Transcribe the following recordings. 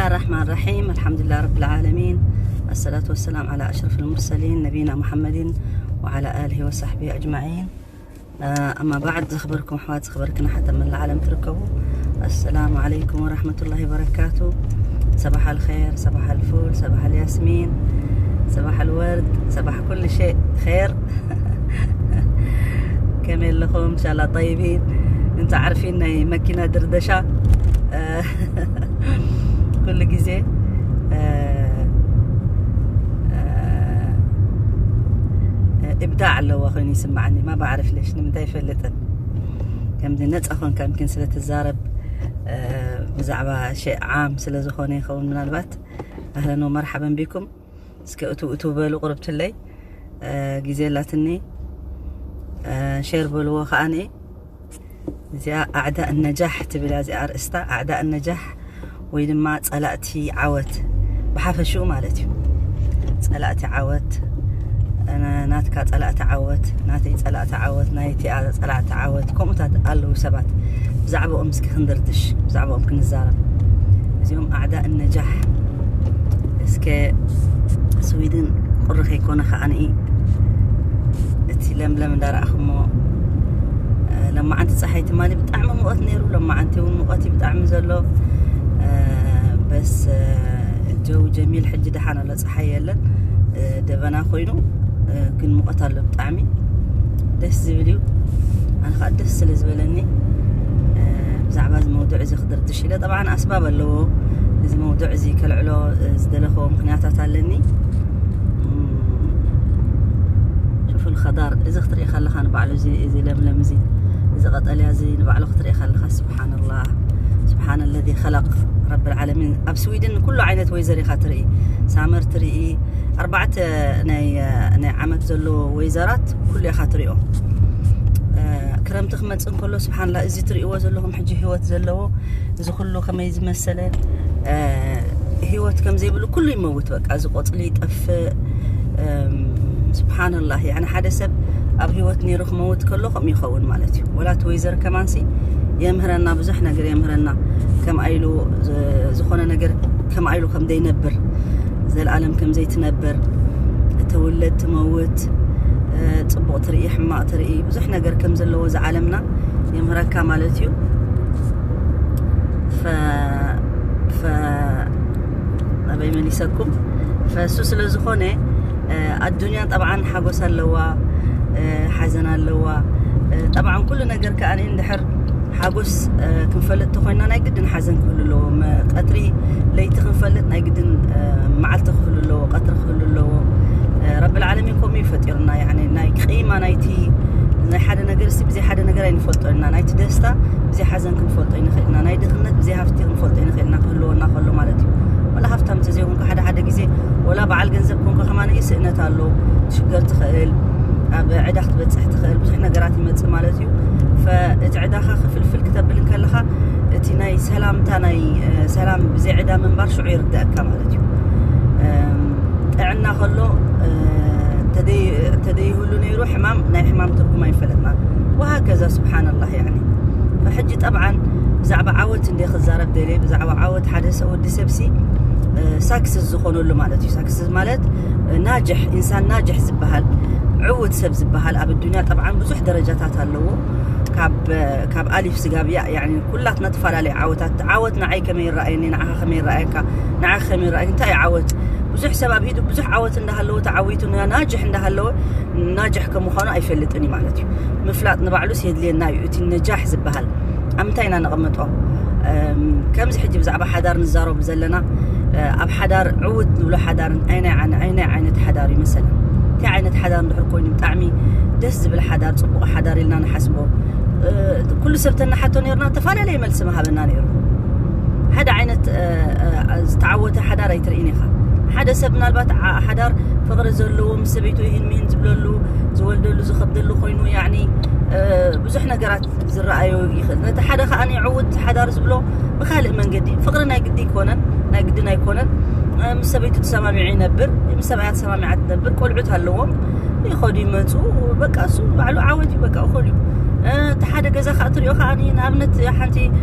الرحمن الرحيم. الحمد لله رب العالمين. الصلاة والسلام على أشرف المرسلين نبينا محمد وعلى آله وصحبه أجمعين. ኣማ ባዕድ፣ ዘኽበርኩም ኣሕዋት፣ ዘኽበርክን ኣሓት ኣብ መላእ ዓለም ትርከቡ፣ ኣሰላሙ ዓለይኩም ወራሕመቱላሂ ወበረካቱ። ሰባሕ ኣልኸይር፣ ሰባሕ ኣልፉል፣ ሰባሕ ኣልያስሚን፣ ሰባሕ ኣልወርድ፣ ሰባሕ ኩሉ ሸይ ኸይር። ከመይ ኣለኹም? እንሻላ ጠይቢን። እንተ ዓርፊን ናይ መኪና ድርደሻ፣ እ፣ ኩሉ ግዜ፣ እ፣ እ፣ እብዳዕ ኣለዋ ኮይኑ ይስምዓኒ። ማ ባዕርፍ ለሽ ንምንታይ ይፈልጥን? ከምዚ ነጻ ኾንካ ምኪን ስለ ትዛረብ፣ እ፣ ብዛዕባ ሸይ ዓም ስለ ዝኾነ ይኸውን ምናልባት። ኣህለን ወመርሓበን ቢኩም። እስከ እቱ፣ እቱ በሉ ቁርብትለይ። እ፣ ግዜ ኣላትኒ። እ፣ ሼር በልዎ ከኣኒ። እዚኣ ኣዕዳእ ነጃሕ ትብል እያ፣ እዚኣ ኣርእስታ ኣዕዳእ ነጃሕ ወይ ድማ ጸላእቲ ዓወት ብሓፈሽኡ ማለት እዩ። ጸላእቲ ዓወት፣ እ፣ ናትካ ጸላእቲ ዓወት፣ ናተይ ጸላእቲ ዓወት፣ ናይቲኣ ጸላእቲ ዓወት፣ ከምኡታት ኣለዉ ሰባት። ብዛዕባኦም እስኪ ክንድርድሽ፣ ብዛዕባኦም ክንዛረብ። እዚኦም ኣዕዳእ ነጃሕ። እስከ ስዊድን ቁሪ ከይኮነ ከዓኒ እቲ ለምለም እንዳረኣኹሞ፣ እ፣ ለማዓንቲ ፀሓይ ትማሊ ብጣዕሚ ሙቐት ነይሩ። ለማዓንቲ እውን ሙቐት እዩ ብጣዕሚ ዘሎ። እ፣ በስ፣ እ፣ ጀው ጀሚል ሕጂ ደሓን ኣሎ፣ ፀሓይ የለን። እ፣ ደበና ኮይኑ፣ እ፣ ግን ሙቐት ኣሎ ብጣዕሚ። ደስ ዝብል እዩ። ኣነ ከዓ ደስ ስለ ዝበለኒ፣ እ፣ ብዛዕባ እዚ መውዱዕ እዚ ክድርድሽ ኢለ። ጠብዓን ኣስባብ ኣለዎ እዚ መውዱዕ እዚ ከልዕሎ፣ እ፣ ዝደለኽዎ ምኽንያታት ኣለኒ። እም፣ ሹፉል ኸዳር፣ እዚ ክትርኢ ከለኻ ንባዕሉ እዚ፣ እዚ ለምለም እዚ፣ እዚ ቀጠልያ እዚ ንባዕሉ ክትርኢ ከለኻ፣ ስብሓንላህ፣ ስብሓን ለዚ ኸለቅ ረብል ዓለሚን። ኣብ ስዊድን ኩሉ ዓይነት ወይዘር ኢኻ ትርኢ። ሳመር ትርኢ፣ ኣርባዕተ ናይ፣ ናይ ዓመት ዘለዎ ወይዘራት ኩሉ ኢኻ ትሪኦ። እ፣ ክረምቲ ክመጽእ እንከሎ፣ ስብሓንላ፣ እዚ ትሪእዎ ዘለኹም ሕጂ ህይወት ዘለዎ፣ እዚ ኩሉ ከመይ ዝመሰለ፣ እ፣ ህይወት ከም ዘይብሉ ኩሉ ይመውት። በቃ፣ እዚ ቆጽሊ ይጠፍእ። እም፣ ስብሓንላህ፣ ያኒ፣ ሓደ ሰብ ኣብ ህይወት ነይሩ ክመውት ከሎ ከምኡ ይኸውን ማለት እዩ። ወላ እቲ ወይዘር ከማንሲ የምህረና፣ ብዙሕ ነገር የምህረና። ከምኣ ኢሉ ዝ-፣ ዝኾነ ነገር ከምኣ ኢሉ ከም ዘይነብር፣ ዘለኣለም ከም ዘይትነብር፣ ትውለድ ትመውት፣ እ፣ ጽቡቕ ትርኢ፣ ሕማቕ ትርኢ፣ ብዙሕ ነገር ከም ዘለዎ እዚ ዓለምና የምህረካ ማለት እዩ። ፈ-፣ ፈ-፣ ኣበይ መሊሰኩም? ፈሱ ስለ ዝኾነ፣ እ፣ ኣዱንያ ጠብዓን ሓጎስ ኣለዋ፣ እ፣ ሓዘን ኣለዋ። እ፣ ጠብዓን ኩሉ ነገር ከኣ እንድሕር ሓጎስ፣ እ፣ ክንፈልጥ ተኾይንና ናይ ግድን ሓዘን ክህሉ ኣለዎ። መ-፣ ቀትሪ ለይቲ ክንፈልጥ ናይ ግድን፣ እ፣ መዓልቲ ክህሉ ኣለዎ፣ ቀትሪ ክህሉ ኣለዎ። እ፣ ረብል ዓለሚን ከምኡ እዩ ፈጢሩና። ያኒ ናይ ቂማ ናይቲ ናይ ሓደ ነገር እስቲ ብዘይ ሓደ ነገር ኣይንፈልጦ ኢና። ናይቲ ደስታ ብዘይ ሓዘን ክንፈልጦ ኣይንኽእል ኢና። ናይ ድኽነት ብዘይ ሃፍቲ ክንፈልጦ ኣይንኽእል ኢና፣ ክህልወና ከሎ ማለት እዩ። ወላ ሃፍታም እንተዘይኮንካ ሓደ ሓደ ግዜ ወላ በዓል ገንዘብ ኮንካ ከማን ስእነት ኣሎ። ትሽገር ትኽእል፣ ኣብ ዕዳ ክትበጽሕ ትኽእል፣ ብዙሕ ነገራት ይመጽእ ማለት እዩ። ፈ-፣ እቲ ዕዳኻ ክፍልፍል ክተብል እንከለኻ እቲ ናይ ሰላምታ ናይ፣ እ፣ ሰላም ብዘይ ዕዳ ምንባር ሽዑ ይርዳእካ ማለት እዩ። እም፣ ጥዕና ከሎ፣ እ፣ ተደይ-፣ ተደይህሉ ነይሩ ሕማም፣ ናይ ሕማም ትርጉም ኣይፈለጥናን። ወሃከዛ ስብሓንላህ፣ ያኒ። ፈሕጂ ጠብዓን ብዛዕባ ዓወት እንደ ክዛረብ ደልየ፣ ብዛዕባ ዓወት ሓደ ሰብ፣ ወዲ ሰብሲ፣ እ፣ ሳክስስ ዝኾነሉ ማለት እዩ። ሳክስስ ማለት፣ እ፣ ናጅሕ፣ ኢንሳን ናጅሕ ዝበሃል፣ ዕውት ሰብ ዝበሃል ኣብ ኣዱንያ ጠብዓን ብዙሕ ደረጃታት ኣለዎ። ካብ፣ ካብ ኣሊፍ ስጋብ ያእ፣ ያኒ፣ ኩላትና ተፈላለየ ዓወታት። ዓወት ንዓይ ከመይ ይረኣየኒ፣ ንዓኻ ከመይ ይረኣየካ፣ ንዓኻ ከመይ ይረኣየካ፣ እንታይ እዩ ዓወት? ብዙሕ ሰብ ኣብ ኢዱ ብዙሕ ዓወት እንዳሃለዎ ተዓዊቱ፣ ና-፣ ናጅሕ እንዳሃለዎ፣ ናጅሕ ከም ምዃኑ ኣይፈልጥን እዩ ማለት እዩ። ምፍላጥ ንባዕሉስ የድልየና እዩ፣ እቲ ነጃሕ ዝበሃል። ኣብ ምንታይ ኢና ነቐምጦ? እም፣ ከምዚ ሕጂ ብዛዕባ ሓዳር ንዛረብ ዘለና፣ እ፣ ኣብ ሓዳር ዕውት ንብሎ ሓዳር እንታይ ናይ ዓን-፣ እንታይ ዓይነት ሓዳር እዩ መሰለን? እንታይ ዓይነት ሓዳር እንድሕር ኮይኑ ብጣዕሚ ደስ ዝብል ሓዳር፣ ጽቡቕ ሓዳር ኢልና ንሓስቦ። እ፣ ኩሉ ሰብ ተናሓቶ ነይርና፣ ዝተፈላለየ መልሲ ምሃበና ነይሩ። ሓደ ዓይነት፣ እ፣ እ፣ ዝተዓወተ ሓዳር ኣይትርእይን ኢኻ። ሓደ ሰብ ምናልባት ዓ-፣ ሓዳር ፍቕሪ ዘለዎ ምስ ሰበይቱ ይህን ሚህን ዝብለሉ፣ ዝወልደሉ፣ ዝኸብደሉ ኮይኑ፣ ያዕኒ፣ እ፣ ብዙሕ ነገራት ዝረኣዮ ይኽእል። ነቲ ሓደ ከኣ ዕውት ሓዳር ዝብሎ ብኻልእ መንገዲ፣ ፍቕሪ ናይ ግዲ ኣይኮነን፣ ናይ ግድን ኣይኮነን። እ፣ ምስ ሰበይቱ ተሰማሚዑ ይነብር፣ ምስ ሰብኣያ ተሰማሚዓ ትነብር፣ ቆልዑት ኣለዎም፣ ይኸዱ ይመጹ፣ በቃ እሱ ባዕሉ ዓወት እዩ፣ በቃ እኹል እዩ። እ፣ እቲ ሓደ ገዛ ከኣ ትሪኦ ከኣ ንኣብነት ሓንቲ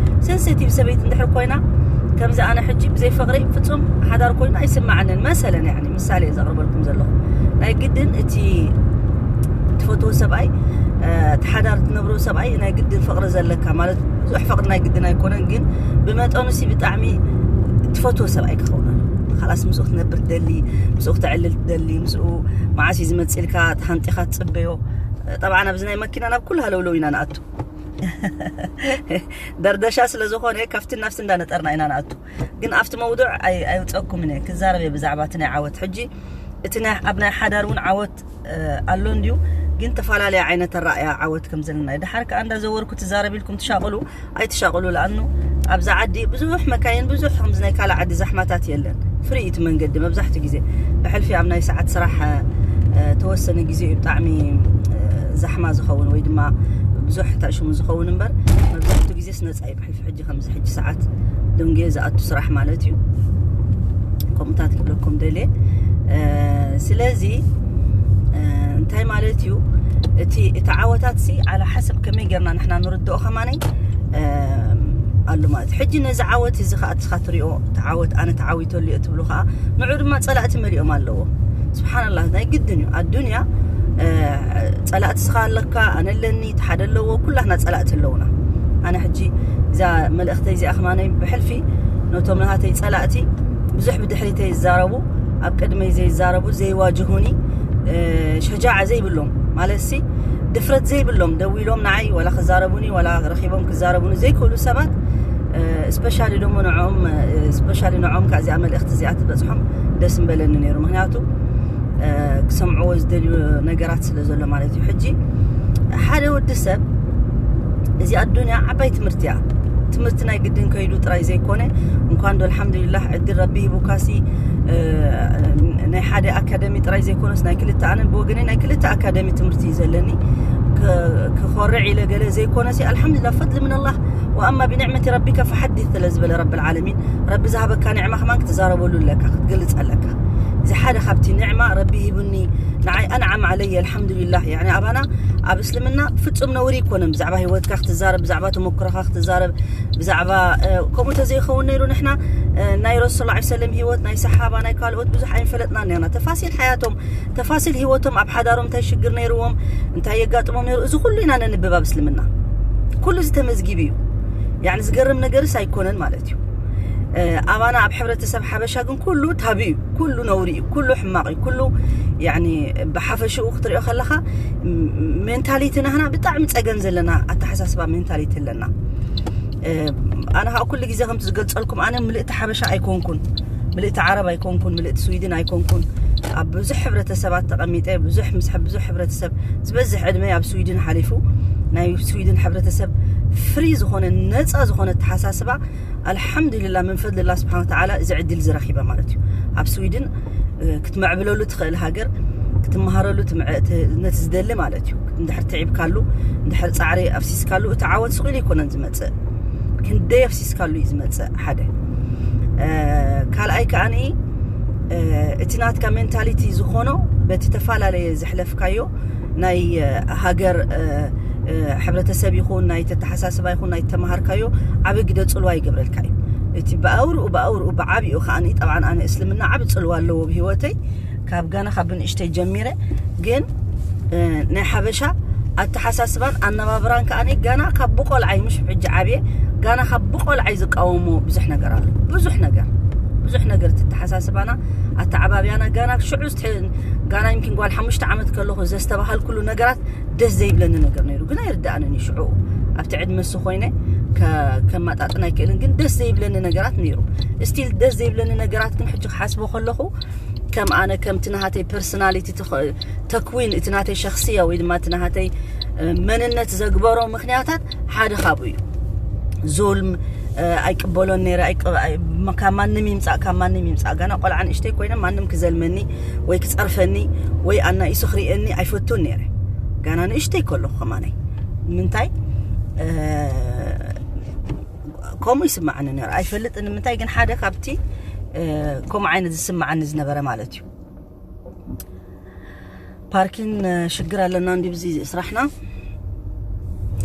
ሴንሲቲቭ ሰበይቲ እንድሕር ኮይና፣ ከምዚ ኣነ ሕጂ ብዘይ ፍቕሪ ፍጹም ሓዳር ኮይኑ ኣይስማዓንን። መሰለን፣ ያኒ፣ ምሳሌ ዘቕርበልኩም ዘለኹ፣ ናይ ግድን እቲ ትፈትዎ ሰብኣይ፣ እ፣ እቲ ሓዳር ትነብሮ ሰብኣይ ናይ ግድን ፍቕሪ ዘለካ ማለት፣ ብዙሕ ፍቕሪ ናይ ግድን ኣይኮነን፣ ግን ብመጠኑ ሲ ብጣዕሚ ትፈትዎ ሰብኣይ ክኸውን ኣለዎ። ካላስ ምስኡ ክትነብር ትደሊ፣ ምስኡ ክተዕልል ትደሊ፣ ምስኡ መዓስ እዩ ዝመጽእ ኢልካ ተሃንጢኻ ትጽበዮ። ጠብዓን ኣብዚ ናይ መኪና ናብ ኩሉ ሃለውለው ኢና ንኣቱ። ደርደሻ ስለ ዝኾነ ካብቲ ናብቲ እንዳነጠርና ኢና ንኣቱ። ግን ኣብቲ መውዱዕ ኣይ-፣ ኣይውፀኩም እየ ክዛረብ እየ ብዛዕባ እቲ ናይ ዓወት። ሕጂ እቲ ናይ፣ ኣብ ናይ ሓዳር እውን ዓወት፣ እ፣ ኣሎ እንድዩ፣ ግን ተፈላለየ ዓይነት ኣረኣእያ ዓወት ከም ዘለና እዩ። ድሓር ከኣ እንዳዘወርኩ ትዛረብ ኢልኩም ትሻቕሉ ኣይትሻቕሉ፣ ለኣኑ ኣብዛ ዓዲ ብዙሕ መካይን፣ ብዙሕ ከምዚ ናይ ካልእ ዓዲ ዛሕማታት የለን። ፍሪ እቲ መንገዲ መብዛሕትኡ ግዜ ብሕልፊ ኣብ ናይ ሰዓት ስራሕ፣ እ፣ ተወሰነ ግዜ እዩ ብጣዕሚ፣ እ፣ ዛሕማ ዝኸውን ወይ ድማ ብዙሕ ታሽሙ ዝኸውን እምበር መብዛሕትኡ ግዜ ነጻ እዩ ብሕልፊ። ሕጂ ከምዚ ሕጂ ሰዓት ደንጌ ዝኣቱ ስራሕ ማለት እዩ። ከምኡታት ክብለኩም ደልየ። እ፣ ስለዚ፣ እ፣ እንታይ ማለት እዩ እቲ፣ እቲ ዓወታት ሲ ዓላ ሓሰብ ከመይ ጌርና ንሕና ንርድኦ ከማነይ፣ እ፣ ኣሎ ማለት እዩ። ሕጂ ነዚ ዓወት እዚ ከኣ ንስኻ ትሪኦ፣ እቲ ዓወት ኣነ ተዓዊተሉ እየ ትብሉ ከኣ ንዑ ድማ ጸላእቲ መሊኦም ኣለዎ። ስብሓንላህ፣ ናይ ግድን እዩ። ኣዱንያ፣ እ፣ ጸላእቲ ስኻ ኣለካ፣ ኣነ ኣለኒ፣ እቲ ሓደ ኣለዎ፣ ኩላትና ጸላእቲ ኣለውና። ኣነ ሕጂ እዛ መልእኽተይ እዚኣ ከማነይ ብሕልፊ ነቶም ናሃተይ ጸላእቲ ብዙሕ ብድሕሪተይ ይዛረቡ፣ ኣብ ቅድመይ ዘይዛረቡ፣ ዘይዋጅሁኒ፣ እ፣ ሸጃዓ ዘይብሎም ማለት ሲ ድፍረት ዘይብሎም፣ ደዊሎም ንዓይ ዋላ ክዛረቡኒ ዋላ ረኺቦም ክዛረቡኒ ዘይክእሉ ሰባት፣ እ፣ ስፔሻሊ ደሞ ንዕኦም፣ እ፣ ስፔሻሊ ንዕኦም ከኣ እዚኣ መልእኽቲ እዚኣ ትበጽሖም ደስ ምበለኒ ነይሩ። ምክንያቱ፣ እ፣ ክሰምዕዎ ዝደልዩ ነገራት ስለ ዘሎ ማለት እዩ። ሕጂ ሓደ ወዲ ሰብ እዚ ኣዱንያ ዓባይ ትምህርቲ እያ። ትምህርቲ ናይ ግድን ከይዱ ጥራይ ዘይኮነ፣ እንኳን ዶ ኣልሓምዱሊላህ ዕድል ረቢ ሂቡካሲ፣ እ፣ ናይ ሓደ ኣካደሚ ጥራይ ዘይኮነስ ናይ ክልተ፣ ኣነ ብወገነይ ናይ ክልተ ኣካደሚ ትምህርቲ እዩ ዘለኒ። ክ-፣ ክኾርዕ ኢለ ገለ ዘይኮነሲ ኣልሓምዱሊላህ ፈድሊ ምን ኣላህ፣ ወኣማ ብኒዕመቲ ረቢከ ፈሓዲስ ስለ ዝበለ ረብል ዓለሚን፣ ረቢ ዝሃበካ ኒዕማ ከማን ክትዛረበሉ ኣለካ፣ ክትገልጽ ኣለካ። እዚ ሓደ ካብቲ ኒዕማ ረቢ ሂቡኒ ንዓይ ኣንዓም ዓለየ ኣልሓምዱሊላህ። ያኒ ኣባና ኣብ እስልምና ፍጹም ነውሪ ኣይኮነን ብዛዕባ ህይወትካ ክትዛረብ፣ ብዛዕባ ተመክሮኻ ክትዛረብ፣ ብዛዕባ፣ እ፣ ከምኡ ተዘይኸውን ነይሩ ንሕና፣ እ፣ ናይ ረሱል ሰለላሁ ዐለይሂ ወሰለም ህይወት፣ ናይ ሰሓባ፣ ናይ ካልኦት ብዙሕ ኣይንፈለጥናን ነርና። ተፋሲል ሓያቶም፣ ተፋሲል ህይወቶም፣ ኣብ ሓዳሮም እንታይ ሽግር ነይርዎም፣ እንታይ የጋጥሞም ነይሩ፣ እዚ ኩሉ ኢና ነንብብ ኣብ እስልምና። ኩሉ እዚ ተመዝጊቡ እዩ። ያኒ ዝገርም ነገርስ ኣይኮነን ማለት እዩ። እ፣ ኣባና ኣብ ሕብረተሰብ ሓበሻ ግን ኩሉ ታቡ እዩ፣ ኩሉ ነውሪ እዩ፣ ኩሉ ሕማቕ እዩ፣ ኩሉ ያኒ ብሓፈሽኡ ክትሪኦ ከለኻ ም-፣ ሜንታሊቲ ናህና ብጣዕሚ ጸገም ዘለና ኣተሓሳስባ ሜንታሊቲ ኣለና። እ፣ ኣነ ከዓ ኩሉ ግዜ ከምቲ ዝገልጸልኩም ኣነ ምልእቲ ሓበሻ ኣይኮንኩን፣ ምልእቲ ዓረብ ኣይኮንኩን፣ ምልእቲ ስዊድን ኣይኮንኩን። ኣብ ብዙሕ ሕብረተሰባት ተቐሚጠ፣ ብዙሕ ምስ ብዙሕ ሕብረተሰብ ዝበዝሕ ዕድመ ኣብ ስዊድን ሓሊፉ። ናይ ስዊድን ሕብረተሰብ ፍሪ ዝኾነ ነጻ ዝኾነ ኣተሓሳስባ ኣልሓምዱሊላህ ምን ፈድልላህ ስብሓን ወተዓላ እዚ ዕድል እዚ ረኺበ ማለት እዩ። ኣብ ስዊድን፣ እ፣ ክትመዕብለሉ ትኽእል ሃገር፣ ክትመሃረሉ ትምዐ-፣ ት-፣ ነቲ ዝደሊ ማለት እዩ። እንድሕር ትዒብካሉ፣ እንድሕር ጻዕሪ ኣፍሲስካሉ፣ እቲ ዓወት ስቕ ኢሉ ኣይኮነን ዝመጽእ። ክንደይ ኣፍሲስካሉ እዩ ዝመጽእ ሓደ። እ፣ ካልኣይ ከኣኒ፣ እ፣ እቲ ናትካ ሜንታሊቲ ዝኾኖ በቲ ተፈላለየ ዘሕለፍካዮ ናይ፣ እ፣ ሃገር፣ እ፣ እ፣ ሕብረተሰብ ይኹን ናይ ተተሓሳስባ ይኹን ናይ ተመሃርካዮ ዓቢ ግደ ጽልዋ ይገብረልካ እዩ። እቲ ብኣውርኡ፣ ብኣውርኡ፣ ብዓቢኡ ከኣኒ፣ ጠብዓን ኣነ እስልምና ዓቢ ጽልዋ ኣለዎ ብህይወተይ። ካብ ጋና ካብ ብንእሽተይ ጀሚረ፣ ግን፣ እ፣ ናይ ሓበሻ ኣተሓሳስባን ኣነባብራን ከኣኒ ጋና ካብ ብቆልዓይ፣ ምሽ ሕጂ ዓብየ፣ ጋና ካብ ብቆልዓይ ዝቃወሞ ብዙሕ ነገር ኣሎ። ብዙሕ ነገር፣ ብዙሕ ነገር እቲ ኣተሓሳስባና፣ ኣተዓባብያና ጋና ሽዑ ዝትሕ-፣ ጋና ይምኪን ጓል ሓሙሽተ ዓመት ከለኹ ዘስተባሃልኩሉ ነገራት ደስ ዘይብለኒ ነገር ነይሩ፣ ግን ኣይርድኣንን እዩ። ሽዑ ኣብቲ ዕድመ እሱ ኮይነ ከ-፣ ከማጣጥን ኣይክእልን፣ ግን ደስ ዘይብለኒ ነገራት ነይሩ። ስቲል ደስ ዘይብለኒ ነገራት ግን ሕጂ ክሓስቦ ከለኹ ከም ኣነ፣ ከምቲ ናሃተይ ፐርሶናሊቲ ተኽ-፣ ተክዊን፣ እቲ ናተይ ሸኽስያ ወይ ድማ እቲ ናሃተይ፣ እ፣ መንነት ዘግበሮ ምኽንያታት ሓደ ካብኡ እዩ። ዙልም፣ እ፣ ኣይቅበሎን ነይረ፣ ኣይቅ-፣ ኣይ-፣ ማ-፣ ካብ ማንም ይምጻእ፣ ካብ ማንም ይምጻእ። ጋና ቆልዓ ንእሽተይ ኮይነ ማንም ክዘልመኒ ወይ ክጸርፈኒ ወይ ኣናኢሱ ክርእየኒ ኣይፈቱን ነይረ። ጋና ንእሽተይ ከለኹ ከማነይ። ምንታይ፣ እ፣ ከምኡ ይስምዓኒ ነይሩ። ኣይፈልጥን ንምንታይ፣ ግን ሓደ ካብቲ፣ እ፣ ከምኡ ዓይነት ዝስምዓኒ ዝነበረ ማለት እዩ። ፓርኪን፣ እ፣ ሽግር ኣለና እንዲ ብዚ ስራሕና።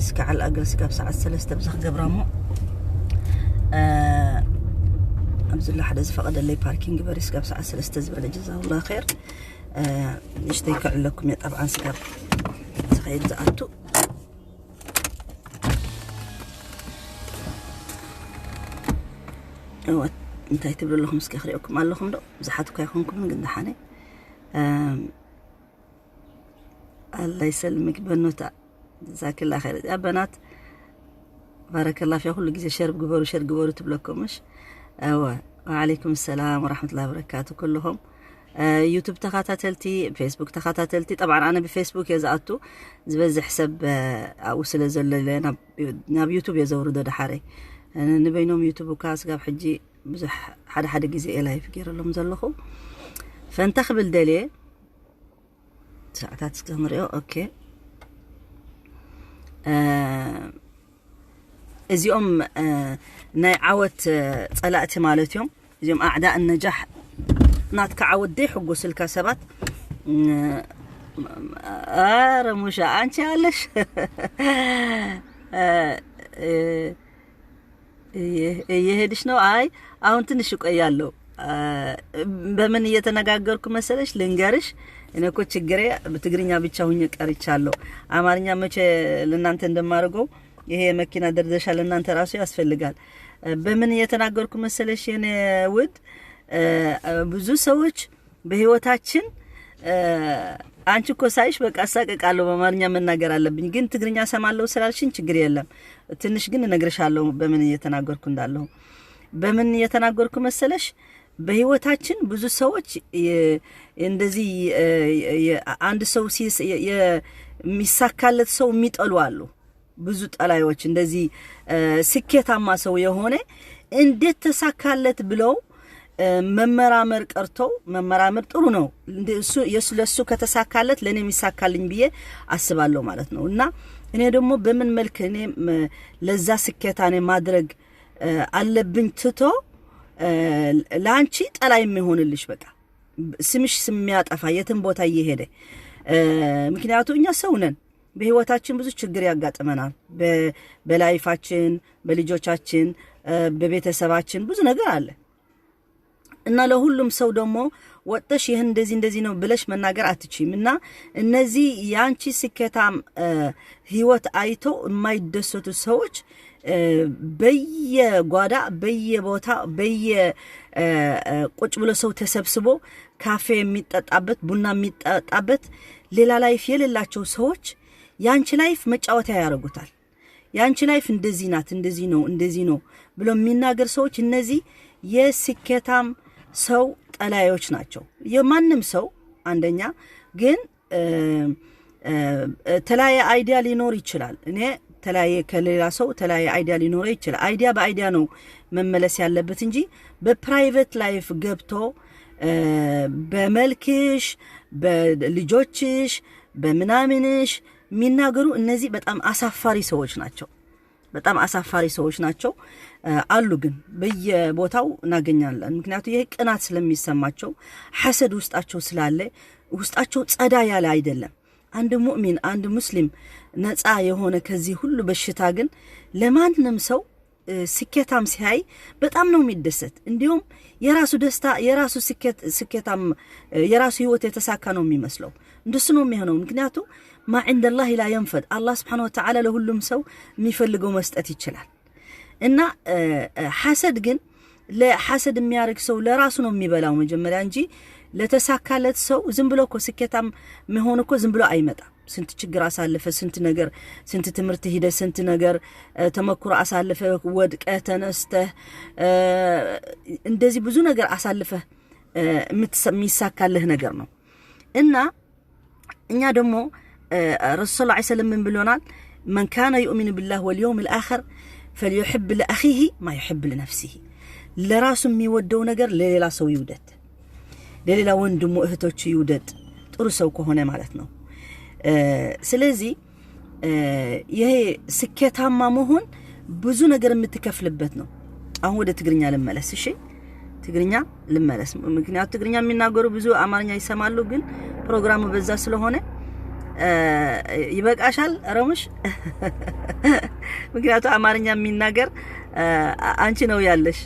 እስከ ዓል ኣገል ስጋብ ሰዓት ሰለስተ ብዛ ክገብራ እሞ፣ እ፣ ኣብዚ ዘሎ ሓደ ዝፈቐደለይ ፓርኪንግ ግበሪ፣ ስጋብ ሰዓት ሰለስተ ዝበለ፣ ጀዛሁላ ኸይር። እ፣ ንእሽተይ ክዕለኩም እየ፣ ጠብዓን ስጋብ ዝኸይድ ዝኣቱ። እወ፣ እንታይ ትብሉ ኣለኹም? እስከ ክሪኦኩም ኣለኹም ዶ? ብዙሓት እኳ ኣይኮንኩምን፣ ግን ደሓነ። እም፣ ኣላ ይሰልምክ በኖታ። ዛክላ ኸይር። ያ በናት፣ ባረከላ ፊያ። ኩሉ ግዜ ሸር ግበሩ፣ ሸር ግበሩ ትብለኩም፣ ምሽ? እወ። ወዓለይኩም ሰላም ወራሕመቱላሂ ወበረካቱ ኩልኹም። እ፣ ዩቱብ ተኸታተልቲ፣ ፌስቡክ ተኸታተልቲ፣ ጠብዓን ኣነ ብፌስቡክ እየ ዝኣቱ፣ ዝበዝሕ ሰብ፣ እ፣ ኣብኡ ስለ ዘሎ ኢለ ናብ፣ ናብ ዩቱብ እየ ዘውርዶ ደሓረይ። እ፣ ንበይኖም ዩቱብ እኳ ስጋብ ሕጂ ብዙሕ ሓደ ሓደ ግዜ እየ ላይፍ ገይረሎም ዘለኹ። ፈንታ ክብል ደልየ፣ ሰዓታት እስከ ንሪኦ። ኦኬ። እ፣ እዚኦም፣ እ፣ ናይ ዓወት፣ እ፣ ጸላእቲ ማለት እዮም። እዚኦም ኣዕዳእ ነጃሕ፣ ናትካ ዓወት ደይ ሕጉስልካ ሰባት። እ፣ ኧረ ሙሻ፣ ኣንቺ ኣለሽ። እ፣ እ፣ እየ-፣ እየሄድሽ ነው? አይ፣ አሁን ትንሽ እቆያለሁ። አ፣ በምን እየተነጋገርኩ መሰለሽ? ልንገርሽ፣ እኔ እኮ ችግሬ በትግርኛ ብቻ ሁኜ ቀርቻለሁ። አማርኛ መቼ ለእናንተ እንደማደርገው፣ ይሄ የመኪና ደርደሻ ለእናንተ ራሱ ያስፈልጋል። አ፣ በምን እየተናገርኩ መሰለሽ የኔ ውድ? አ፣ ብዙ ሰዎች በህይወታችን፣ አ፣ አንቺ እኮ ሳይሽ በቃ እሳቀቃለሁ፣ በአማርኛ መናገር አለብኝ፣ ግን ትግርኛ ሰማለሁ ስላልሽኝ ችግር የለም። ትንሽ ግን እነግርሻለሁ በምን እየተናገርኩ እንዳለሁ። በምን እየተናገርኩ መሰለሽ? በህይወታችን ብዙ ሰዎች የ-፣ እንደዚህ፣ አ፣ የ-፣ አንድ ሰው ሲስ-፣ የ-፣ የ-፣ የሚሳካለት ሰው የሚጠሉ አሉ። ብዙ ጠላዮች እንደዚህ፣ አ፣ ስኬታማ ሰው የሆነ እንዴት ተሳካለት ብለው፣ አ፣ መመራመር ቀርተው፣ መመራመር ጥሩ ነው። እንደ እሱ፣ የሱ፣ ለሱ ከተሳካለት ለእኔም ይሳካልኝ ብዬ አስባለሁ ማለት ነው። እና እኔ ደግሞ በምን መልክ እኔ መ-፣ ለዛ ስኬታ እኔ ማድረግ፣ አ፣ አለብኝ ትቶ፣ አ፣ ለአንቺ ጠላ የሚሆንልሽ በቃ ስምሽ ስም የሚያጠፋ የትም ቦታ እየሄደ፣ አ፣ ምክንያቱ እኛ ሰው ነን። በህይወታችን ብዙ ችግር ያጋጥመናል። በ-፣ በላይፋችን፣ በልጆቻችን፣ አ፣ በቤተሰባችን ብዙ ነገር አለ። እና ለሁሉም ሰው ደግሞ ወጥተሽ ይህን እንደዚህ እንደዚህ ነው ብለሽ መናገር አትችይም። እና እነዚህ የአንቺ ስኬታም፣ አ፣ ህይወት አይቶ የማይደሰቱ ሰዎች፣ አ፣ በየጓዳ፣ በየቦታ፣ በየ-፣ አ፣ አ፣ ቁጭ ብሎ ሰው ተሰብስቦ ካፌ የሚጠጣበት፣ ቡና የሚጠጣበት፣ ሌላ ላይፍ የሌላቸው ሰዎች የአንቺ ላይፍ መጫወቻ ያደርጉታል። የአንቺ ላይፍ እንደዚህ ናት፣ እንደዚህ ነው፣ እንደዚህ ነው ብሎ የሚናገር ሰዎች፣ እነዚህ የስኬታም ሰው ጠላዮች ናቸው። የማንም ሰው አንደኛ ግን፣ እ፣ እ፣ ተለያየ አይዲያ ሊኖር ይችላል። እኔ ተለያየ፣ ከሌላ ሰው ተለያየ አይዲያ ሊኖረ ይችላል። አይዲያ በአይዲያ ነው መመለስ ያለበት እንጂ በፕራይቬት ላይፍ ገብቶ፣ እ፣ በመልክሽ፣ በልጆችሽ፣ በምናምንሽ የሚናገሩ እነዚህ በጣም አሳፋሪ ሰዎች ናቸው። በጣም አሳፋሪ ሰዎች ናቸው። እ፣ አሉ ግን በየቦታው እናገኛለን። ምክንያቱ ይሄ ቅናት ስለሚሰማቸው፣ ሐሰድ ውስጣቸው ስላለ፣ ውስጣቸው ጸዳ ያለ አይደለም። አንድ ሙእሚን፣ አንድ ሙስሊም ነፃ የሆነ ከዚህ ሁሉ በሽታ ግን ለማንም ሰው፣ እ፣ ስኬታም ሲያይ በጣም ነው የሚደሰት። እንዲሁም የራሱ ደስታ፣ የራሱ ስኬት፣ ስኬታም፣ እ፣ የራሱ ህይወት የተሳካ ነው የሚመስለው። እንደሱ ነው የሚሆነው። ምክንያቱ ማ ዒንደላሂ ላ የንፈድ፣ አላህ ስብሓነ ወተዓላ ለሁሉም ሰው የሚፈልገው መስጠት ይችላል። እና፣ እ፣ እ፣ ሐሰድ ግን ለሐሰድ የሚያደርግ ሰው ለራሱ ነው የሚበላው መጀመሪያ እንጂ ለተሳካለት ሰው ዝም ብሎ እኮ ስኬታም መሆን እኮ ዝም ብሎ አይመጣም። ስንት ችግር አሳለፈ፣ ስንት ነገር፣ ስንት ትምህርት ሂደ፣ ስንት ነገር፣ እ፣ ተመክሮ አሳለፈ፣ ወድቀህ ተነስተህ፣ እ፣ እንደዚህ ብዙ ነገር አሳልፈህ፣ እ፣ የምትሰ-፣ የሚሳካልህ ነገር ነው። እና እኛ ደግሞ፣ እ፣ ረሱል ሰለላሁ ዐለይሂ ወሰለም ምን ብሎናል? መን ካነ ዩእሚኑ ቢላህ ወልየውም ልአኸር ፈልዩሕብ ለአኺሂ ማ ዩሕብ ልነፍሲሂ። ለራሱ የሚወደው ነገር ለሌላ ሰው ይውደድ፣ ለሌላ ወንድሙ እህቶቹ ይውደድ፣ ጥሩ ሰው ከሆነ ማለት ነው። እ፣ ስለዚህ፣ እ፣ ይሄ ስኬታማ መሆን ብዙ ነገር የምትከፍልበት ነው። አሁን ወደ ትግርኛ ልመለስ። እሺ፣ ትግርኛ ልመለስ። ምክንያቱ ትግርኛ የሚናገሩ ብዙ አማርኛ ይሰማሉ፣ ግን ፕሮግራሙ በዛ ስለሆነ፣ እ፣ ይበቃሻል ረሙሽ። ምክንያቱ አማርኛ የሚናገር፣ እ፣ አንቺ ነው ያለሽ።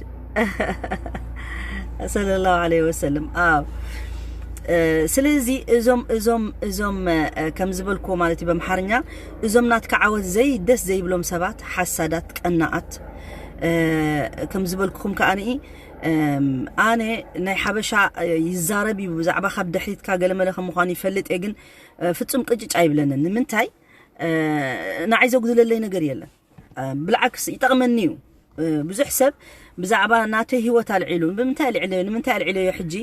ሰለላሁ ዐለይሂ ወሰለም። ኣዎ። ስለዚ እዞም እዞም እዞም ከም ዝበልኩዎ ማለት እዩ በምሓርኛ፣ እዞም ናትካ ዓወት ዘይ ደስ ዘይብሎም ሰባት፣ ሓሳዳት፣ ቀናኣት፣ ከም ዝበልኩኹም ከኣ ኣነ ናይ ሓበሻ ይዛረብ እዩ ብዛዕባ ካብ ድሕሪትካ ገለመለ ከም ምዃኑ ይፈልጥ እየ። ግን ፍጹም ቅጭጭ ኣይብለንን። ንምንታይ? ንዓይ ዘጉድለለይ ነገር የለን። ብልዓክስ ይጠቕመኒ እዩ። ብዙሕ ሰብ ብዛዕባ ናተይ ህይወት ኣልዒሉ፣ ብምንታይ ኣልዕለዮ፣ ንምንታይ ኣልዕለዮ? ሕጂ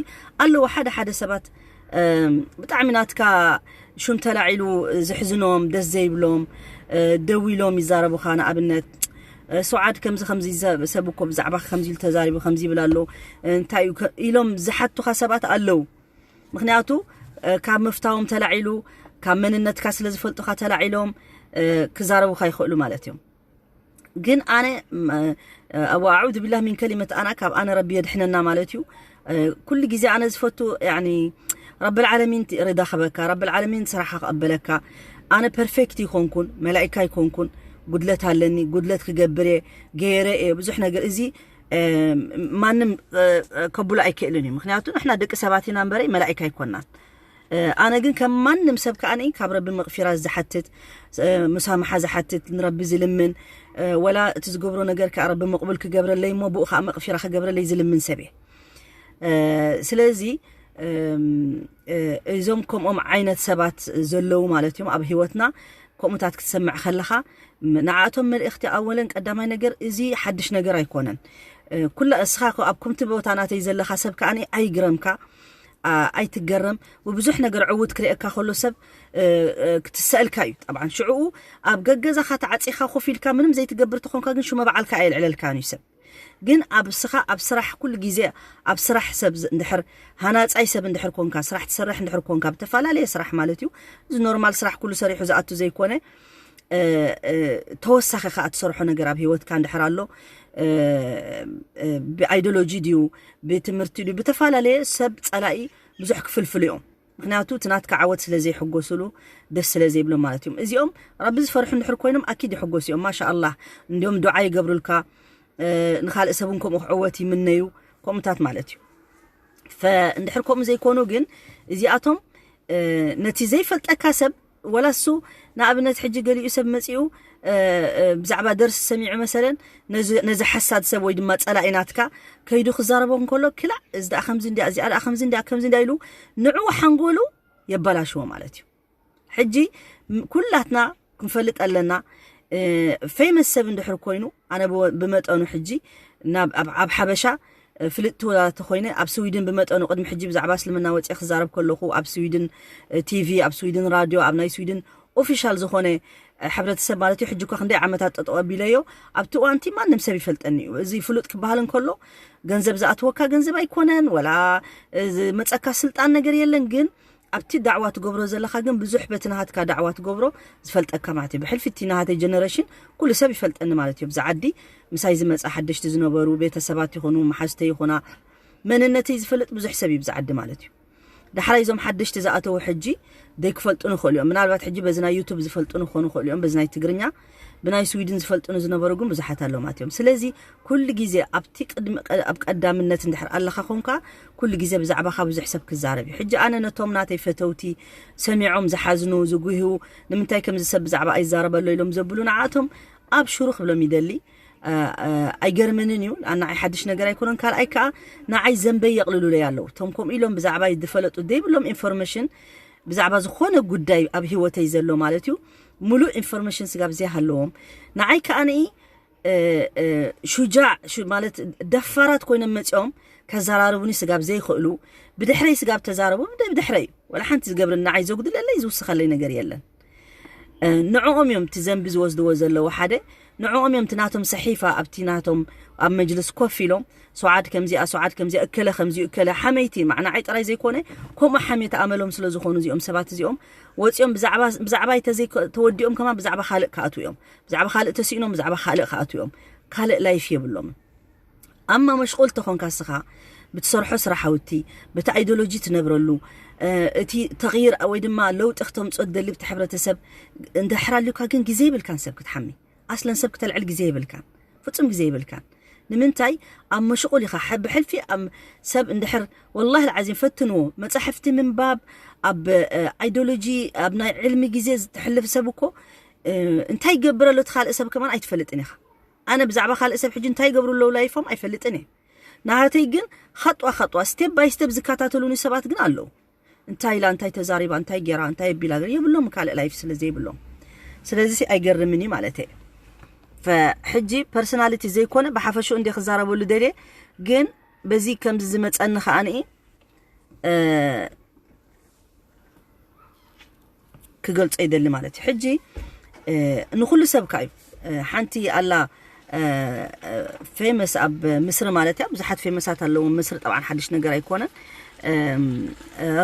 ኣለዎ ሓደ ሓደ ሰባት ብጣዕሚ ናትካ ሹም ተላዒሉ ዝሕዝኖም፣ ደስ ዘይብሎም፣ ደዊሎም ይዛረቡኻ። ንኣብነት፣ ሰዓድ ከምዚ ከምዚ ሰብ እኮ ብዛዕባ ከምዚ ኢሉ ተዛሪቡ፣ ከምዚ ይብል ኣሎ፣ እንታይ እዩ ኢሎም ዝሓቱኻ ሰባት ኣለዉ። ምክንያቱ ካብ ምፍታዎም ተላዒሉ፣ ካብ መንነትካ ስለ ዝፈልጡኻ ተላዒሎም ክዛረቡኻ ይኽእሉ ማለት እዮም። ግን ኣነ ኣብ ኣዑዙ ቢላህ ሚን ከሊመት ኣና፣ ካብ ኣነ ረቢ የድሕነና ማለት እዩ። ኩሉ ግዜ ኣነ ዝፈቱ ያኒ ረብል ዓለሚን ርዳ ክበካ፣ ረብል ዓለሚን ስራሓ ክቐበለካ። ኣነ ፐርፌክት ይኮንኩን፣ መላኢካ ይኮንኩን፣ ጉድለት ኣለኒ፣ ጉድለት ክገብር እየ፣ ገይረ እየ ብዙሕ ነገር። እዚ ማንም ከብሎ ኣይክእልን እዩ። ምክንያቱ ንሕና ደቂ ሰባት ኢና እምበረይ መላኢካ ኣይኮናን። ኣነ ግን ከም ማንም ሰብ ከኣ ካብ ረቢ መቕፊራ ዝሓትት፣ ሙሳምሓ ዝሓትት፣ ንረቢ ዝልምን፣ ወላ እቲ ዝገብሮ ነገር ከኣ ረቢ መቕቡል ክገብረለይ እሞ ብኡ ከኣ መቕፊራ ክገብረለይ ዝልምን ሰብ እየ። ስለዚ እዞም ከምኦም ዓይነት ሰባት ዘለዉ ማለት እዮም ኣብ ህይወትና። ከምኡታት ክትሰምዕ ከለኻ ንዓቶም መልእኽቲ ኣወለን ቀዳማይ ነገር እዚ ሓድሽ ነገር ኣይኮነን። ኩላ እስኻ ኣብ ከምቲ ቦታ ናተይ ዘለኻ ሰብ ከኣ ኣይግረምካ፣ ኣይትገረም። ብብዙሕ ነገር ዕውት ክርእየካ ከሎ ሰብ ክትሰእልካ እዩ። ጠብዓን ሽዕኡ ኣብ ገገዛኻ ተዓፂኻ ኮፍ ኢልካ ምንም ዘይትገብር ተኾንካ ግን ሽመ በዓልካ ኣየልዕለልካን እዩ ሰብ። ግን ኣብ ስኻ ኣብ ስራሕ ኩሉ ግዜ ኣብ ስራሕ ሰብ እንድሕር ሃናፃይ ሰብ እንድሕር ኮንካ፣ ስራሕ ትሰርሕ እንድሕር ኮንካ፣ ብተፈላለየ ስራሕ ማለት እዩ። እዚ ኖርማል ስራሕ ኩሉ ሰሪሑ ዝኣቱ ዘይኮነ ተወሳኺ ከኣ ትሰርሖ ነገር ኣብ ህይወትካ እንድሕር ኣሎ፣ ብኣይዲዮሎጂ ድዩ፣ ብትምህርቲ ድዩ፣ ብተፈላለየ ሰብ ፀላኢ ብዙሕ ክፍልፍሉ እዮም። ምክንያቱ እቲ ናትካ ዓወት ስለ ዘይሕጎስሉ፣ ደስ ስለ ዘይብሎም ማለት እዮም። እዚኦም ረቢ ዝፈርሑ እንድሕር ኮይኖም ኣኪድ ይሕጎስ እዮም። ማሻ ኣላህ፣ እንዲዮም ዱዓ ይገብሩልካ፣ ንካልእ ሰብ እውን ከምኡ ክዕወት ይምነዩ፣ ከምኡታት ማለት እዩ። እንድሕር ከምኡ ዘይኮኑ ግን እዚኣቶም ነቲ ዘይፈልጠካ ሰብ፣ ወላ እሱ ንኣብነት ሕጂ ገሊኡ ሰብ መፂኡ ብዛዕባ ደርሲ ሰሚዑ መሰለን ነዚ ሓሳድ ሰብ ወይ ድማ ፀላኢ ናትካ ከይዱ ክዛረቦ እንከሎ፣ ክላእ እዚ ደኣ ከምዚ እንዲያ፣ እዚኣ ደኣ ከምዚ እንዲያ፣ ከምዚ እንዲያ ኢሉ ንዕኡ ሓንጎሉ የበላሽዎ ማለት እዩ። ሕጂ ኩላትና ክንፈልጥ ኣለና። ፌመስ ሰብ እንድሕር ኮይኑ፣ ኣነ ብመጠኑ ሕጂ ኣብ ሓበሻ ፍልጥቲ ተኮይነ ኣብ ስዊድን ብመጠኑ ቅድሚ ሕጂ ብዛዕባ እስልምና ወፅየ ክዛረብ ከለኹ ኣብ ስዊድን ቲቪ፣ ኣብ ስዊድን ራድዮ፣ ኣብ ናይ ስዊድን ኦፊሻል ዝኾነ ሕብረተሰብ ማለት እዩ። ሕጂ እኳ ክንደይ ዓመታት ጠጠው ኣቢለዮ፣ ኣብቲ እዋንቲ ማንም ሰብ ይፈልጠኒ እዩ። እዚ ፍሉጥ ክበሃል እንከሎ ገንዘብ ዝኣትወካ ገንዘብ ኣይኮነን፣ ወላ ዝመፀካ ስልጣን ነገር የለን። ግን ኣብቲ ዳዕዋ ትገብሮ ዘለካ ግን ብዙሕ በቲ ናሃትካ ዳዕዋ ትገብሮ ዝፈልጠካ ማለት እዩ። ብሕልፊ እቲ ናሃተይ ጀነሬሽን ኩሉ ሰብ ይፈልጠኒ ማለት እዩ። ብዛ ዓዲ ምሳይ ዝመፃ ሓደሽቲ ዝነበሩ ቤተሰባት ይኹኑ፣ መሓዝተይ ይኹና፣ መንነተይ ዝፈልጥ ብዙሕ ሰብ እዩ ብዛ ዓዲ ማለት እዩ። ዳሕራይ እዞም ሓደሽቲ ዝኣተዉ ሕጂ ደይክፈልጡ ንኽእሉ እዮም። ምናልባት ሕጂ በዚ ናይ ዩቱብ ዝፈልጡ ንኾኑ ይኽእሉ እዮም፣ በዚ ናይ ትግርኛ፣ ብናይ ስዊድን ዝፈልጡኒ ዝነበሩ ግን ብዙሓት ኣለዎም ኣትዮም። ስለዚ ኩሉ ግዜ ኣብቲ ቅድሚ ኣብ ቀዳምነት እንድሕር ኣለኻ ኾንካ ኩሉ ግዜ ብዛዕባኻ ብዙሕ ሰብ ክዛረብ እዩ። ሕጂ ኣነ ነቶም ናተይ ፈተውቲ ሰሚዖም ዝሓዝኑ ዝጉህዩ፣ ንምንታይ ከምዚ ሰብ ብዛዕባ ኣይዛረበሎ ኢሎም ዘብሉ ንዓቶም ኣብ ሽሩ ክብሎም ይደሊ። ኣይገርምንን እዩ። ንዓይ ሓድሽ ነገር ኣይኮነን። ካልኣይ ከዓ ንዓይ ዘንበይ የቕልሉለይ ኣለዉ። እቶም ከምኡ ኢሎም ብዛዕባይ ዝፈለጡ ዘይብሎም ኢንፎርሜሽን ብዛዕባ ዝኾነ ጉዳይ ኣብ ህይወተይ ዘሎ ማለት እዩ፣ ሙሉእ ኢንፎርሜሽን ስጋብ ዘይሃለዎም ንዓይ ከዓ ንኢ ሹጃዕ ማለት ደፋራት ኮይኖም መፂኦም ከዘራርቡኒ ስጋብ ዘይኽእሉ ብድሕረይ ስጋብ ተዛረቡ ብድሕረይ ወላ ሓንቲ ዝገብርን ንዓይ ዘጉድለለይ ዝውስኸለይ ነገር የለን። ንዕኦም እዮም እቲ ዘንቢ ዝወስድዎ ዘለዉ ሓደ ንዕኦም እዮም እቲ ናቶም ሰሒፋ ኣብቲ ናቶም ኣብ መጅልስ ኮፍ ኢሎም ሰዓድ ከምዚኣ ሰዓድ ከምዚኣ እከለ ከምዚኡ እከለ ሓመይቲ ማዕና ዓይ ጥራይ ዘይኮነ ከምኡ ሓሜት ኣመሎም ስለ ዝኾኑ እዚኦም ሰባት እዚኦም ወፂኦም ብዛዕባ ብዛዕባ ተወዲኦም ከማ ብዛዕባ ካልእ ክኣትዉ እዮም። ብዛዕባ ካልእ ተሲእኖም ብዛዕባ ካልእ ክኣትዉ እዮም። ካልእ ላይፍ የብሎምን። ኣማ መሽቁል ተኾንካ ስኻ ብትሰርሖ ስራሓውቲ በቲ ኣይዲዮሎጂ ትነብረሉ እቲ ተቕይር ወይ ድማ ለውጢ ክተምፅኦ ትደሊ ብቲ ሕብረተሰብ እንድሕር ኣልዩካ ግን ግዜ ይብልካን ሰብ ክትሓሚ ኣስለን ሰብ ክተልዕል ግዜ ይብልካን ፍጹም ግዜ ይብልካን። ንምንታይ ኣብ መሽቑል ኢኻ? ብሕልፊ ኣብ ሰብ እንድሕር፣ ወላሂ ልዓዚም ፈትንዎ። መጻሕፍቲ ምንባብ፣ ኣብ ኣይዲዮሎጂ፣ ኣብ ናይ ዕልሚ ግዜ ዝተሕልፍ ሰብ እኮ እንታይ ይገብር ኣሎ እቲ ካልእ ሰብ ከማን ኣይትፈልጥን ኢኻ። ኣነ ብዛዕባ ካልእ ሰብ ሕጂ እንታይ ይገብሩ ኣለዉ ላይፎም ኣይፈልጥን እየ። ናሃተይ ግን ኸጥዋ ኸጥዋ፣ ስቴፕ ባይ ስቴፕ ዝከታተሉኒ ሰባት ግን ኣለዉ። እንታይ ኢላ፣ እንታይ ተዛሪባ፣ እንታይ ገይራ፣ እንታይ ኣቢላ፣ የብሎም ካልእ ላይፍ ስለ ዘይብሎም። ስለዚ ሲ ኣይገርምን እዩ ማለት እየ። ፈሕጂ ፐርሶናሊቲ ዘይኮነ ብሓፈሽኡ እንደ ክዛረበሉ ደልየ፣ ግን በዚ ከምዚ ዝመጸኒ ከኣ ንኢ ክገልጾ ይደሊ ማለት እዩ። ሕጂ ንኩሉ ሰብ ከ እዩ። ሓንቲ ኣላ ፌመስ ኣብ ምስሪ ማለት እያ። ብዙሓት ፌመሳት ኣለዉ ምስሪ። ጠብዓን ሓድሽ ነገር ኣይኮነን።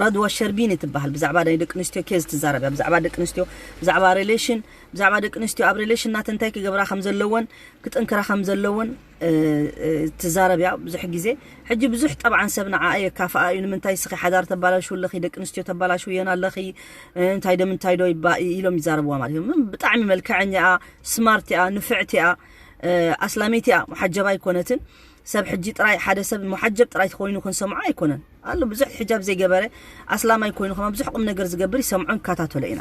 ረድዋ ሸርቢኒ ትበሃል። ብዛዕባ ናይ ደቂ ኣንስትዮ ኬዝ ትዛረብ እያ። ብዛዕባ ደቂ ኣንስትዮ፣ ብዛዕባ ሪሌሽን፣ ብዛዕባ ደቂ ኣንስትዮ ኣብ ሪሌሽን ናተ እንታይ ክገብራ ከም ዘለወን፣ ክጥንክራ ከም ዘለወን ትዛረብ እያ ብዙሕ ግዜ። ሕጂ ብዙሕ ጠብዓን ሰብ ንዓ የካፍኣ እዩ። ንምንታይ ስኺ ሓዳር ተባላሹ ኣለኺ፣ ደቂ ኣንስትዮ ተባላሹ የን ኣለኺ፣ እንታይ ዶ ምንታይ ዶ ይባ-፣ ኢሎም ይዛረብዋ ማለት እዩ። ብጣዕሚ መልክዐኛ እያ፣ ስማርት እያ፣ ንፍዕቲ እያ፣ ኣስላሚት እያ፣ መሓጀባ ኣይኮነትን። ሰብ ሕጂ ጥራይ፣ ሓደ ሰብ መሓጀብ ጥራይ ተኾይኑ ክንሰምዖ ኣይኮነን። ኣሎ ብዙሕ ሕጃብ ዘይገበረ ኣስላማይ ኮይኑ ከማ ብዙሕ ቁም ነገር ዝገብር ይሰምዖ፣ ይከታተሎ ኢና።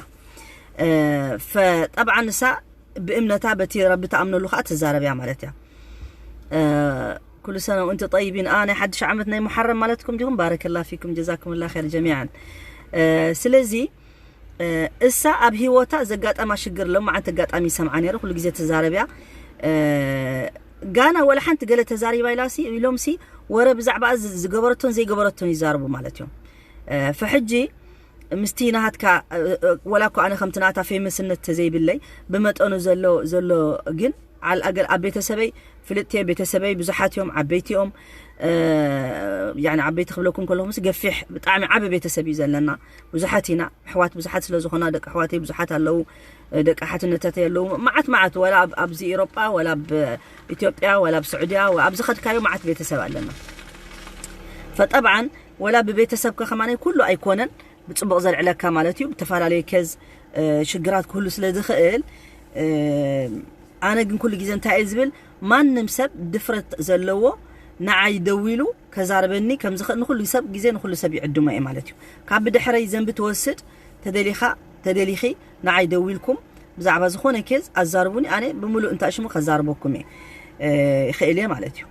ፈጠብዓ ንሳ ብእምነታ በቲ ረቢ ተኣምነሉ ከዓ ትዛረብ እያ ማለት እያ። ኩሉ ሰነ ወእንቱ ጠይቢን። ኣ ናይ ሓድሽ ዓመት ናይ ሙሓረም ማለትኩም ዲኹም? ባረከላ ፊኩም ጀዛኩም ላ ኸይር ጀሚዓን። ስለዚ እሳ ኣብ ህይወታ ዘጋጠማ ሽግር ሎም መዓንቲ ኣጋጣሚ ይሰምዓ ነይሩ። ኩሉ ግዜ ትዛረብ እያ። ጋና ወላ ሓንቲ ገለ ተዛሪባ ኢላ ሲ ኢሎም ሲ ወረ ብዛዕባ ዝገበረቶን ዘይገበረቶን ይዛረቡ ማለት እዮም። ፈሕጂ ምስቲ ናሃትካ ወላ እኮ ኣነ ከምቲ ናታ ፌመስነት ተዘይብለይ ብመጠኑ ዘሎ ዘሎ ግን ዓል ኣገል ኣብ ቤተሰበይ ፍልጥቲ ቤተሰበይ ብዙሓት እዮም፣ ዓበይቲ እዮም። ያኒ ዓበይቲ ክብለኩም ከለኹም ምስ ገፊሕ ብጣዕሚ ዓቢ ቤተሰብ እዩ ዘለና። ብዙሓት ኢና፣ ኣሕዋት ብዙሓት ስለ ዝኾና ደቂ ኣሕዋተይ ብዙሓት ኣለዉ። ደቂ ሓትነታተይ ኣለዉ። መዓት መዓት ወላ ኣብ-፣ ኣብዚ ኤሮጳ ወላ ኣብ ኢትዮጵያ ወላ ኣብ ስዑድያ ወ-፣ ኣብ ዝኸድካዮ መዓት ቤተሰብ ኣለና። ፈጠብዓን ወላ ብቤተሰብካ ከማነይ ኩሉ ኣይኮነን ብጽቡቕ ዘልዕለካ ማለት እዩ። ብተፈላለየ ኬዝ ሽግራት ክህሉ ስለ ዝኽእል ኣነ ግን ኩሉ ግዜ እንታይ እየ ዝብል፣ ማንም ሰብ ድፍረት ዘለዎ ንዓይ ደዊሉ ከዛርበኒ ከም ዝኽእል ንኹሉ ሰብ ግዜ ንኹሉ ሰብ ይዕድሞ እየ ማለት እዩ። ካብ ብድሕረይ ዘንቢ ትወስድ ተደሊኻ ተደሊኺ ንዓይ ደዊልኩም ብዛዕባ ዝኾነ ኬዝ ኣዛርቡኒ፣ ኣነ ብምሉእ እንታይ ሽሙ ከዛርበኩም እየ፣ ይኽእል እየ ማለት እዩ።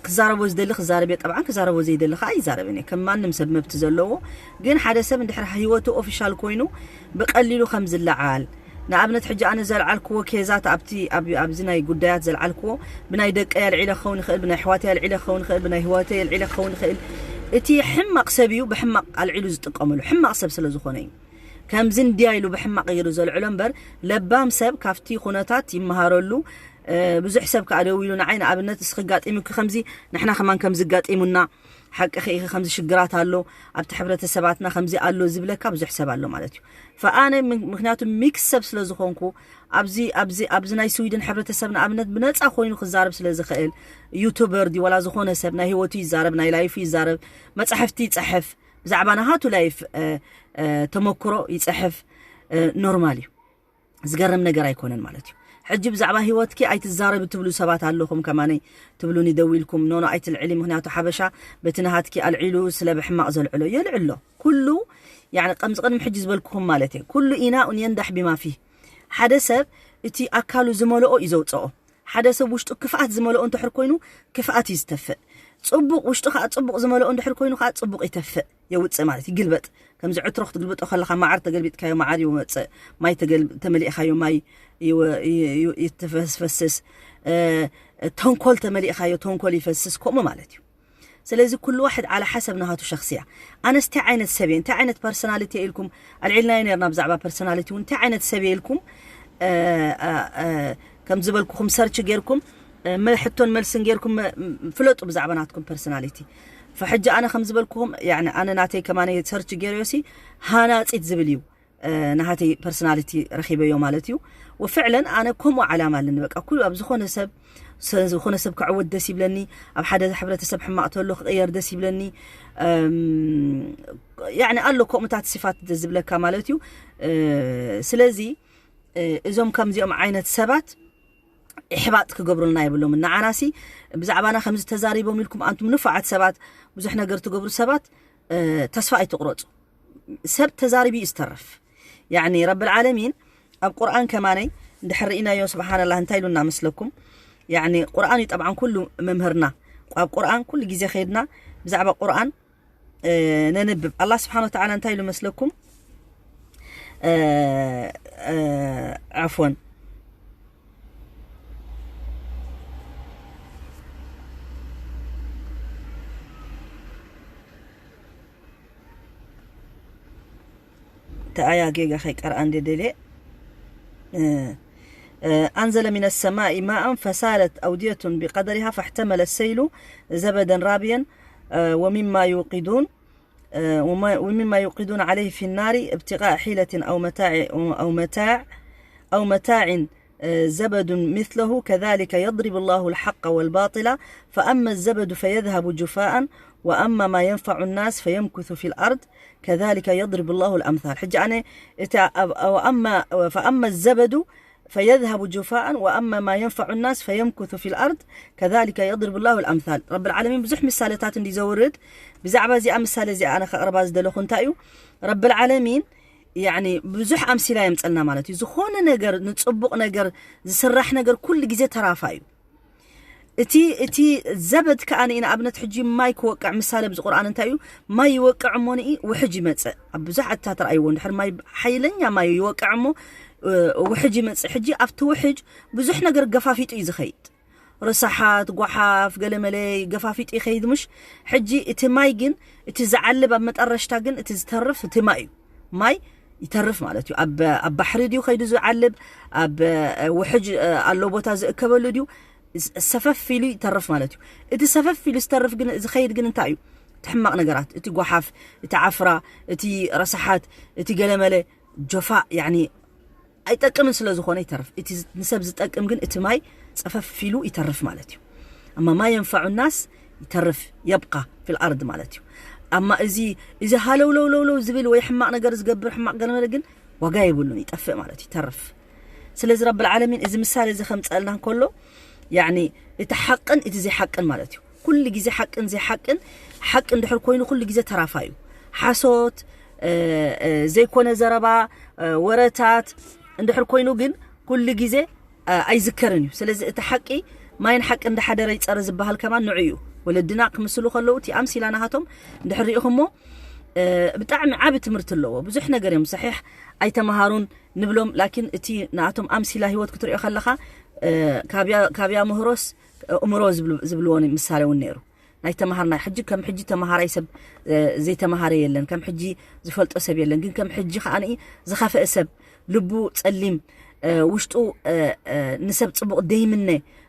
ክዛረቦ ዝደሊ ክዛረብ እየ፣ ጠብዓን ክዛረቦ ዘይደሊ ከዓ ይዛረብን እየ። ከም ማንም ሰብ መብቲ ዘለዎ፣ ግን ሓደ ሰብ እንድሕር ህይወቱ ኦፊሻል ኮይኑ ብቐሊሉ ከም ዝለዓል፣ ንኣብነት ሕጂ ኣነ ዘልዓልክዎ ኬዛት ኣብቲ ኣብ-፣ ኣብዚ ናይ ጉዳያት ዘልዓልክዎ ብናይ ደቀይ ኣልዒለ ክኸውን ይኽእል፣ ብናይ ኣሕዋተይ ኣልዒለ ክኸውን ይኽእል፣ ብናይ ህይወተይ ኣልዒለ ክኸውን ይኽእል። እቲ ሕማቕ ሰብ እዩ ብሕማቕ ኣልዒሉ ዝጥቀመሉ፣ ሕማቕ ሰብ ስለ ዝኾነ እዩ። ከምዚ እንድያ ኢሉ ብሕማቕ ገይሩ ዘልዕሎ እምበር ለባም ሰብ ካብቲ ኩነታት ይመሃረሉ። ብዙሕ ሰብ ከኣ ደው ኢሉ ንዓይ ንኣብነት እስኺ ጋጢሙኪ ከምዚ ንሕና ከማን ከምዚ ጋጢሙና ሓቅኺ ኢኺ፣ ከምዚ ሽግራት ኣሎ ኣብቲ ሕብረተሰባትና ከምዚ ኣሎ ዝብለካ ብዙሕ ሰብ ኣሎ ማለት እዩ። ፈኣነ ም-፣ ምክንያቱ ሚክስ ሰብ ስለ ዝኾንኩ ኣብዚ፣ ኣብዚ፣ ኣብዚ ናይ ስዊድን ሕብረተሰብ ንኣብነት ብነጻ ኮይኑ ክዛረብ ስለ ዝኽእል ዩቱበር ድዩ ወላ ዝኾነ ሰብ ናይ ህይወቱ ይዛረብ፣ ናይ ላይፉ ይዛረብ፣ መጻሕፍቲ ይጽሕፍ፣ ብዛዕባ ናሃቱ ላይፍ ተመክሮ ይጽሕፍ፣ ኖርማል እዩ። ዝገርም ነገር ኣይኮነን ማለት እዩ። ሕጂ ብዛዕባ ህይወትኪ ኣይትዛረቢ ትብሉ ሰባት ኣለኹም፣ ከማነይ ትብሉኒ ደዊልኩም፣ ኖኖ ኣይትልዕሊ፣ ምክንያቱ ሓበሻ በቲ ናሃትኪ ኣልዒሉ ስለ ብሕማቕ ዘልዕሎ የልዕሎ። ኩሉ ያኒ ከምዚ ቅድሚ ሕጂ ዝበልኩኹም ማለት እየ። ኩሉ ኢና ኡንየንዳሕ ቢማፊ። ሓደ ሰብ እቲ ኣካሉ ዝመልኦ እዩ ዘውፅኦ። ሓደ ሰብ ውሽጡ ክፍኣት ዝመልኦ እንድሕር ኮይኑ ክፍኣት እዩ ዝተፍእ። ፅቡቕ ውሽጡ ከዓ ፅቡቕ ዝመልኦ እንድሕር ኮይኑ ከዓ ፅቡቕ ይተፍእ፣ የውፅእ ማለት ይግልበጥ። ከምዚ ዕትሮ ክትግልብጦ ከለኻ መዓር ተገልቢጥካዮ መዓር ይወፅእ፣ ማይ ተገል-፣ ተመሊእካዮ ማይ ይወ-፣ ይ-፣ ይ-፣ ይትፈስፈስስ፣ እ፣ ተንኮል ተመሊእካዮ ተንኮል ይፈስስ፣ ከምኡ ማለት እዩ። ስለዚ ኩሉ ዋሕድ ዓላ ሓሰብ ናሃቱ ሸኽስያ። ኣነስ እንታይ ዓይነት ሰብ እየ፣ እንታይ ዓይነት ፐርሶናሊቲ እየ ኢልኩም ኣልዒልናዮ ነርና። ብዛዕባ ፐርሶናሊቲ እውን እንታይ ዓይነት ሰብ እየ ኢልኩም፣ እ፣ እ፣ እ፣ ከም ዝበልኩኹም ሰርች ጌርኩም፣ እ፣ መ-፣ ሕቶን መልስን ጌርኩም፣ እ፣ ፍለጡ ብዛዕባ ናትኩም ፐርሶናሊቲ። ፈሕጂ ኣነ ከም ዝበልኩኹም፣ ያኒ ኣነ ናተይ ከማነ ሰርች ጌርዮሲ ሃናጺት ዝብል እዩ። እ፣ ናሃተይ ፐርሶናሊቲ ረኺበዮ ማለት እዩ። ወፍዕለን ኣነ ከምኡ ዓላማ ኣለኒ። በቃ ኩሉ ኣብ ዝኾነ ሰብ፣ ሰ-፣ ዝኾነ ሰብ ክዕወት ደስ ይብለኒ፣ ኣብ ሓደ ሕብረተሰብ ሕማቕ ተሎ ክቕየር ደስ ይብለኒ። እም፣ ያኒ ኣሎ ከምኡታት ሲፋት ዝብለካ ማለት እዩ። እ፣ ስለዚ፣ እ፣ እዞም ከምዚኦም ዓይነት ሰባት ኢሕባጥ ክገብሩልና የብሎም። ንዓናሲ ብዛዕባና ከምዚ ተዛሪቦም ኢልኩም ኣንቱም ንፉዓት ሰባት፣ ብዙሕ ነገር ትገብሩ ሰባት፣ እ፣ ተስፋ ኣይትቑረጹ። ሰብ ተዛሪቡ እዩ ዝተርፍ። ያኒ ረብል ዓለሚን ኣብ ቁርኣን ከማነይ እንድሕር ርኢናዮ፣ ስብሓንላህ፣ እንታይ ኢሉና መስለኩም? ያኒ ቁርኣን እዩ ጠብዓን ኩሉ መምህርና። ኣብ ቁርኣን ኩሉ ግዜ ከይድና ብዛዕባ ቁርኣን፣ እ፣ ነንብብ። ኣላህ ስብሓን ወተዓላ እንታይ ኢሉ መስለኩም? እ፣ እ፣ ዓፍወን። ተኣያ ጌጋ ከይቀርኣ እንደ ደልየ። እ፣ እ፣ أنزل من السماء ماء فسالت أودية بقدرها فاحتمل السيل زبدا رابيا، እ፣ ومما يوقدون، እ፣ وما-، ومما يوقدون عليه في النار ابتغاء حيلة أو متاع، أو متاع، أو متاع، እ፣ زبد مثله كذلك يضرب الله الحق والباطل فأما الزبد فيذهب جفاء وأما ما ينفع الناس فيمكث في الأرض كذلك يضرب الله الأمثال. ሕጂ ኣነ እቲ ኣብ-፣ وأما، فأما الزبد فيذهب جفاء وأما ما ينفع الناس فيمكث في الأرض كذلك يضرب الله الأمثال. ረብል ዓለሚን ብዙሕ ምሳሌታት እንዲ ዘውርድ፣ ብዛዕባ እዚኣ ምሳሌ እዚኣ ኣነ ከቕርባ ዝደለኹ እንታይ እዩ? ረብል ዓለሚን ያኒ ብዙሕ ኣምሲላ የምጸልና ማለት እዩ። ዝኾነ ነገር፣ ንጽቡቕ ነገር፣ ዝስራሕ ነገር ኩሉ ግዜ ተራፋ እዩ። እቲ፣ እቲ ዘበድ ከኣ ንኣብነት ሕጂ ማይ ክወቅዕ ምሳሌ ብዚ ቁርኣን እንታይ እዩ? ማይ ይወቅዕ እሞ ንኢ ውሕጅ ይመጽእ። ኣብ ብዙሕ ዓድታት ረኣይዎ፣ እንድሕር ማይ፣ ሓይለኛ ማይ ይወቅዕ እሞ፣ እ፣ ውሕጅ ይመጽእ። ሕጂ ኣብቲ ውሕጅ ብዙሕ ነገር ገፋፊጡ እዩ ዝኸይድ። ርሳሓት፣ ጓሓፍ፣ ገለመለ ገፋፊጡ ይኸይድ። ምሽ ሕጂ እቲ ማይ ግን፣ እቲ ዝዓልብ ኣብ መጠረሽታ ግን እቲ ዝተርፍ እቲ ማይ እዩ። ማይ ይተርፍ ማለት እዩ። ኣብ፣ ኣብ ባሕሪ ድዩ ከይዱ ዝዓልብ፣ ኣብ፣ እ፣ ውሕጅ፣ እ፣ ኣሎ ቦታ ዝእከበሉ ድዩ፣ ስ-፣ ሰፈፍ ኢሉ ይተርፍ ማለት እዩ። እቲ ሰፈፍ ኢሉ ዝተርፍ ግን፣ ዝኸይድ ግን እንታይ እዩ? እቲ ሕማቕ ነገራት፣ እቲ ጓሓፍ፣ እቲ ዓፍራ፣ እቲ ረሳሓት፣ እቲ ገለመለ፣ ጆፋ፣ ያኒ ኣይጠቅምን ስለ ዝኾነ ይተርፍ። እቲ ዝ-፣ ንሰብ ዝጠቅም ግን እቲ ማይ ጸፈፍ ኢሉ ይተርፍ ማለት እዩ። ኣማ ማ የንፈዑ ናስ ይተርፍ፣ የብቃ ፊል ኣርድ ማለት እዩ። ኣማ እዚ፣ እዚ ሃለውለውለውለው ዝብል ወይ ሕማቕ ነገር ዝገብር፣ ሕማቕ ገለመለ ግን ዋጋ የብሉን፣ ይጠፍእ ማለት እዩ፣ ይተርፍ። ስለዚ ረብል ዓለሚን እዚ ምሳሌ እዚ ከምጸልና እንከሎ፣ ያኒ እቲ ሓቅን እቲ ዘይሓቅን ማለት እዩ። ኩሉ ግዜ ሓቅን ዘይሓቅን፣ ሓቂ እንድሕር ኮይኑ ኩሉ ግዜ ተራፋ እዩ። ሓሶት፣ እ፣ እ፣ ዘይኮነ ዘረባ፣ እ፣ ወረታት እንድሕር ኮይኑ ግን ኩሉ ግዜ፣ እ፣ ኣይዝከርን እዩ። ስለዚ እቲ ሓቂ ማይን ሓቂ እንዳሓደረ ይጸረ ዝበሃል ከማን ንዑ እዩ። ወለድና ክምስሉ ከለዉ እቲ ኣምሲላ ናሃቶም እንድሕር ርኢኹሞ፣ እ፣ ብጣዕሚ ዓቢ ትምህርቲ ኣለዎ። ብዙሕ ነገር እዮም ሰሒሕ ኣይተመሃሩን ንብሎም፣ ላኪን እቲ ንኣቶም ኣምሲላ ህይወት ክትሪኦ ከለኻ፣ እ፣ ካብያ፣ ካብያ ምህሮስ፣ እ፣ እምሮ ዝብሉ-፣ ዝብልዎ ምሳሌ እውን ነይሩ። ናይ ተመሃርና ሕጂ ከም ሕጂ ተመሃራይ ሰብ፣ እ፣ ዘይተመሃረ የለን፣ ከም ሕጂ ዝፈልጦ ሰብ የለን። ግን ከም ሕጂ ከኣ ንኢ ዝኸፈአ ሰብ፣ ልቡ ጸሊም፣ እ፣ ውሽጡ፣ እ፣ እ፣ ንሰብ ጽቡቕ ደይምነ፣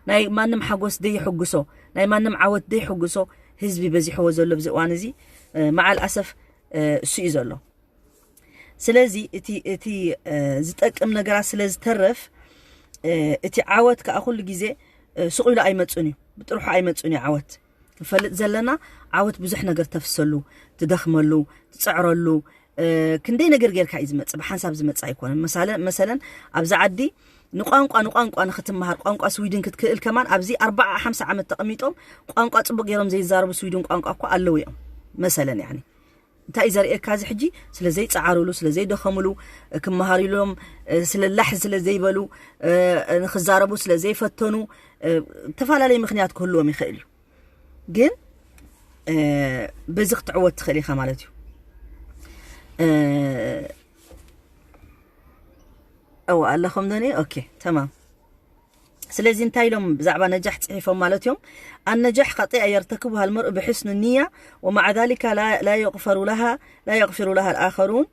ናይ ማንም ሓጎስ ደይሕጉሶ፣ ናይ ማንም ዓወት ደይሕጉሶ ህዝቢ በዚሕዎ ዘሎ ኣብዚ እዋን እዚ፣ እ፣ መዓል ኣሰፍ፣ እ፣ እሱ እዩ ዘሎ። ስለዚ እቲ፣ እቲ፣ እ፣ ዝጠቅም ነገራት ስለ ዝተርፍ፣ እ፣ እቲ ዓወት ከኣ ኩሉ ግዜ፣ እ፣ ስቕ ኢሉ ኣይመጽን እዩ፣ ብጥርሑ ኣይመጽን እዩ ዓወት። ክንፈልጥ ዘለና ዓወት ብዙሕ ነገር ተፍሰሉ፣ ትደኽመሉ፣ ትጽዕረሉ፣ እ፣ ክንደይ ነገር ጌርካ እዩ ዝመጽእ፣ ብሓንሳብ ዝመጽእ ኣይኮነን። መሳለ-፣ መሰለን ኣብዚ ዓዲ ንቋንቋ፣ ንቋንቋ ንክትመሃር ቋንቋ ስዊድን ክትክእል ከማን ኣብዚ ኣርብዓ ሓምሳ ዓመት ተቐሚጦም ቋንቋ ጽቡቕ ገይሮም ዘይዛረቡ ስዊድን ቋንቋ እኮ ኣለዉ እዮም። መሰለን ያኒ እንታይ እዩ ዘርእየካ እዚ ሕጂ? ስለ ዘይጸዓሩሉ፣ ስለ ዘይደኸሙሉ፣ እ፣ ክመሃሩ ኢሎም፣ እ፣ ስለ ላሕ ስለ ዘይበሉ፣ እ፣ እ፣ ንክዛረቡ ስለ ዘይፈተኑ፣ እ፣ ዝተፈላለየ ምኽንያት ክህልዎም ይኽእል እዩ። ግን፣ እ፣ በዚ ክትዕወት ትኽእል ኢኻ ማለት እዩ። እ፣ እወ፣ ኣለኹም ዶኒ? ኦኬ፣ ተማም። ስለዚ እንታይ ኢሎም ብዛዕባ ነጃሕ ጽሒፎም ማለት እዮም? النجاح خطيئة يرتكبها المرء بحسن النية، ومع ذلك لا، لا يغفر لها، لا يغفر لها الآخرون.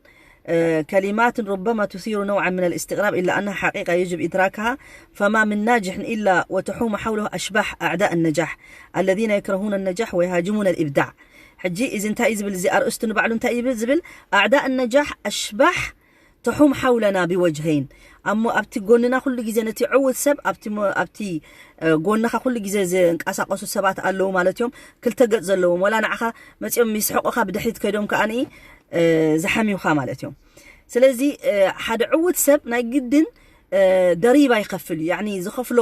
آه، كلمات ربما تثير نوعا من الاستغراب، إلا أنها حقيقة يجب إدراكها. فما من ناجح إلا وتحوم حوله أشباح أعداء النجاح، الذين يكرهون النجاح ويهاجمون الإبداع. ሕጂ እዚ እንታይ እዩ ዝብል፣ እዚ ኣርእስቱ ንባዕሉ እንታይ እዩ ዝብል? أعداء النجاح أشباح تحوم حولنا بوجهين. እሞ ኣብቲ ጎንና ኩሉ ግዜ ነቲ ዕዉት ሰብ ኣብቲ ሞ-፣ ኣብቲ፣ እ፣ ጎንኻ ኩሉ ግዜ ዝንቀሳቐሱ ሰባት ኣለዉ ማለት እዮም። ክልተ ገጽ ዘለዎም። ወላ ንዓኻ መጺኦም ይስሕቑኻ፣ ብድሕሪት ከይዶም ከኣ ንኢ፣ እ፣ ዝሓምዩኻ ማለት እዮም። ስለዚ፣ እ፣ ሓደ ዕዉት ሰብ ናይ ግድን ደሪባ ይኸፍል እዩ። ዝኸፍሎ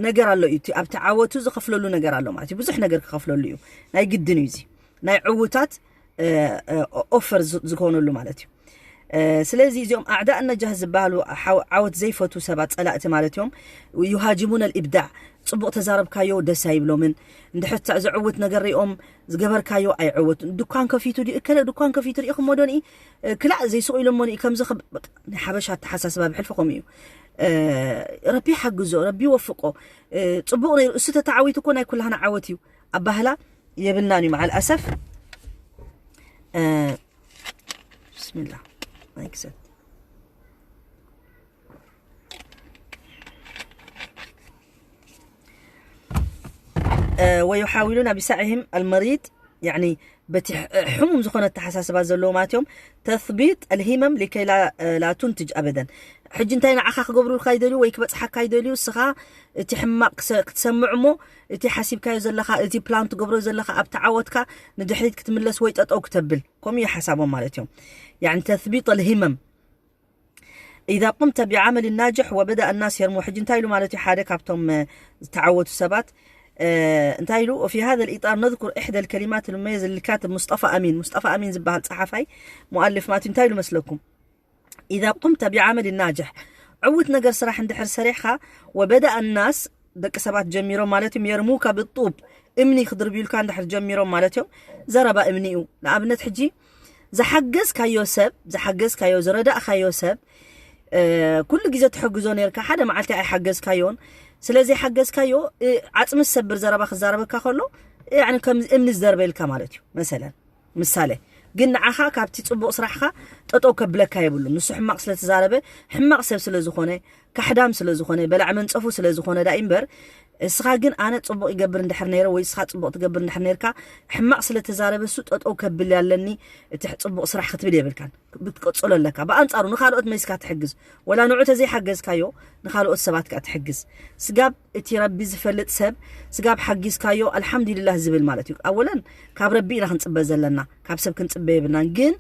ነገር ኣሎ እዩ። ኣብቲ ዓወቱ ዝኸፍለሉ ነገር ኣሎ ማለት እዩ። ብዙሕ ነገር ክኸፍለሉ እዩ። ናይ ግድን እዩ። እዚ ናይ ዕውታት ኦፈር ዝኾነሉ ማለት እዩ። ስለዚ እዚኦም ኣዕዳእ ነጃህ ዝበሃሉ ዓወት ዘይፈቱ ሰባት፣ ጸላእቲ ማለት እዮም። ዩሃጅሙን ኣልኢብዳዕ፣ ጽቡቕ ተዛረብካዮ ደስ ኣይብሎምን። እንድሕር ዘዕውት ነገር ሪኦም ዝገበርካዮ ኣይዕወቱን። ድኳን ከፊቱ ድዩ እከለ ድኳን ከፊቱ ሪኢኹሞ ዶ ንኢ ክላእ ዘይስቕ ኢሎሞ ንኢ ከምዚ ናይ ሓበሻ ኣተሓሳስባ ብሕልፊ ከምኡ እዩ። ረቢ ሓግዞ፣ ረቢ ወፍቆ። ጽቡቕ ነይሩ እሱ ተተዓዊቱ እኮ ናይ ኩላህና ዓወት እዩ። ኣባህላ የብልናን እዩ መዓል ኣሰፍ። ብስሚላ ኣይክሰት ويحاولون بسعيهم المريض يعني በቲ ሕሙም ዝኾነ ኣተሓሳስባ ዘለዎም ኣትዮም ተስቢጥ ኣልሂመም ሊከይ ላ ቱንትጅ ኣበደን። ሕጂ እንታይ ንዓኻ ክገብሩልካ ይደልዩ ወይ ክበፅሓካ ይደልዩ? እስኻ እቲ ሕማቕ ክትሰምዕ እሞ እቲ ሓሲብካዮ ዘለኻ እቲ ፕላን ትገብሮ ዘለኻ ኣብ ተዓወትካ ንድሕሪት ክትምለስ ወይ ጠጠው ክተብል ከምኡ እዩ ሓሳቦም ማለት እዮም። يعني تثبيط الهمم إذا قمت بعمل ناجح وبدأ الناس يرمون ሕጂ እንታይ ኢሉ ማለት እዩ ሓደ ካብቶም ዝተዓወቱ ሰባት እንታይ ኢሉ في هذا الإطار نذكر إحدى الكلمات المميزة للكاتب مصطفى أمين مصطفى أمين ዝበሃል ጸሓፋይ مؤلف ማለት እንታይ ኢሉ መስለኩም إذا قمت بعمل ناجح ዕውት ነገር ስራሕ እንድሕር ሰሪሕኻ وبدأ الناس ደቂ ሰባት ጀሚሮም ማለት እዮም يرموك بالطوب እምኒ ክድርብዩልካ እንድሕር ጀሚሮም ማለት እዮም ዘረባ እምኒ እዩ ንኣብነት ሕጂ ዝሓገዝካዮ ሰብ ዝሓገዝካዮ ዝረዳእካዮ ሰብ ኩሉ ግዜ ትሕግዞ ነርካ ሓደ መዓልቲ ኣይሓገዝካዮን ስለዚ ሓገዝካዮ ዓፅሚ ዝሰብር ዘረባ ክዛረበካ ከሎ ከም እምኒ ዝደርበልካ ማለት እዩ መሰለን ምሳሌ ግን ንዓኻ ካብቲ ፅቡቕ ስራሕኻ ጠጠው ከብለካ የብሉ ንሱ ሕማቕ ስለተዛረበ ሕማቕ ሰብ ስለዝኾነ ካሕዳም ስለዝኾነ በላዕ መንፀፉ ስለዝኾነ ዳ እምበር እስኻ ግን ኣነ ፅቡቕ ይገብር እንድሕር ነይረ ወይ እስኻ ፅቡቕ ትገብር እንድሕር ነይርካ ሕማቕ ስለተዛረበ እሱ ጠጠው ከብል ያለኒ እቲ ፅቡቕ ስራሕ ክትብል የብልካን ክትቀፅሎ ኣለካ ብኣንፃሩ ንኻልኦት መይስካ ትሕግዝ ወላ ንዑ ተዘይሓገዝካዮ ንኻልኦት ሰባት ከኣ ትሕግዝ ስጋብ እቲ ረቢ ዝፈልጥ ሰብ ስጋብ ሓጊዝካዮ ኣልሓምዱሊላህ ዝብል ማለት እዩ ኣወለን ካብ ረቢ ኢና ክንፅበ ዘለና ካብ ሰብ ክንፅበ የብልናን ግን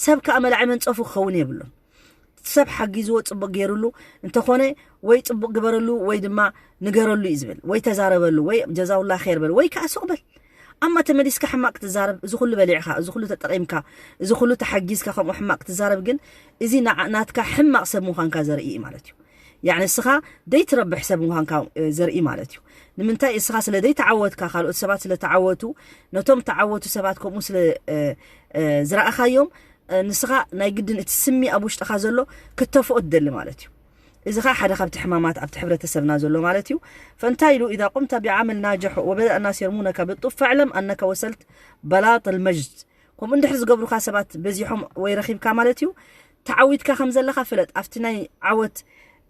ሰብ ከኣ መላዒ መንፀፉ ክኸውን የብሉን ሰብ ሓጊዝዎ ፅቡቅ ገይሩሉ እንተኾነ ወይ ፅቡቅ ግበረሉ ወይ ድማ ንገረሉ እዩ ዝብል ወይ ተዛረበሉ ወይ ጀዛውላ ኸይር በል ወይ ከዓ ሱቅ በል ኣማ ተመሊስካ ሕማቅ ክትዛረብ እዚ ኩሉ በሊዕካ እዚ ኩሉ ተጠቂምካ እዚ ኩሉ ተሓጊዝካ ከምኡ ሕማቅ ክትዛረብ ግን እዚ ናትካ ሕማቅ ሰብ ምዃንካ ዘርኢ እዩ ማለት እዩ ያዕ እስኻ ደይትረብሕ ሰብ ምዃንካ ዘርኢ ማለት እዩ ንምንታይ እስኻ ስለ ዘይተዓወትካ ካልኦት ሰባት ስለ ተዓወቱ ነቶም ተዓወቱ ሰባት ከምኡ ስለ ዝረኣኻዮም ንስኻ ናይ ግድን እቲ ስሚ ኣብ ውሽጥኻ ዘሎ ክተፍኦ ትደሊ ማለት እዩ እዚ ኸዓ ሓደ ካብቲ ሕማማት ኣብቲ ሕብረተሰብና ዘሎ ማለት እዩ ፈእንታይ ኢሉ إذا قمت بعمل ناجح وبدأ الناس يرمونك بالطوب فاعلم أنك وصلت بلاط المجد ከምኡ እንድሕር ዝገብሩካ ሰባት በዚሖም ወይ ረኺብካ ማለት እዩ ተዓዊትካ ከም ዘለኻ ፍለጥ ኣብቲ ናይ ዓወት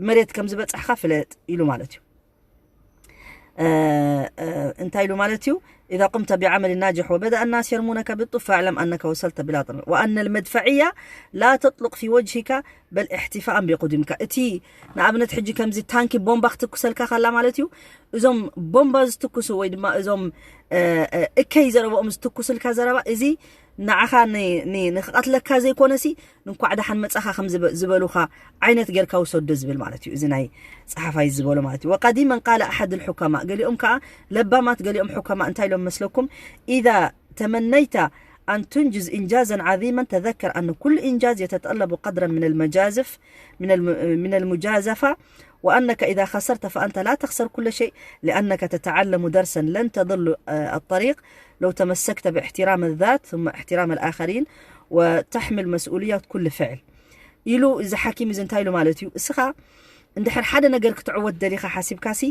መሬት ከም ዝበጻሕካ ፍለጥ ኢሉ ማለት እዩ እንታይ ኢሉ ማለት እዩ إذا قمت بعمل ناجح وبدأ الناس يرمونك بالطوب فاعلم أنك وصلت بلا طرف وأن المدفعية لا تطلق في وجهك بل احتفاء بقدومك እቲ ንኣብነት ሕጂ ከምዚ ታንኪ ቦምባ ክትኩሰልካ ከላ ማለት እዩ እዞም ቦምባ ዝትኩሱ ወይ ድማ እዞም እከይ ዘረብኦም ዝትኩስልካ ዘረባ እዚ ንዓኻ ንክቐትለካ ዘይኮነሲ እንኳዕ ደሓን መጻኻ ከም ዝበሉኻ ዓይነት ጌርካ ውሰዶ ዝብል ማለት እዩ እዚ ናይ ጸሓፋይ ዝበሎ ማለት እዩ وقديما قال أحد الحكماء ገሊኦም ከዓ ለባማት ገሊኦም حكماء እንታይ ኢሎም መስለኩም إذا تمنيت أن تنجز إنجازا عظيما تذكر أن كل إنجاز يتطلب قدرا من المجازف من من المجازفة وأنك إذا خسرت فأنت لا تخسر كل شيء لأنك تتعلم درسا لن تضل الطريق لو تمسكت باحترام الذات ثم احترام الآخرين وتحمل مسؤولية كل فعل ኢሉ እዚ ሓኪም እዚ እንታይ ኢሉ ማለት እዩ እስኻ እንድሕር ሓደ ነገር ክትዕወት ደሊኻ ሓሲብካሲ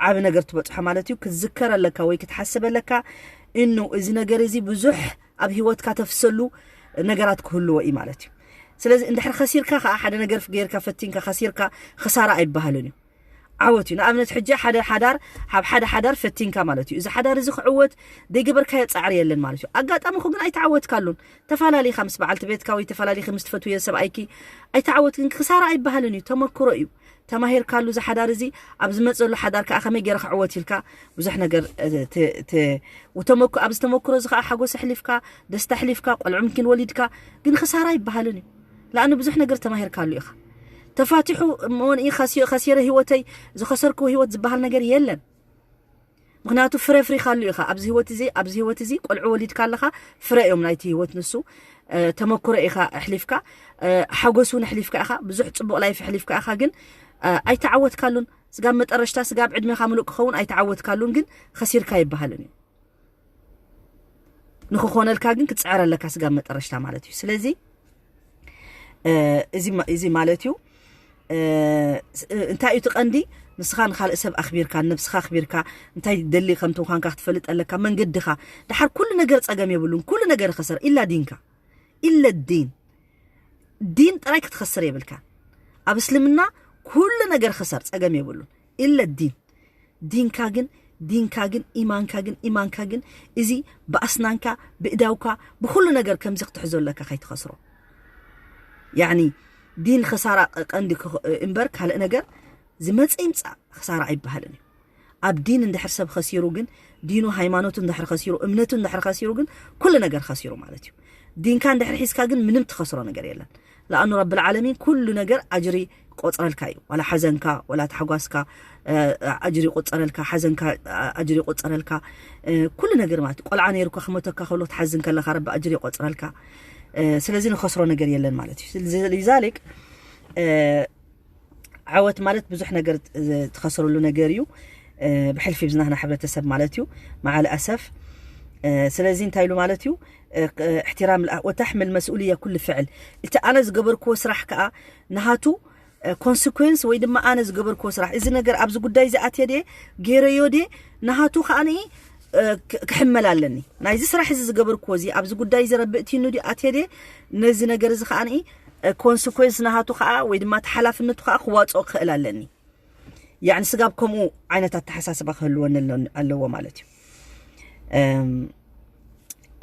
ዓብ ነገር ትበፅሖ ማለት እዩ ክትዝከር ኣለካ ወይ ክትሓስብ ኣለካ እኑ እዚ ነገር እዚ ብዙሕ ኣብ ህይወትካ ተፍሰሉ ነገራት ክህልዎ እዩ ማለት እዩ ስለዚ እንድሕር ከሲርካ ከዓ ሓደ ነገር ገይርካ ፈቲንካ ከሲርካ ክሳራ ኣይበሃልን እዩ ዓወት እዩ ንኣብነት ሕጂ ሓደ ሓዳር ኣብ ሓደ ሓዳር ፈቲንካ ማለት እዩ እዚ ሓዳር እዚ ክዕወት ዘይገበርካዮ ፃዕሪ የለን ማለት እዩ ኣጋጣሚ ግን ኣይተዓወትካሉን ተፈላለኻ ምስ በዓልቲ ቤትካ ወይ ተፈላለኺ ምስ ትፈትውዮ ሰብኣይኪ ኣይተዓወት ግን ክሳራ ኣይበሃልን እዩ ተመክሮ እዩ ተማሂርካሉ እዚ ሓዳር እዚ ኣብ ዝመፀሉ ሓዳር ከዓ ከመይ ገይረ ክዕወት ኢልካ ብዙሕ ነገር ኣብዚ ተመክሮ እዚ ከዓ ሓጎስ ኣሕሊፍካ ደስታ ኣሕሊፍካ ቆልዑ ምኪን ወሊድካ ግን ክሳራ ኣይበሃልን እዩ ለኣኑ ብዙሕ ነገር ተማሂርካሉ ኢኻ ተፋቲሑ እሞ ንኢ ከሲ- ከሲረ ህይወተይ፣ ዝኸሰርክዎ ህይወት ዝበሃል ነገር የለን። ምክንያቱ ፍረ ፍሪኻሉ ኢኻ። ኣብዚ ህይወት እዚ፣ ኣብዚ ህይወት እዚ ቆልዑ ወሊድካ ኣለኻ፣ ፍረ እዮም ናይቲ ህይወት። ንሱ እ፣ ተመክሮ ኢኻ ኣሕሊፍካ፣ እ፣ ሓጎስ እውን ኣሕሊፍካ ኢኻ፣ ብዙሕ ጽቡቕ ላይፍ ኣሕሊፍካ ኢኻ። ግን እ፣ ኣይተዓወትካሉን። ስጋብ መጠረሽታ፣ ስጋብ ዕድሜኻ ምሉእ ክኸውን ኣይተዓወትካሉን፣ ግን ኸሲርካ ይበሃልን እዩ። ንክኾነልካ ግን ክትጽዕር ኣለካ፣ ስጋብ መጠረሽታ ማለት እዩ። ስለዚ እ፣ እዚ ማ- እዚ ማለት እዩ። እ፣ ስ- እ፣ እንታይ እዩ እቲ ቀንዲ? ንስኻ ንኻልእ ሰብ ኣኽቢርካ፣ ነብስኻ ኣኽቢርካ፣ እንታይ ደሊ ከም ትንኳንካ ክትፈልጥ ኣለካ። መንገድኻ፣ ድሓር ኩሉ ነገር ጸገም የብሉን። ኩሉ ነገር ኸሰር ኢላ ዲንካ፣ ኢለ ዲን፣ ዲን ጥራይ ክትኸስር የብልካ። ኣብ እስልምና ኩሉ ነገር ኸሰር፣ ጸገም የብሉን። ኢለ ዲን፣ ዲንካ ግን፣ ዲንካ ግን፣ ኢማንካ ግን፣ ኢማንካ ግን፣ እዚ ብኣስናንካ፣ ብእዳውካ፣ ብኹሉ ነገር ከምዚ ክትሕዞ ኣለካ፣ ከይትኸስሮ። ያኒ ዲን ኸሳራ ቀንዲ ክኽ- እምበር ካልእ ነገር ዝመጸ ይምጻእ ኸሳራ ኣይበሃልን እዩ። ኣብ ዲን እንድሕር ሰብ ኸሲሩ ግን፣ ዲኑ ሃይማኖቱ እንድሕር ኸሲሩ፣ እምነቱ እንድሕር ኸሲሩ ግን፣ ኩሉ ነገር ኸሲሩ ማለት እዩ። ዲንካ እንድሕር ሒዝካ ግን ምንም ትኸስሮ ነገር የለን። ለኣኑ ረብል ዓለሚን ኩሉ ነገር ኣጅሪ ቆጽረልካ እዩ። ዋላ ሓዘንካ፣ ዋላ ተሓጓስካ፣ እ፣ ኣጅሪ ቆጸረልካ፣ ሓዘንካ፣ እ፣ ኣጅሪ ቆጸረልካ፣ እ፣ ኩሉ ነገር ማለት እዩ። ቆልዓ ነይሩካ ክመተካ ከሎ ትሓዝን ከለኻ ረቢ ኣጅሪ ቆጽረልካ። እ፣ ስለዚ ንኸስሮ ነገር የለን ማለት እዩ። ስለዚ ሊዛሊክ፣ እ፣ ዓወት ማለት ብዙሕ ነገር ት- ትኸስርሉ ነገር እዩ። እ፣ ብሕልፊ ብዝናህና ሕብረተሰብ ማለት እዩ። መዓል ኣሰፍ። እ፣ ስለዚ እንታይ ኢሉ ማለት እዩ? እ፣ ክ- እሕትራም ልኣ- ወተሕምል መስኡልያ ኩሉ ፍዕል። እቲ ኣነ ዝገበርክዎ ስራሕ ከኣ ንሃቱ እ፣ ኮንስኩዌንስ ወይ ድማ ኣነ ዝገበርክዎ ስራሕ፣ እዚ ነገር ኣብዚ ጉዳይ እዚ ኣትየ ድየ፣ ገይረዮ ድየ፣ ንሃቱ ከኣ ንኢ እ፣ ክ- ክሕመል ኣለኒ። ናይዚ ስራሕ እዚ ዝገበርክዎ እዚ ኣብዚ ጉዳይ እዚ ረቢ እትይኑ ድዩ ኣትየ ድየ፣ ነዚ ነገር እዚ ከኣ ንኢ እ፣ ኮንስኩዌንስ ንሃቱ ከኣ ወይ ድማ ተሓላፍነቱ ከኣ ክዋፅኦ ክኽእል ኣለኒ። ያዕኒ ስጋብ ከምኡ ዓይነት ኣተሓሳስባ ክህልወኒ ኣሎ- ኣለዎ ማለት እዩ። እም፣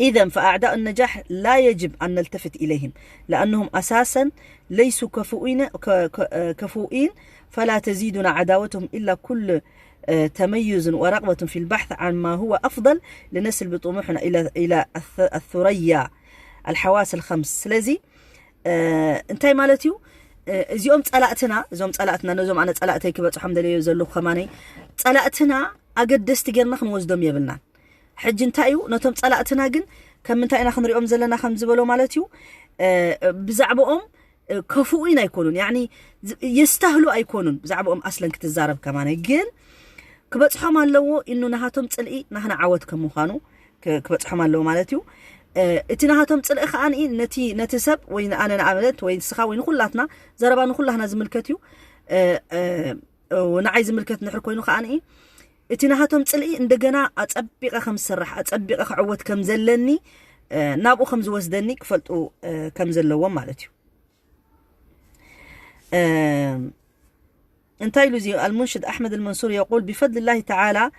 إذا فأعداء النجاح لا يجب أن نلتفت إليهم، لأنهم أساسا ليسوا كفؤين، ك- ك- آه، كفؤين، فلا تزيدنا عداوتهم إلا كل آه، تميز ورغبة في البحث عن ما هو أفضل لنصل بطموحنا إلى إلى الث- الثريا، الحواس الخمس. ስለዚ እ፣ እንታይ ማለት እዩ? እ፣ እዚኦም ጸላእትና፣ እዞም ጸላእትና፣ ነዞም ኣነ ጸላእተይ ክበጽሖም ደለዮ ዘለኹ ከማነይ፣ ጸላእትና ኣገደስቲ ጌርና ክንወስዶም የብልናን። ሕጂ እንታይ እዩ? ነቶም ጸላእትና ግን ከም ምንታይ ኢና ክንሪኦም ዘለና ከም ዝበሎ ማለት እዩ? እ፣ ብዛዕባኦም እ፣ ከፍኡን ኣይኮኑን፣ ያኒ ዝ- የስታህሉ ኣይኮኑን። ብዛዕባኦም ኣስለን ክትዛረብ ከማነ ግን ክበጽሖም ኣለዎ። ኢኑ ናሃቶም ጽልኢ ናህና ዓወት ከም ምዃኑ ክ- ክበጽሖም ኣለዎ ማለት እዩ። እ፣ እቲ ናሃቶም ጽልኢ ከኣ ንኢ ነቲ ነቲ ሰብ ወይ ንኣነ ንኣብነት ወይ ንስኻ ወይ ንኹላትና ዘረባ ንኹላትና ዝምልከት እዩ። እ፣ እ፣ ንዓይ ዝምልከት ንድሕር ኮይኑ ከኣ ንኢ እቲ ናሃቶም ጽልኢ እንደገና ኣጸቢቐ ከም ዝሰርሕ ኣጸቢቐ ክዕወት ከም ዘለኒ እ፣ ናብኡ ከም ዝወስደኒ ክፈልጡ እ፣ ከም ዘለዎም ማለት እዩ። آم، انتهى لزي المنشد أحمد المنصور يقول: بفضل الله تعالى،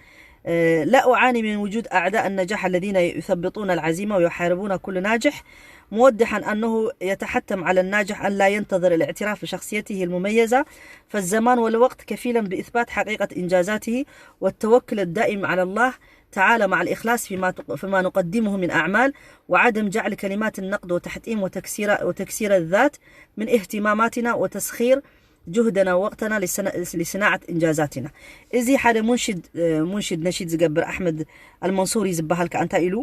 آه، لا أعاني من وجود أعداء النجاح الذين يثبطون العزيمة ويحاربون كل ناجح، موضحا أنه يتحتم على الناجح أن لا ينتظر الاعتراف بشخصيته المميزة، فالزمان والوقت كفيلا بإثبات حقيقة إنجازاته، والتوكل الدائم على الله تعالى مع الإخلاص فيما تق- فيما نقدمه من أعمال، وعدم جعل كلمات النقد وتحطيم وتكسير وتكسير الذات من اهتماماتنا وتسخير جهدنا ووقتنا لصنا- لصناعة إنجازاتنا. እዚ ሓደ ሙንሽድ እ፣ ሙንሽድ ነሺድ ዝገብር ኣሕመድ ኣልመንሱሪ ዝበሃል ከኣ እንታይ ኢሉ?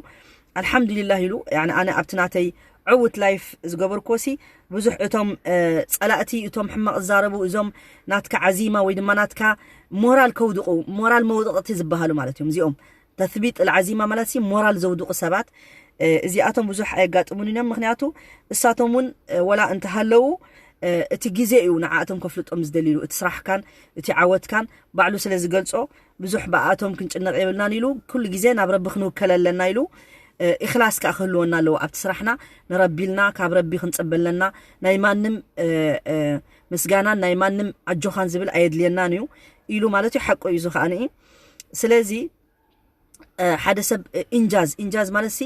ኣልሓምዱሊላህ ኢሉ። ያኒ ኣነ ኣብቲ ናተይ ዕውት ላይፍ ዝገበርክዎ ሲ ብዙሕ እቶም እ፣ ጸላእቲ፣ እቶም ሕማቕ ዝዛረቡ፣ እዞም ናትካ ዓዚማ ወይ ድማ ናትካ ሞራል ከውድቑ፣ ሞራል መውደቕቲ ዝበሃሉ ማለት እዮም እዚኦም። ተስቢጥ ልዓዚማ ማለት ሲ ሞራል ዘውድቑ ሰባት እ፣ እዚኣቶም ብዙሕ ኣየጋጥሙን እዮም። ምክንያቱ እሳቶም እውን እ፣ ወላ እንተሃለዉ እ፣ እቲ ግዜ እዩ ንዓኣቶም ከፍልጦም ዝደልዩ። እቲ ስራሕካን እቲ ዓወትካን ባዕሉ ስለ ዝገልጾ ብዙሕ ብኣኣቶም ክንጭነቕ የብልናን ኢሉ ኩሉ ግዜ ናብ ረቢ ክንውከል ኣለና ኢሉ እ፣ ኢኽላስ ከኣ ክህልወና ኣለዎ ኣብቲ ስራሕና። ንረቢ ኢልና ካብ ረቢ ክንጽበ ኣለና። ናይ ማንም እ፣ እ፣ ምስጋናን ናይ ማንም ኣጆኻን ዝብል ኣየድልየናን እዩ ኢሉ ማለት እዩ። ሓቁ እዩ እዚ ከኣ ንኢ። ስለዚ እ፣ ሓደ ሰብ እ፣ ኢንጃዝ ኢንጃዝ ማለት ሲ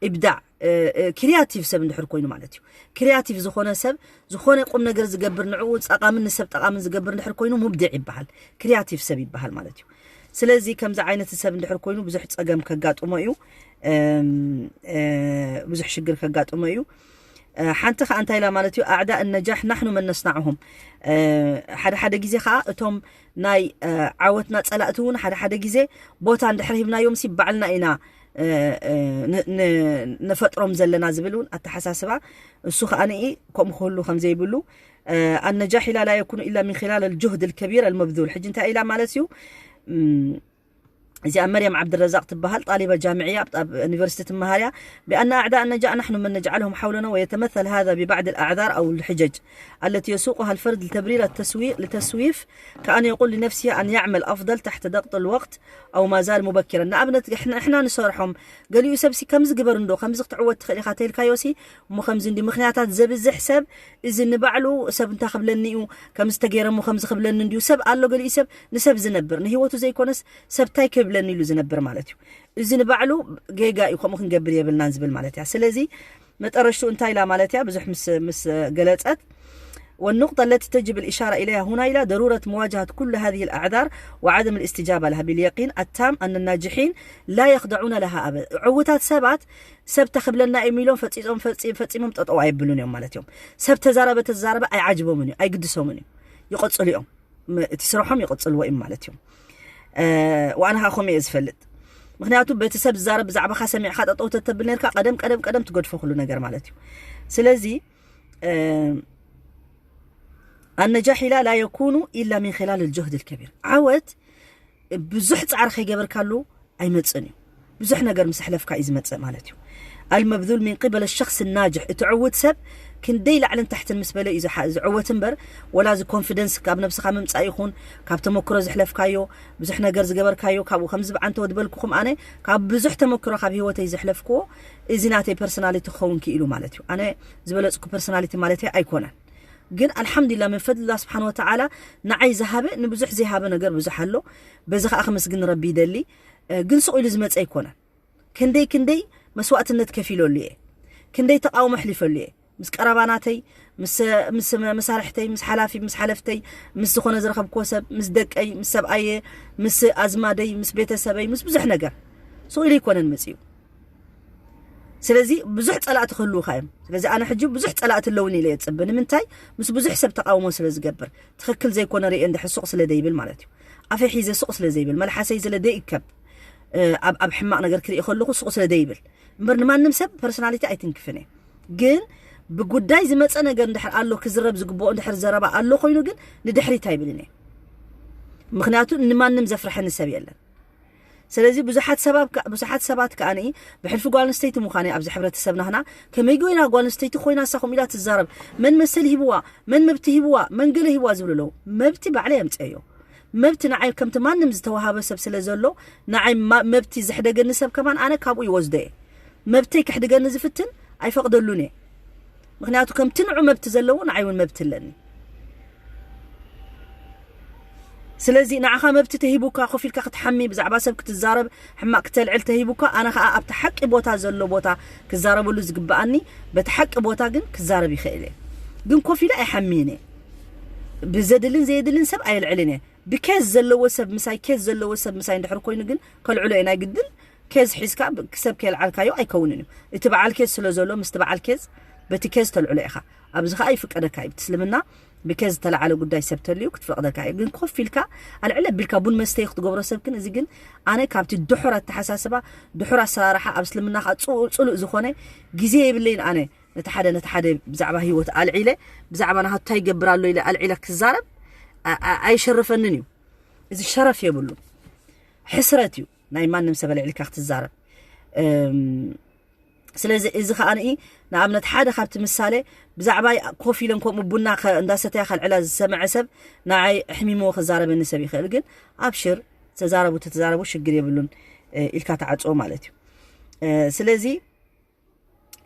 ኢብዳዕ እ፣ እ፣ ክሪያቲቭ ሰብ እንድሕር ኮይኑ ማለት እዩ። ክሪያቲቭ ዝኾነ ሰብ ዝኾነ ቁም ነገር ዝገብር ንዕኡ ጠቓምን ንሰብ ጠቓምን ዝገብር እንድሕር ኮይኑ ሙብድዕ ይበሃል። ክሪያቲቭ ሰብ ይበሃል ማለት እዩ። ስለዚ ከምዚ ዓይነት ሰብ እንድሕር ኮይኑ ብዙሕ ጸገም ከጋጥሞ እዩ። እም፣ እ፣ ብዙሕ ሽግር ከጋጥሞ እዩ። ሓንቲ ከኣ እንታይ ኢላ ማለት እዩ ኣዕዳ ነጃሕ ናሕኑ መን ነስናዕሁም። ሓደ ሓደ ግዜ ከኣ እቶም ናይ ዓወትና ጸላእቲ እውን ሓደ ሓደ ግዜ ቦታ እንድሕር ሂብናዮም ሲ ባዕልና ኢና ነፈጥሮም ዘለና ዝብል እውን ኣተሓሳስባ እሱ ከኣ ንኢ ከምኡ ክህሉ ከም ዘይብሉ ኣነጃሕ ኢላ ላ የኩኑ ኢላ ምን ኺላል الجهد الكبير المبذول ሕጂ እንታይ ኢላ ማለት እዩ እዚኣ መርያም ዓብድረዛቅ ትበሃል ጣሊባ ጃምዕያ ኣብ ዩኒቨርሲቲ ትመሃርያ بأن أعداء النجاح نحن من نجعلهم حولنا ويتمثل هذا ببعض الأعذار أو الحجج التي يسوقها الفرد لتبرير التسويق لتسويف كأن يقول لنفسه أن يعمل أفضل تحت ضغط الوقت أو ما زال مبكرا ንኣብነት ንሕና ንሰርሖም ገሊኡ ሰብ ሲ ከምዚ ግበር እንዶ ከምዚ ክትዕወት ትኽእል ኢኻ ተልካዮ ሲ እሞ ከምዚ እንዲ ምክንያታት ዘብዝሕ ሰብ እዚ ንባዕሉ ሰብ እንታይ ክብለኒ እዩ ከምዚ ተገይረ እሞ ከምዚ ክብለኒ እንዲዩ ሰብ ኣሎ ገሊኡ ሰብ ንሰብ ዝነብር ንህይወቱ ዘይኮነስ ሰብ ታይ ክብለኒ ኢሉ ዝነብር ማለት እዩ እዚ ንባዕሉ ጌጋ እዩ ከምኡ ክንገብር የብልናን ዝብል ማለት እያ ስለዚ መጠረሽቱ እንታይ ኢላ ማለት እያ ብዙሕ ምስ ምስ ገለጸት والنقطة التي تجب الإشارة إليها هنا إلى ضرورة مواجهة كل هذه الأعذار وعدم الاستجابة لها باليقين التام أن الناجحين لا يخضعون لها أبدا ዕውታት ሰባት ሰብ ተኽብለና እዮም ኢሎም ፈጺጾም ፈጺሞም ጠጠው ኣይብሉን እዮም ማለት እዮም ሰብ ተዛረበ ተዛረበ ኣይዓጅቦምን እዩ ኣይግድሶምን እዩ ይቐጽሉ እዮም እቲ ስርሖም ይቐጽልዎ እዮም ማለት እዮም ዋኣና ከዓ ከምኡ እየ ዝፈልጥ ምክንያቱ በቲ ሰብ ዝዛረብ ብዛዕባኻ ሰሚዕካ ጠጠው ተተብል ነርካ ቀደም ቀደም ቀደም ትገድፎ ኩሉ ነገር ማለት እዩ ስለዚ ኣነጃሕ ኢላ ላ የኩኑ ኢላ ሚን ኺላል ልጆህድ ልከቢር ዓወት ብዙሕ ፃዕሪ ከይገበርካሉ ኣይመፅን እዩ ብዙሕ ነገር ምስ ኣሕለፍካ እዩ ዝመፅእ ማለት እዩ ኣልመብዙል ሚን ቅበለ ሸክስ ናጅሕ እቲ ዕውት ሰብ ክንደይ ላዕልን ታሕትን ምስ በለ እዩ ዝዓወት እምበር ወላ እዚ ኮንፊደንስ ካብ ነብስኻ ምምፃእ ይኹን ካብ ተመክሮ ዘሕለፍካዮ ብዙሕ ነገር ዝገበርካዮ ካብኡ ከምዚ ብዓንተ ወድበልኩኹም ኣነ ካብ ብዙሕ ተመክሮ ካብ ህይወተይ ዘሕለፍክዎ እዚ ናተይ ፐርሶናሊቲ ክኸውን ክኢሉ ማለት እዩ ኣነ ዝበለፅኩ ፐርሶናሊቲ ማለት ኣይኮነን ግን ኣልሓምዱላ ምን ፈድልላ ስብሓን ወተዓላ ንዓይ ዝሃበ ንብዙሕ ዘይሃበ ነገር ብዙሕ ኣሎ በዚ ከዓ ክምስግን ረቢ ይደሊ ግን ስቕ ኢሉ ዝመፀ ኣይኮነን ክንደይ ክንደይ መስዋእትነት ከፊለሉ እየ ክንደይ ተቃውሞ ኣሕሊፈሉ እየ ምስ ቀረባናተይ ምስ መሳርሕተይ ምስ ሓላፊ ምስ ሓለፍተይ ምስ ዝኾነ ዝረኸብክዎ ሰብ ምስ ደቀይ ምስ ሰብኣየ ምስ ኣዝማደይ ምስ ቤተሰበይ ምስ ብዙሕ ነገር ስቕ ኢሉ ኣይኮነን መፅኡ ስለዚ ብዙሕ ፀላእቲ ክህልውካ እዮም ስለዚ ኣነ ሕጂ ብዙሕ ፀላእቲ ኣለውኒ ኢለ የፅበ ንምንታይ ምስ ብዙሕ ሰብ ተቃውሞ ስለ ዝገብር ትኽክል ዘይኮነ ርእየ እንድሕር ሱቕ ስለ ደይብል ማለት እዩ ኣፈይ ሒዘ ሱቕ ስለ ዘይብል መልሓሰይ ስለ ደይእከብ ኣብ ኣብ ሕማቕ ነገር ክርኢ ከለኹ ሱቕ ስለ ደይብል እምበር ንማንም ሰብ ፐርሶናሊቲ ኣይትንክፍን እየ ግን ብጉዳይ ዝመፀ ነገር እንድሕር ኣሎ ክዝረብ ዝግብኦ እንድሕር ዘረባ ኣሎ ኮይኑ ግን ንድሕሪት ኣይብልን እየ ምክንያቱ ንማንም ዘፍርሐኒ ሰብ የለን ስለዚ ብዙሓት ሰባት ብዙሓት ሰባት ከኣ ብሕልፊ ጓል ኣንስተይቲ ምዃነይ ኣብዚ ሕብረተሰብና ህና ከመይ ጎይና ጓል ኣንስተይቲ ኮይና እሳ ከምኡ ኢላ ትዛረብ መን መሰል ሂብዋ መን መብቲ ሂብዋ መን ገለ ሂብዋ ዝብሉ ኣለዉ መብቲ ባዕለይ ኣምፀዮ መብቲ ንዓይ ከምቲ ማንም ዝተዋሃበ ሰብ ስለ ዘሎ ንዓይ መብቲ ዘሕደገኒ ሰብ ከማን ኣነ ካብኡ ይወስዶ እየ መብተይ ክሕድገኒ ዝፍትን ኣይፈቕደሉን እየ ምክንያቱ ከምቲ ንዑ መብቲ ዘለዎ ንዓይ እውን መብቲ ኣለኒ ስለዚ ንዓኻ መብቲ ተሂቡካ ኮፍ ኢልካ ክትሓሚ ብዛዕባ ሰብ ክትዛረብ ሕማቅ ክተልዕል ተሂቡካ ኣነ ከዓ ኣብቲ ሓቂ ቦታ ዘሎ ቦታ ክዛረበሉ ዝግበኣኒ በቲ ሓቂ ቦታ ግን ክዛረብ ይኽእል እየ ግን ኮፍ ኢለ ኣይሓምይን እየ ብዘድልን ዘየድልን ሰብ ኣየልዕልን እየ ብኬዝ ዘለዎ ሰብ ምሳይ ኬዝ ዘለዎ ሰብ ምሳይ እንድሕር ኮይኑ ግን ከልዕሎ እየ ናይ ግድን ኬዝ ሒዝካ ሰብ ከየልዓልካዮ ኣይከውንን እዩ እቲ በዓል ኬዝ ስለ ዘሎ ምስቲ በዓል ኬዝ በቲ ኬዝ ተልዕሎ ኢኻ ኣብዚ ከዓ ይፍቀደካ እዩ እስልምና ብኬዝ ዝተለዓለ ጉዳይ ሰብ ተልዩ ክትፈቕደካ እዩ ግን ኮፍ ኢልካ ኣልዕለ ቢልካ ቡን መስተይ ክትገብሮ ሰብ ግን እዚ ግን ኣነ ካብቲ ድሑር ኣተሓሳስባ ድሑር ኣሰራርሓ ኣብ እስልምና ከዓ ፅሉእ ዝኾነ ግዜ የብለይን ኣነ ነቲ ሓደ ነቲ ሓደ ብዛዕባ ህይወት ኣልዒለ ብዛዕባ ናሃቱ እንታይ ይገብር ኣሎ ኢለ ኣልዒለ ክዛረብ ኣይሸርፈንን እዩ እዚ ሸረፍ የብሉ ሕስረት እዩ ናይ ማንም ሰብ ኣልዒልካ ክትዛረብ ስለዚ እዚ ከዓ ንኢ ንኣብነት ሓደ ካብቲ ምሳሌ ብዛዕባይ ኮፍ ኢለን ከምኡ ቡና እንዳሰተያ ከልዕላ ዝሰምዐ ሰብ ንዓይ ኣሕሚምዎ ክዛረበኒ ሰብ ይኽእል ግን ኣብሽር ተዛረቡ ተተዛረቡ ሽግር የብሉን ኢልካ ተዓፅዎ ማለት እዩ ስለዚ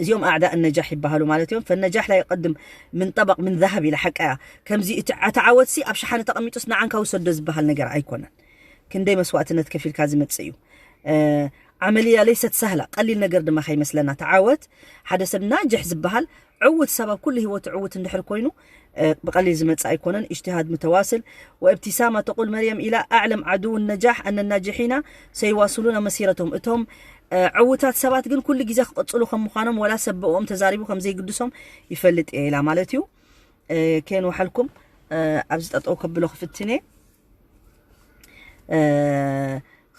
እዚኦም ኣዕዳእ ነጃሕ ይበሃሉ ማለት እዮም ፈነጃሕ ላይ ቀድም ምን ጠበቅ ምን ዛሃብ ኢለ ሓቀያ ከምዚ እቲ ዓወትሲ ኣብ ሸሓነ ተቐሚጡስ ንዓንካ ውሰዶ ዝበሃል ነገር ኣይኮነን ክንደይ መስዋእትነት ከፊልካ ዝመፅእ እዩ ዓመልያ ለይሰት ሳህላ ቀሊል ነገር ድማ ከይመስለና ተዓወት ሓደ ሰብ ናጅሕ ዝበሃል ዕውት ሰብ ኣብ ኩሉ ህይወቱ ዕውት እንድሕር ኮይኑ ብቐሊል ዝመጽእ ኣይኮነን اجتهاد متواصل وابتسامة تقول مريم إلى أعلم عدو النجاح أن الناجحين سيواصلون مسيرتهم እቶም ዕውታት ሰባት ግን ኩሉ ግዜ ክቕጽሉ ከም ምዃኖም ወላ ሰብ ብኦም ተዛሪቡ ከም ዘይግድሶም ይፈልጥ እየ ኢላ ማለት እዩ። ከየንውሓልኩም ኣብዚ ጠጠው ከብሎ ክፍትነ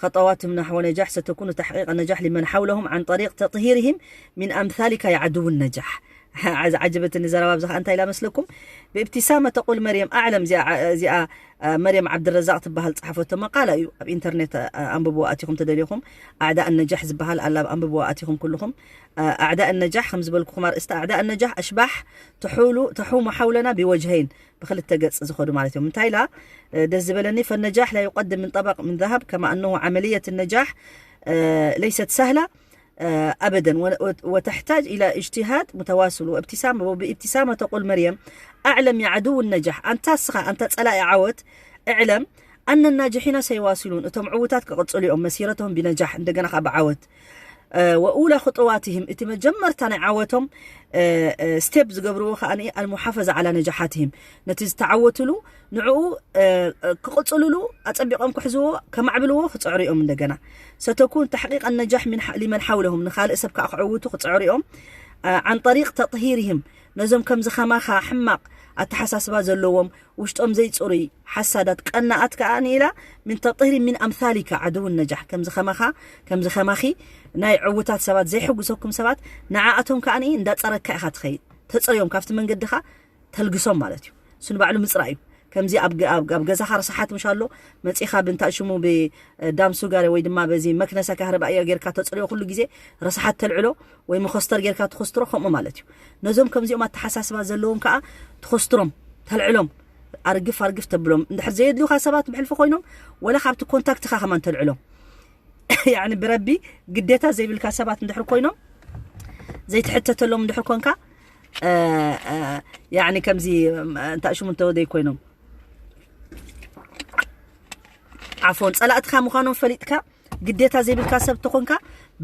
خطوات نحو نجاح ستكون تحقيق النجاح لمن حولهم عن طريق تطهيرهم من أمثالك يا عدو النجاح. عجبتني زرابة بزخ أنت إلى مثلكم بابتسامة تقول مريم أعلم زي زي مريم عبد الرزاق تبهل صحفة مقالة أب إنترنت أنببوا أتيكم تدليكم أعداء النجاح زبهل ألا أنببوا أتيكم كلكم أعداء النجاح خمس بالكم أعداء النجاح أشباح تحول تحوم حولنا بوجهين ብክልተ ገጽ ዝኸዱ ማለት እዮም እንታይ ኢላ ደስ ዝበለኒ فالنجاح لا يقدم من طبق من ذهب كما أنه عملية النجاح ليست سهلة أبدا وتحتاج إلى اجتهاد متواصل وابتسامة وبابتسامة تقول مريم أعلم يا عدو النجاح أنت سخا أنت ጸላኢ ዓወት اعلم أن الناجحين سيواصلون እቶም ዕውታት ክቕጽሉ እዮም مسيرتهم بنجاح እንደገና ካብ ዓወት وأولى خطواتهم እቲ መጀመርታ ናይ ዓወቶም ስቴፕ ዝገብርዎ ከኣ المحافظة على نجاحاتهم ነቲ ዝተዓወትሉ ንዕኡ ክቕጽልሉ ኣጸቢቖም ክሕዝዎ ከማዕብልዎ ክጽዕሩ እዮም እንደገና ستكون تحقيق النجاح من لمن حولهم ንኻልእ ሰብ ከኣ ክዕውቱ ክጽዕሩ እዮም عن طريق تطهيرهم ነዞም ከምዚ ከማኻ ሕማቕ ኣተሓሳስባ ዘለዎም ውሽጦም ዘይጽሩይ ሓሳዳት ቀናኣት ከኣ ንኢላ من تطهير من أمثالك عدو النجاح ከምዚ ከማኻ ከምዚ ከማኺ ናይ ዕውታት ሰባት ዘይሕጉሰኩም ሰባት ንዓኣቶም ከኣ እንዳጸረካ ኢኻ ትኸይድ ተጽርዮም ካብቲ መንገድኻ ተልግሶም ማለት እዩ እሱ ንባዕሉ ምጽራእ እዩ ከምዚ ኣብ ገዛኻ ረሳሓት ምሽ ኣሎ መጺኻ ብንታ ሽሙ ብዳም ሱጋር ወይ ድማ በዚ መክነሰ ካህርባ እያ ጌርካ ተጽርዮ ኩሉ ግዜ ረሳሓት ተልዕሎ ወይ መኸስተር ጌርካ ትኸስትሮ ከምኡ ማለት እዩ ነዞም ከምዚኦም ኣተሓሳስባ ዘለዎም ከዓ ትኸስትሮም ተልዕሎም ኣርግፍ ኣርግፍ ተብሎም እንድሕር ዘየድልዩኻ ሰባት ብሕልፊ ኮይኖም ወላ ካብቲ ኮንታክትኻ ከማን ተልዕሎም ያኒ ብረቢ ግዴታ ዘይብልካ ሰባት እንድሕር ኮይኖም ዘይትሕተተሎም እንድሕር ኮንካ ያኒ ከምዚ እንታይ ሽሙ እንተወደይ ኮይኖም ዓፎን ጸላእትኻ ምዃኖም ፈሊጥካ ግዴታ ዘይብልካ ሰብ ተኾንካ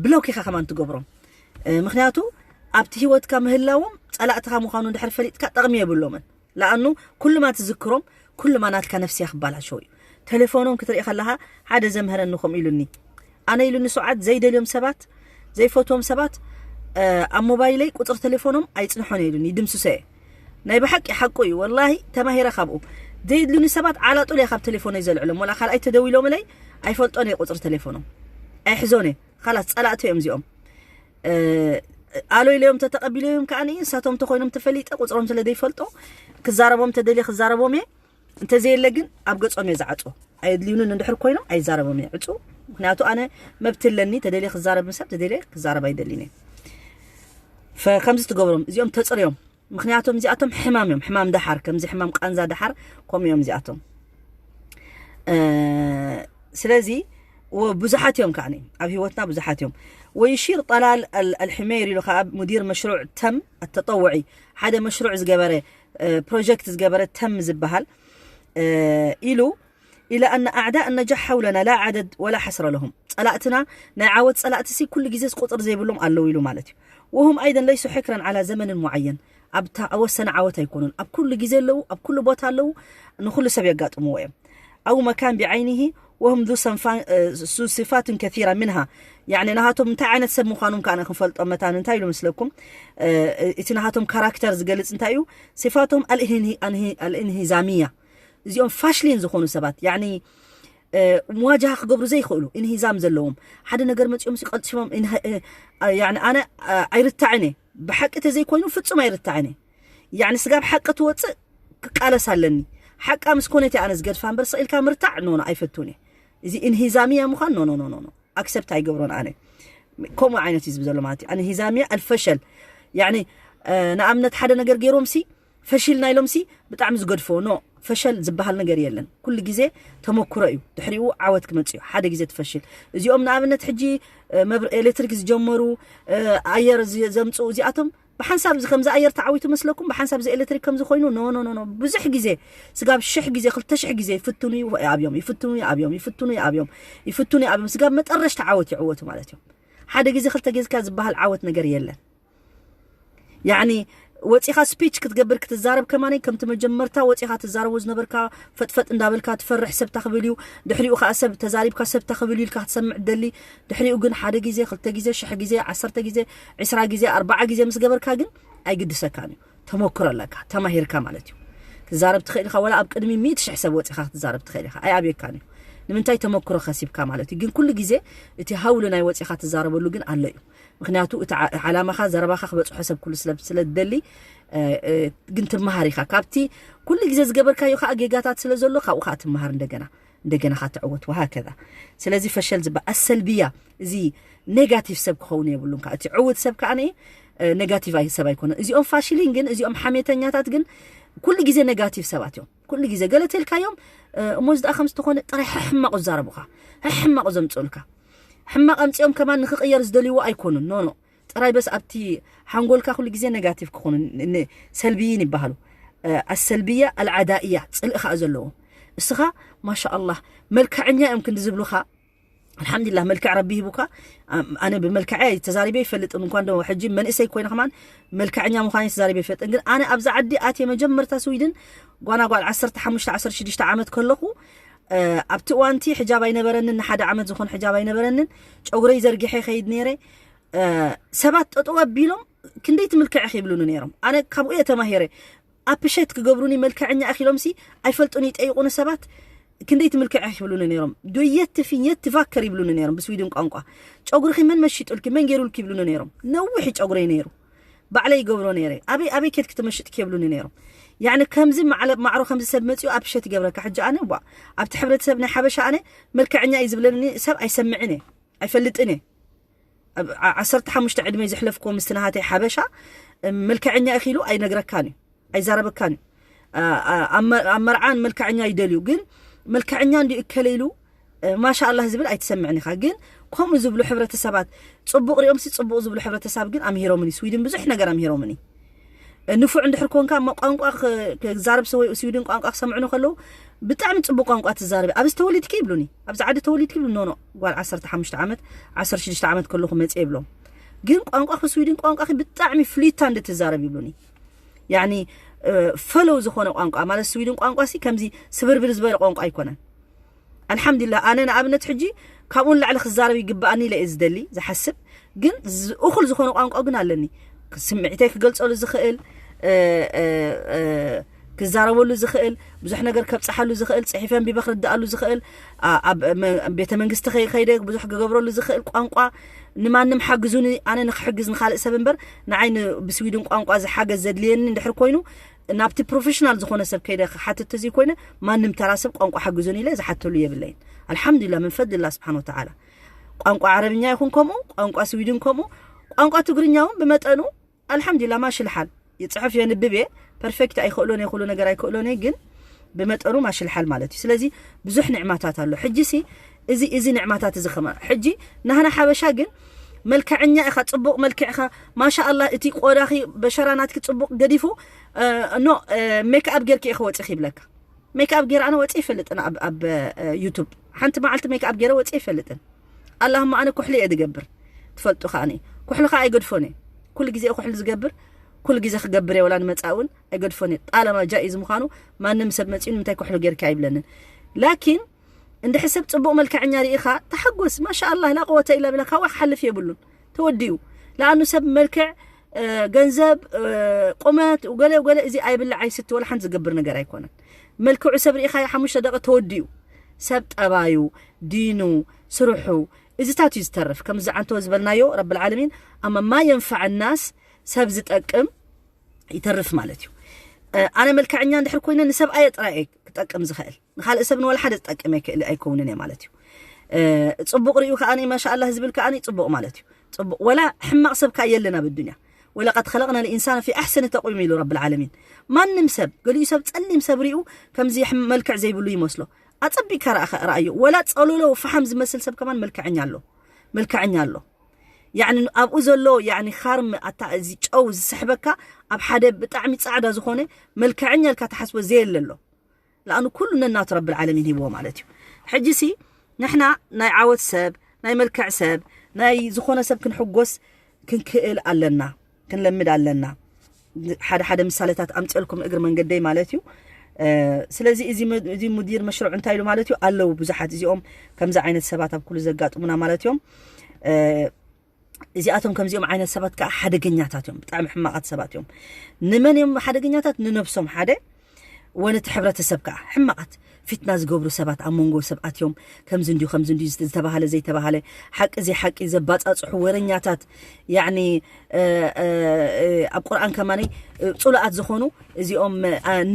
ብሎክ ኢኻ ከማን ትገብሮም ምክንያቱ ኣብቲ ህይወትካ ምህላዎም ጸላእትኻ ምዃኑ እንድሕር ፈሊጥካ ጠቕሚ የብሎምን ለኣኑ ኩሉማ ትዝክሮም ኩሉማ ናትካ ነፍስያ ክባላሸው እዩ ተሌፎኖም ክትርኢ ከለኻ ሓደ ዘምህረኒ ከምኡ ኢሉኒ ኣነ ኢሉኒ ሰዓት ዘይደልዮም ሰባት ዘይፈትዎም ሰባት ኣብ ሞባይለይ ቁፅሪ ቴሌፎኖም ኣይፅንሖን ኢሉኒ ይድምስሶ እየ ናይ ብሓቂ ሓቁ እዩ ወላሂ ተማሂረ ካብኡ ዘይድልዩኒ ሰባት ዓላጡል እየ ካብ ቴሌፎነይ ዘልዕሎም ወላ ካልኣይ ተደዊሎምለይ ኣይፈልጦን እየ ቁፅሪ ቴሌፎኖም ኣይሕዞን እየ ካላስ ፀላእቶ እዮም እዚኦም ኣሎ ኢለዮም ተተቐቢለዮም ከዓ ንሳቶም ተኮይኖም ተፈሊጠ ቁፅሮም ስለ ዘይፈልጦ ክዛረቦም ተደልየ ክዛረቦም እየ እንተዘየለ ግን ኣብ ገጾም እየ ዝዓፅዎ ኣየድልዩንን እንድሕር ኮይኖም ኣይዛረቦም እየ ዕፁ ምክንያቱ ኣነ መብት ኣለኒ ተደልየ ክዛረብ ምሰብ ተደልየ ክዛረብ ኣይደልን እየ ከምዚ ትገብሮም እዚኦም ተፅርዮም ምክንያቶም እዚኣቶም ሕማም እዮም ሕማም ደሓር ከምዚ ሕማም ቃንዛ ደሓር ከምኡ እዮም እዚኣቶም ስለዚ ብዙሓት እዮም ከዓኒ ኣብ ህይወትና ብዙሓት እዮም ويشير طلال الحمير ኢሉ ከዓ مدير مشروع تم التطوعي ሓደ مشروع ዝገበረ ፕሮጀክት ዝገበረ ተም ዝበሃል ኢሉ إلى أن أعداء النجاح حولنا لا عدد ولا حصر لهم ጸላእትና ናይ ዓወት ጸላእትሲ ኩሉ ግዜስ ቁጽሪ ዘይብሎም ኣለዉ ኢሉ ማለት እዩ وهم أيضا ليسوا حكرا على زمن معين ኣብ ተወሰነ ዓወት ኣይኮኑን ኣብ ኩሉ ግዜ ኣለዉ ኣብ ኩሉ ቦታ ኣለዉ ንኩሉ ሰብ የጋጥምዎ እዮም أو مكان بعينه وهم ذو صفات كثيرة منها يعني ናሃቶም እንታይ ዓይነት ሰብ ምዃኖም ከኣ ክንፈልጦ መታን እንታይ ኢሉ ምስለኩም እቲ ናሃቶም ካራክተር ዝገልጽ እንታይ እዩ صفاتهم الانهزامية እዚኦም ፋሽሊን ዝኾኑ ሰባት يعني مواجهة ክገብሩ ዘይኽእሉ انهزام ዘለዎም ሓደ ነገር መጺኦም ሲቀልጥሽሞም يعني ኣነ ኣይርታዕን እየ ብሓቂ ተዘይኮይኑ ፍጹም ኣይርታዕን እየ يعني ስጋብ ሓቂ ትወጽእ ክቃለስ ኣለኒ ሓቃ ምስ ኮነት ኣነ ዝገድፋ እምበር ስቕ ኢልካ ምርታዕ ኖኖ ኣይፈቱን እየ እዚ انهزامية ምዃን ኖኖ ኖኖ ኖኖ ኣክሰፕት ኣይገብሮን ኣነ ከምኡ ዓይነት እዩ ዝብል ዘሎ ማለት እዩ انهزامية الفشل يعني ንኣብነት ሓደ ነገር ገይሮም ሲ ፈሽልና ኢሎም ሲ ብጣዕሚ ዝገድፎ ኖ ፈሸል ዝበሃል ነገር የለን ኩሉ ግዜ ተመክሮ እዩ ድሕሪኡ ዓወት ክመጽእ እዩ ሓደ ግዜ ትፈሽል እዚኦም ንኣብነት ሕጂ ኤሌክትሪክ ዝጀመሩ ኣየር ዘምፅኡ እዚኣቶም ብሓንሳብ እዚ ከምዚ ኣየር ተዓዊቱ መስለኩም ብሓንሳብ እዚ ኤሌክትሪክ ከምዚ ኮይኑ ኖ ኖ ኖ ብዙሕ ግዜ ስጋብ ሽሕ ግዜ ክልተ ሽሕ ግዜ ይፍትኑ ይኣብዮም ይፍትኑ ይኣብዮም ይፍትኑ ይኣብዮም ይፍትኑ ይኣብዮም ስጋብ መጠረሽታ ዓወት ይዕወቱ ማለት እዮም ሓደ ግዜ ክልተ ግዜካ ዝበሃል ዓወት ነገር የለን ያኒ ወፂኻ ስፒች ክትገብር ክትዛረብ ከማነይ ከምቲ መጀመርታ ወፂኻ ትዛረቦ ዝነበርካ ፈጥፈጥ እንዳበልካ ትፈርሕ ሰብ ታኽብል እዩ። ድሕሪኡ ከዓ ሰብ ተዛሪብካ ሰብ ታኽብል እዩ ኢልካ ክትሰምዕ ደሊ። ድሕሪኡ ግን ሓደ ግዜ ክልተ ግዜ ሽሕ ግዜ ዓሰርተ ግዜ ዕስራ ግዜ ኣርባዓ ግዜ ምስ ገበርካ ግን ኣይግድሰካን እዩ። ተመክሮ ኣለካ ተማሂርካ ማለት እዩ። ክትዛረብ ትኽእል ኢኻ ወላ ኣብ ቅድሚ ሚእቲ ሽሕ ሰብ ወፂኻ ክትዛረብ ትኽእል ኢኻ ኣይኣብየካን እዩ። ንምንታይ ተመክሮ ከሲብካ ማለት እዩ። ግን ኩሉ ግዜ እቲ ሃውሉ ናይ ወፂኻ ትዛረበሉ ግን ኣሎ እዩ። ምክንያቱ እቲ ዓላማኻ ዘረባኻ ክበፅሖ ሰብ ኩሉ ስለ ስለደሊ ግን ትመሃር ኢኻ ካብቲ ኩሉ ግዜ ዝገበርካዮ ከዓ ጌጋታት ስለ ዘሎ ካብኡ ከዓ ትመሃር እንደገና እንደገና ካ ትዕወት ወሃከዛ። ስለዚ ፈሸል ዝበሃል ኣሰልብያ እዚ ኔጋቲቭ ሰብ ክኸውን የብሉን ከዓ እቲ ዕውት ሰብ ከዓ ኔጋቲቭ ሰብ ኣይኮነ። እዚኦም ፋሽሊን ግን እዚኦም ሓሜተኛታት ግን ኩሉ ግዜ ኔጋቲቭ ሰባት እዮም። ኩሉ ግዜ ገለ ተልካዮም እሞ እዚ ደኣ ከም ዝተኾነ ጥራይ ሕሕማቕ ዝዛረቡኻ ሕሕማቕ ዘምፅኡልካ ሕማቕ ኣምፅኦም ከማን ንክቕየር ዝደልይዎ ኣይኮኑን ኖኖ ጥራይ በስ ኣብቲ ሓንጎልካ ኩሉ ግዜ ኔጋቲቭ ክኾኑ ሰልብይን ይበሃሉ። ኣሰልብያ ኣልዓዳእያ ፅልእ ከዓ ዘለዎ እስኻ ማሻ ኣላህ መልክዐኛ እዮም ክንዲ ዝብሉኻ ኣልሓምዱሊላህ መልክዕ ረቢ ሂቡካ። ኣነ ብመልክዐ ተዛሪበ ይፈልጥን እንኳን ዶ ሕጂ መንእሰይ ኮይነ ከማን መልክዐኛ ምዃን ተዛሪበ ይፈልጥን ግን ኣነ ኣብዚ ዓዲ ኣትየ መጀመርታ ስዊድን ጓና ጓል ዓሰርተ ሓሙሽተ ዓሰርተ ሽዱሽተ ዓመት ከለኹ ኣብቲ እዋንቲ ሕጃብ ኣይነበረንን ንሓደ ዓመት ዝኾን ሕጃብ ኣይነበረንን ጨጉረይ ዘርጊሐ ይኸይድ ነይረ ሰባት ጠጠው ኣቢሎም ክንደይ ትምልክዕኺ ይብሉኒ ነይሮም ኣነ ካብኡ እየ ተማሂረ ኣፕሸት ክገብሩኒ መልክዐኛ ኢኺ ኢሎምሲ ኣይፈልጡን ይጠይቁኒ ሰባት ክንደይ ትምልክዕኺ ይብሉኒ ነይሮም ዱየት ፊን የት ቫከር ይብሉኒ ነይሮም ብስዊድን ቋንቋ ጨጉርኺ መን መሺጡልኪ መን ገይሩልኪ ይብሉኒ ነይሮም ነዊሕ ጨጉረይ ነይሩ ባዕለይ ይገብሮ ነይረ ኣበይ ኣበይ ኬድኪ ተመሽጥኪ ይብሉኒ ነይሮም ያኒ ከምዚ ማዕሮ ከምዚ ሰብ መፅኡ ኣፕሸት ይገብረካ ሕጂ ኣነ ዋ ኣብቲ ሕብረተሰብ ናይ ሓበሻ ኣነ መልክዐኛ እዩ ዝብለኒ ሰብ ኣይሰምዕን እየ ኣይፈልጥን እየ ዓሰርተ ሓሙሽተ ዕድመ ዘሕለፍኩዎ ምስ ናሃተይ ሓበሻ መልክዐኛ ኢኺ ኢሉ ኣይነግረካን እዩ ኣይዛረበካን እዩ ኣብ መርዓን መልክዐኛ ይደልዩ ግን መልክዐኛ እንዲ እከለ ኢሉ ማሻ ኣላህ ዝብል ኣይትሰምዕን ኢኻ ግን ከምኡ ዝብሉ ሕብረተሰባት ፅቡቕ ሪኦም ሲ ፅቡቕ ዝብሉ ሕብረተሰብ ግን ኣምሂሮምኒ ስዊድን ብዙሕ ነገር ኣምሂሮምኒ ንፉዕ እንድሕር ኮንካ እሞ ቋንቋ ክዛረብ ሰወይ ስዊድን ቋንቋ ክሰምዑ ከለዉ ብጣዕሚ ፅቡቅ ቋንቋ ትዛረቢ ኣብዚ ተወሊድኪ ይብሉኒ ኣብዚ ዓዲ ተወሊድኪ ይብሉ ኖኖ ጓል ዓሰርተ ሓሙሽተ ዓመት ዓሰርተ ሽዱሽተ ዓመት ከለኹ መፅየ ይብሎም ግን ቋንቋ ስዊድን ቋንቋ ብጣዕሚ ፍሉይታ እንድትዛረብ ይብሉኒ ያኒ ፈለው ዝኾነ ቋንቋ ማለት ስዊድን ቋንቋ ሲ ከምዚ ስብርብር ዝበለ ቋንቋ ኣይኮነን ኣልሓምዱሊላህ ኣነ ንኣብነት ሕጂ ካብኡ ንላዕሊ ክዛረብ ይግባኣኒ ኢለ እየ ዝደሊ ዝሓስብ ግን እኹል ዝኾነ ቋንቋ ግን ኣለኒ ስምዒተይ ክገልፀሉ ዝኽእል ክዛረበሉ ዝኽእል ብዙሕ ነገር ከብፅሓሉ ዝኽእል ፅሒፈ ኣንቢበ ክርድኣሉ ዝኽእል ኣብ ቤተ መንግስቲ ከይደ ብዙሕ ክገብረሉ ዝኽእል ቋንቋ ንማንም ሓግዙኒ ኣነ ንክሕግዝ ንካልእ ሰብ እምበር ንዓይ ብስዊድን ቋንቋ ዝሓገዝ ዘድልየኒ እንድሕር ኮይኑ ናብቲ ፕሮፌሽናል ዝኾነ ሰብ ከይደ ክሓትት ተዘይ ኮይነ ማንም ተራ ሰብ ቋንቋ ሓግዙኒ ኢለ ዝሓተሉ የብለይን ኣልሓምዱሊላ ምን ፈድልላ ስብሓን ወተዓላ ቋንቋ ዓረብኛ ይኹን ከምኡ ቋንቋ ስዊድን ከምኡ ቋንቋ ትግርኛ እውን ብመጠኑ ኣልሓምዱሊላ ማሽልሓል ይፅሕፍ የንብብ እየ ፐርፌክት ኣይክእሎን እየ ኩሉ ነገር ኣይክእሎን እየ ግን ብመጠኑ ማሽልሓል ማለት እዩ ስለዚ ብዙሕ ንዕማታት ኣሎ ሕጂ ሲ እዚ እዚ ንዕማታት እዚ ከማ ሕጂ ናህና ሓበሻ ግን መልክዐኛ ኢኻ ፅቡቕ መልክዕኻ ማሻ ኣላ እቲ ቆዳኺ በሸራ ናትኪ ፅቡቕ ገዲፉ ኖ ሜክኣፕ ጌርኪ ኢኺ ወፂኺ ይብለካ ሜክኣፕ ገይረ ኣነ ወፂ ይፈልጥን ኣብ ኣብ ዩቱብ ሓንቲ መዓልቲ ሜክኣፕ ገይረ ወፂ ይፈልጥን ኣላሁማ ኣነ ኩሕሊ እየ ዝገብር ትፈልጡ ከዓኒ ኩሕሊ ከዓ ኣይገድፎን እየ ኩሉ ግዜ ኩሕሊ ዝገብር ኩሉ ግዜ ክገብር እየ ወላ ንመፃእ እውን ኣይገድፎን እየ ጣለማ ጃኢዝ ምዃኑ ማንም ሰብ መፂኡ ንምንታይ ኩሕሊ ጌርካ ኣይብለንን ላኪን እንድሕር ሰብ ፅቡቕ መልክዐኛ ርኢኻ ተሓጎስ ማሻ ኣላህ ላ ቁወተ ኢላ ብላ ካብኡ ክሓልፍ የብሉን ተወዲኡ ለኣኑ ሰብ መልክዕ ገንዘብ ቁመት ገለ ገለ እዚ ኣይብላዕ ኣይስቲ ወላ ሓንቲ ዝገብር ነገር ኣይኮነን መልክዑ ሰብ ርኢኻዮ ሓሙሽተ ደቂ ተወዲኡ ሰብ ጠባዩ ዲኑ ስርሑ እዚታት እዩ ዝተርፍ ከምዚ ዓንተወ ዝበልናዮ ረብ ልዓለሚን ኣማ ማ የንፋዕ ናስ ሰብ ዝጠቅም ይተርፍ ማለት እዩ ኣነ መልክዐኛ እንድሕር ኮይነ ንሰብኣየ ጥራይ ክጠቅም ዝኽእል ንኻልእ ሰብ ንወላ ሓደ ዝጠቅም ኣይክእል ኣይከውንን እየ ማለት እዩ ፅቡቕ ሪኡ ከዓ ማሻ ኣላህ ዝብል ከዓ ፅቡቕ ማለት እዩ ፅቡቕ ወላ ሕማቕ ሰብ ከዓ የለን ኣብ ኣዱንያ ወለቀድ ከለቅና ልኢንሳን ፊ ኣሕሰኒ ተቂም ኢሉ ረብ ልዓለሚን ማንም ሰብ ገሊኡ ሰብ ፀሊም ሰብ ሪኡ ከምዚ መልክዕ ዘይብሉ ይመስሎ ኣፀቢቅካ ረኣዮ ወላ ፀሎሎ ፈሓም ዝመስል ሰብ ከማን መልክዐኛ ኣሎ መልክዐኛ ኣሎ ያኒ ኣብኡ ዘሎ ያኒ ካርም ኣታ እዚ ጨው ዝስሕበካ ኣብ ሓደ ብጣዕሚ ፃዕዳ ዝኾነ መልክዐኛ ኢልካ ተሓስቦ ዘየለ ኣሎ ለኣኑ ኩሉ ነናቱ ረብል ዓለሚን ሂብዎ ማለት እዩ ሕጂ ሲ ንሕና ናይ ዓወት ሰብ ናይ መልክዕ ሰብ ናይ ዝኾነ ሰብ ክንሕጎስ ክንክእል ኣለና ክንለምድ ኣለና ሓደ ሓደ ምሳሌታት ኣምፅልኩም እግር መንገደይ ማለት እዩ። ስለዚ እዚ ሙዲር መሽሩዕ እንታይ ኢሉ ማለት እዩ ኣለዉ ብዙሓት እዚኦም ከምዚ ዓይነት ሰባት ኣብ ኩሉ ዘጋጥሙና ማለት እዮም። እዚኣቶም ከምዚኦም ዓይነት ሰባት ከዓ ሓደገኛታት እዮም፣ ብጣዕሚ ሕማቓት ሰባት እዮም። ንመን እዮም ሓደገኛታት? ንነብሶም ሓደ፣ ወነቲ ሕብረተሰብ ከዓ ሕማቓት ፊትና ዝገብሩ ሰባት ኣብ መንጎ ሰብኣት እዮም። ከምዚ እንዲዩ ከምዚ እንዲዩ ዝተባሃለ ዘይተባሃለ ሓቂ ዘይሓቂ ዘባፃፅሑ ወረኛታት፣ ያኒ ኣብ ቁርኣን ከማነይ ፅሉኣት ዝኾኑ እዚኦም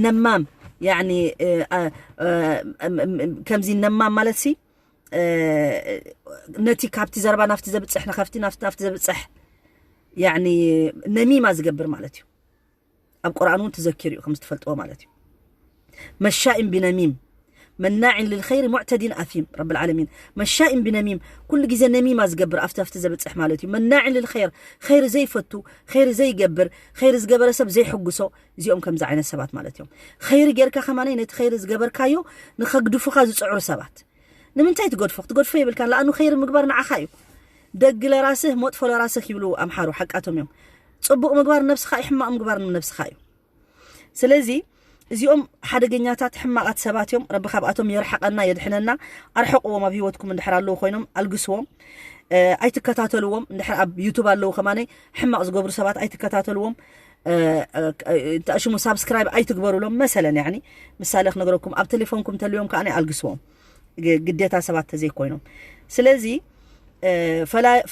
ነማም፣ ያኒ ከምዚ ነማም ማለት ሲ ነቲ ካብቲ ዘረባ ናፍቲ ዘብፅሕ ንከፍቲ ናፍቲ ናፍቲ ዘብፅሕ ያኒ ነሚማ ዝገብር ማለት እዩ። ኣብ ቁርኣን እውን ተዘኪሩ እዩ ከም ዝትፈልጥዎ ማለት እዩ። መሻኢን ቢነሚም መናዒን ልልኸይር ሙዕተዲን ኣፊም ረብል ዓለሚን። መሻኢን ቢነሚም ኩሉ ግዜ ነሚማ ዝገብር ኣብቲ ኣብቲ ዘብፅሕ ማለት እዩ። መናዒን ልልኸይር ኸይር ዘይፈቱ ኸይር ዘይገብር ኸይር ዝገበረ ሰብ ዘይሕጉሶ እዚኦም ከምዚ ዓይነት ሰባት ማለት እዮም። ኸይር ጌርካ ከማነይ ነቲ ኸይር ዝገበርካዮ ንኸግድፉኻ ዝፅዕሩ ሰባት ንምንታይ ትገድፎ ክትገድፎ የብልካን። ለኣኑ ኸይር ምግባር ንዓኻ እዩ። ደግ ለራስህ መጥፎ ለራስህ ይብሉ ኣምሓሩ ሓቃቶም እዮም። ፅቡቕ ምግባር ነብስኻ እዩ፣ ሕማቕ ምግባር ነብስኻ እዩ። ስለዚ እዚኦም ሓደገኛታት ሕማቓት ሰባት እዮም። ረቢ ካብኣቶም የርሓቐና የድሕነና። ኣርሕቕዎም፣ ኣብ ህይወትኩም እንድሕር ኣለዉ ኮይኖም ኣልግስዎም። ኣይትከታተልዎም። እንድሕር ኣብ ዩቱብ ኣለዉ ከማነይ ሕማቕ ዝገብሩ ሰባት ኣይትከታተልዎም። እንተሽሙ ሳብስክራይብ ኣይትግበሩሎም። መሰለን ያኒ ምሳሌ ክነግረኩም ኣብ ቴሌፎንኩም ተልዮም ከዓ ኣልግስዎም። ግዴታ ሰባት ተዘይኮይኖም። ስለዚ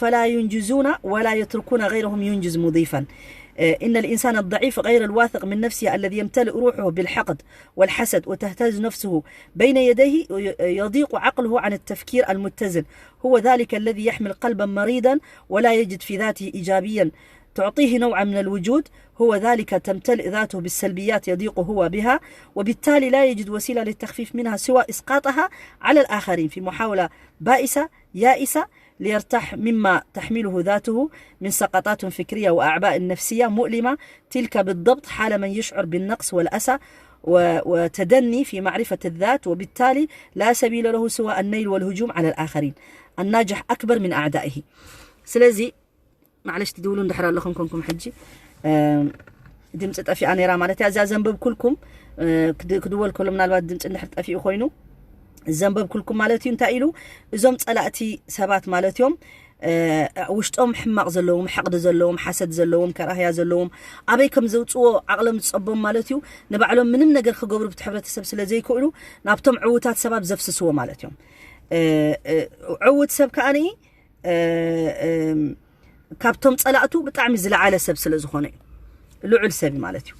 فلا ينجزون ولا يتركون غيرهم ينجز مضيفا. إن الإنسان الضعيف غير الواثق من نفسه الذي يمتلئ روحه بالحقد والحسد وتهتز نفسه بين يديه يضيق عقله عن التفكير المتزن، هو ذلك الذي يحمل قلبا مريضا ولا يجد في ذاته إيجابيا تعطيه نوعا من الوجود، هو ذلك تمتلئ ذاته بالسلبيات يضيق هو بها، وبالتالي لا يجد وسيلة للتخفيف منها سوى إسقاطها على الآخرين في محاولة بائسة يائسة ليرتاح مما تحمله ذاته من سقطات فكرية وأعباء نفسية مؤلمة. تلك بالضبط حال من يشعر بالنقص والأسى وتدني في معرفة الذات، وبالتالي لا سبيل له سوى النيل والهجوم على الآخرين. الناجح أكبر من أعدائه. ስለዚ ማዕለሽ ትድውሉ እንድሕር ኣለኹም ኮንኩም ሕጂ ድምፂ ጠፊኣ ነይራ ማለት እያ። እዛ ዘንበብኩልኩም ክድወል ከሎ ምናልባት ድምፂ እንድሕር ጠፊኡ ኮይኑ ዘንበብኩልኩም ማለት እዩ። እንታይ ኢሉ እዞም ፀላእቲ ሰባት ማለት እዮም ውሽጦም ሕማቕ ዘለዎም፣ ሕቕዲ ዘለዎም፣ ሓሰድ ዘለዎም፣ ከራህያ ዘለዎም ኣበይ ከም ዘውፅዎ ዓቕሎም ዝፀቦም ማለት እዩ። ንባዕሎም ምንም ነገር ክገብሩ ብቲ ሕብረተሰብ ስለ ዘይክእሉ ናብቶም ዕውታት ሰባት ዘፍስስዎ ማለት እዮም። ዕውት ሰብ ከዓኒ ካብቶም ፀላእቱ ብጣዕሚ ዝለዓለ ሰብ ስለ ዝኾነ እዩ። ልዑል ሰብ ማለት እዩ።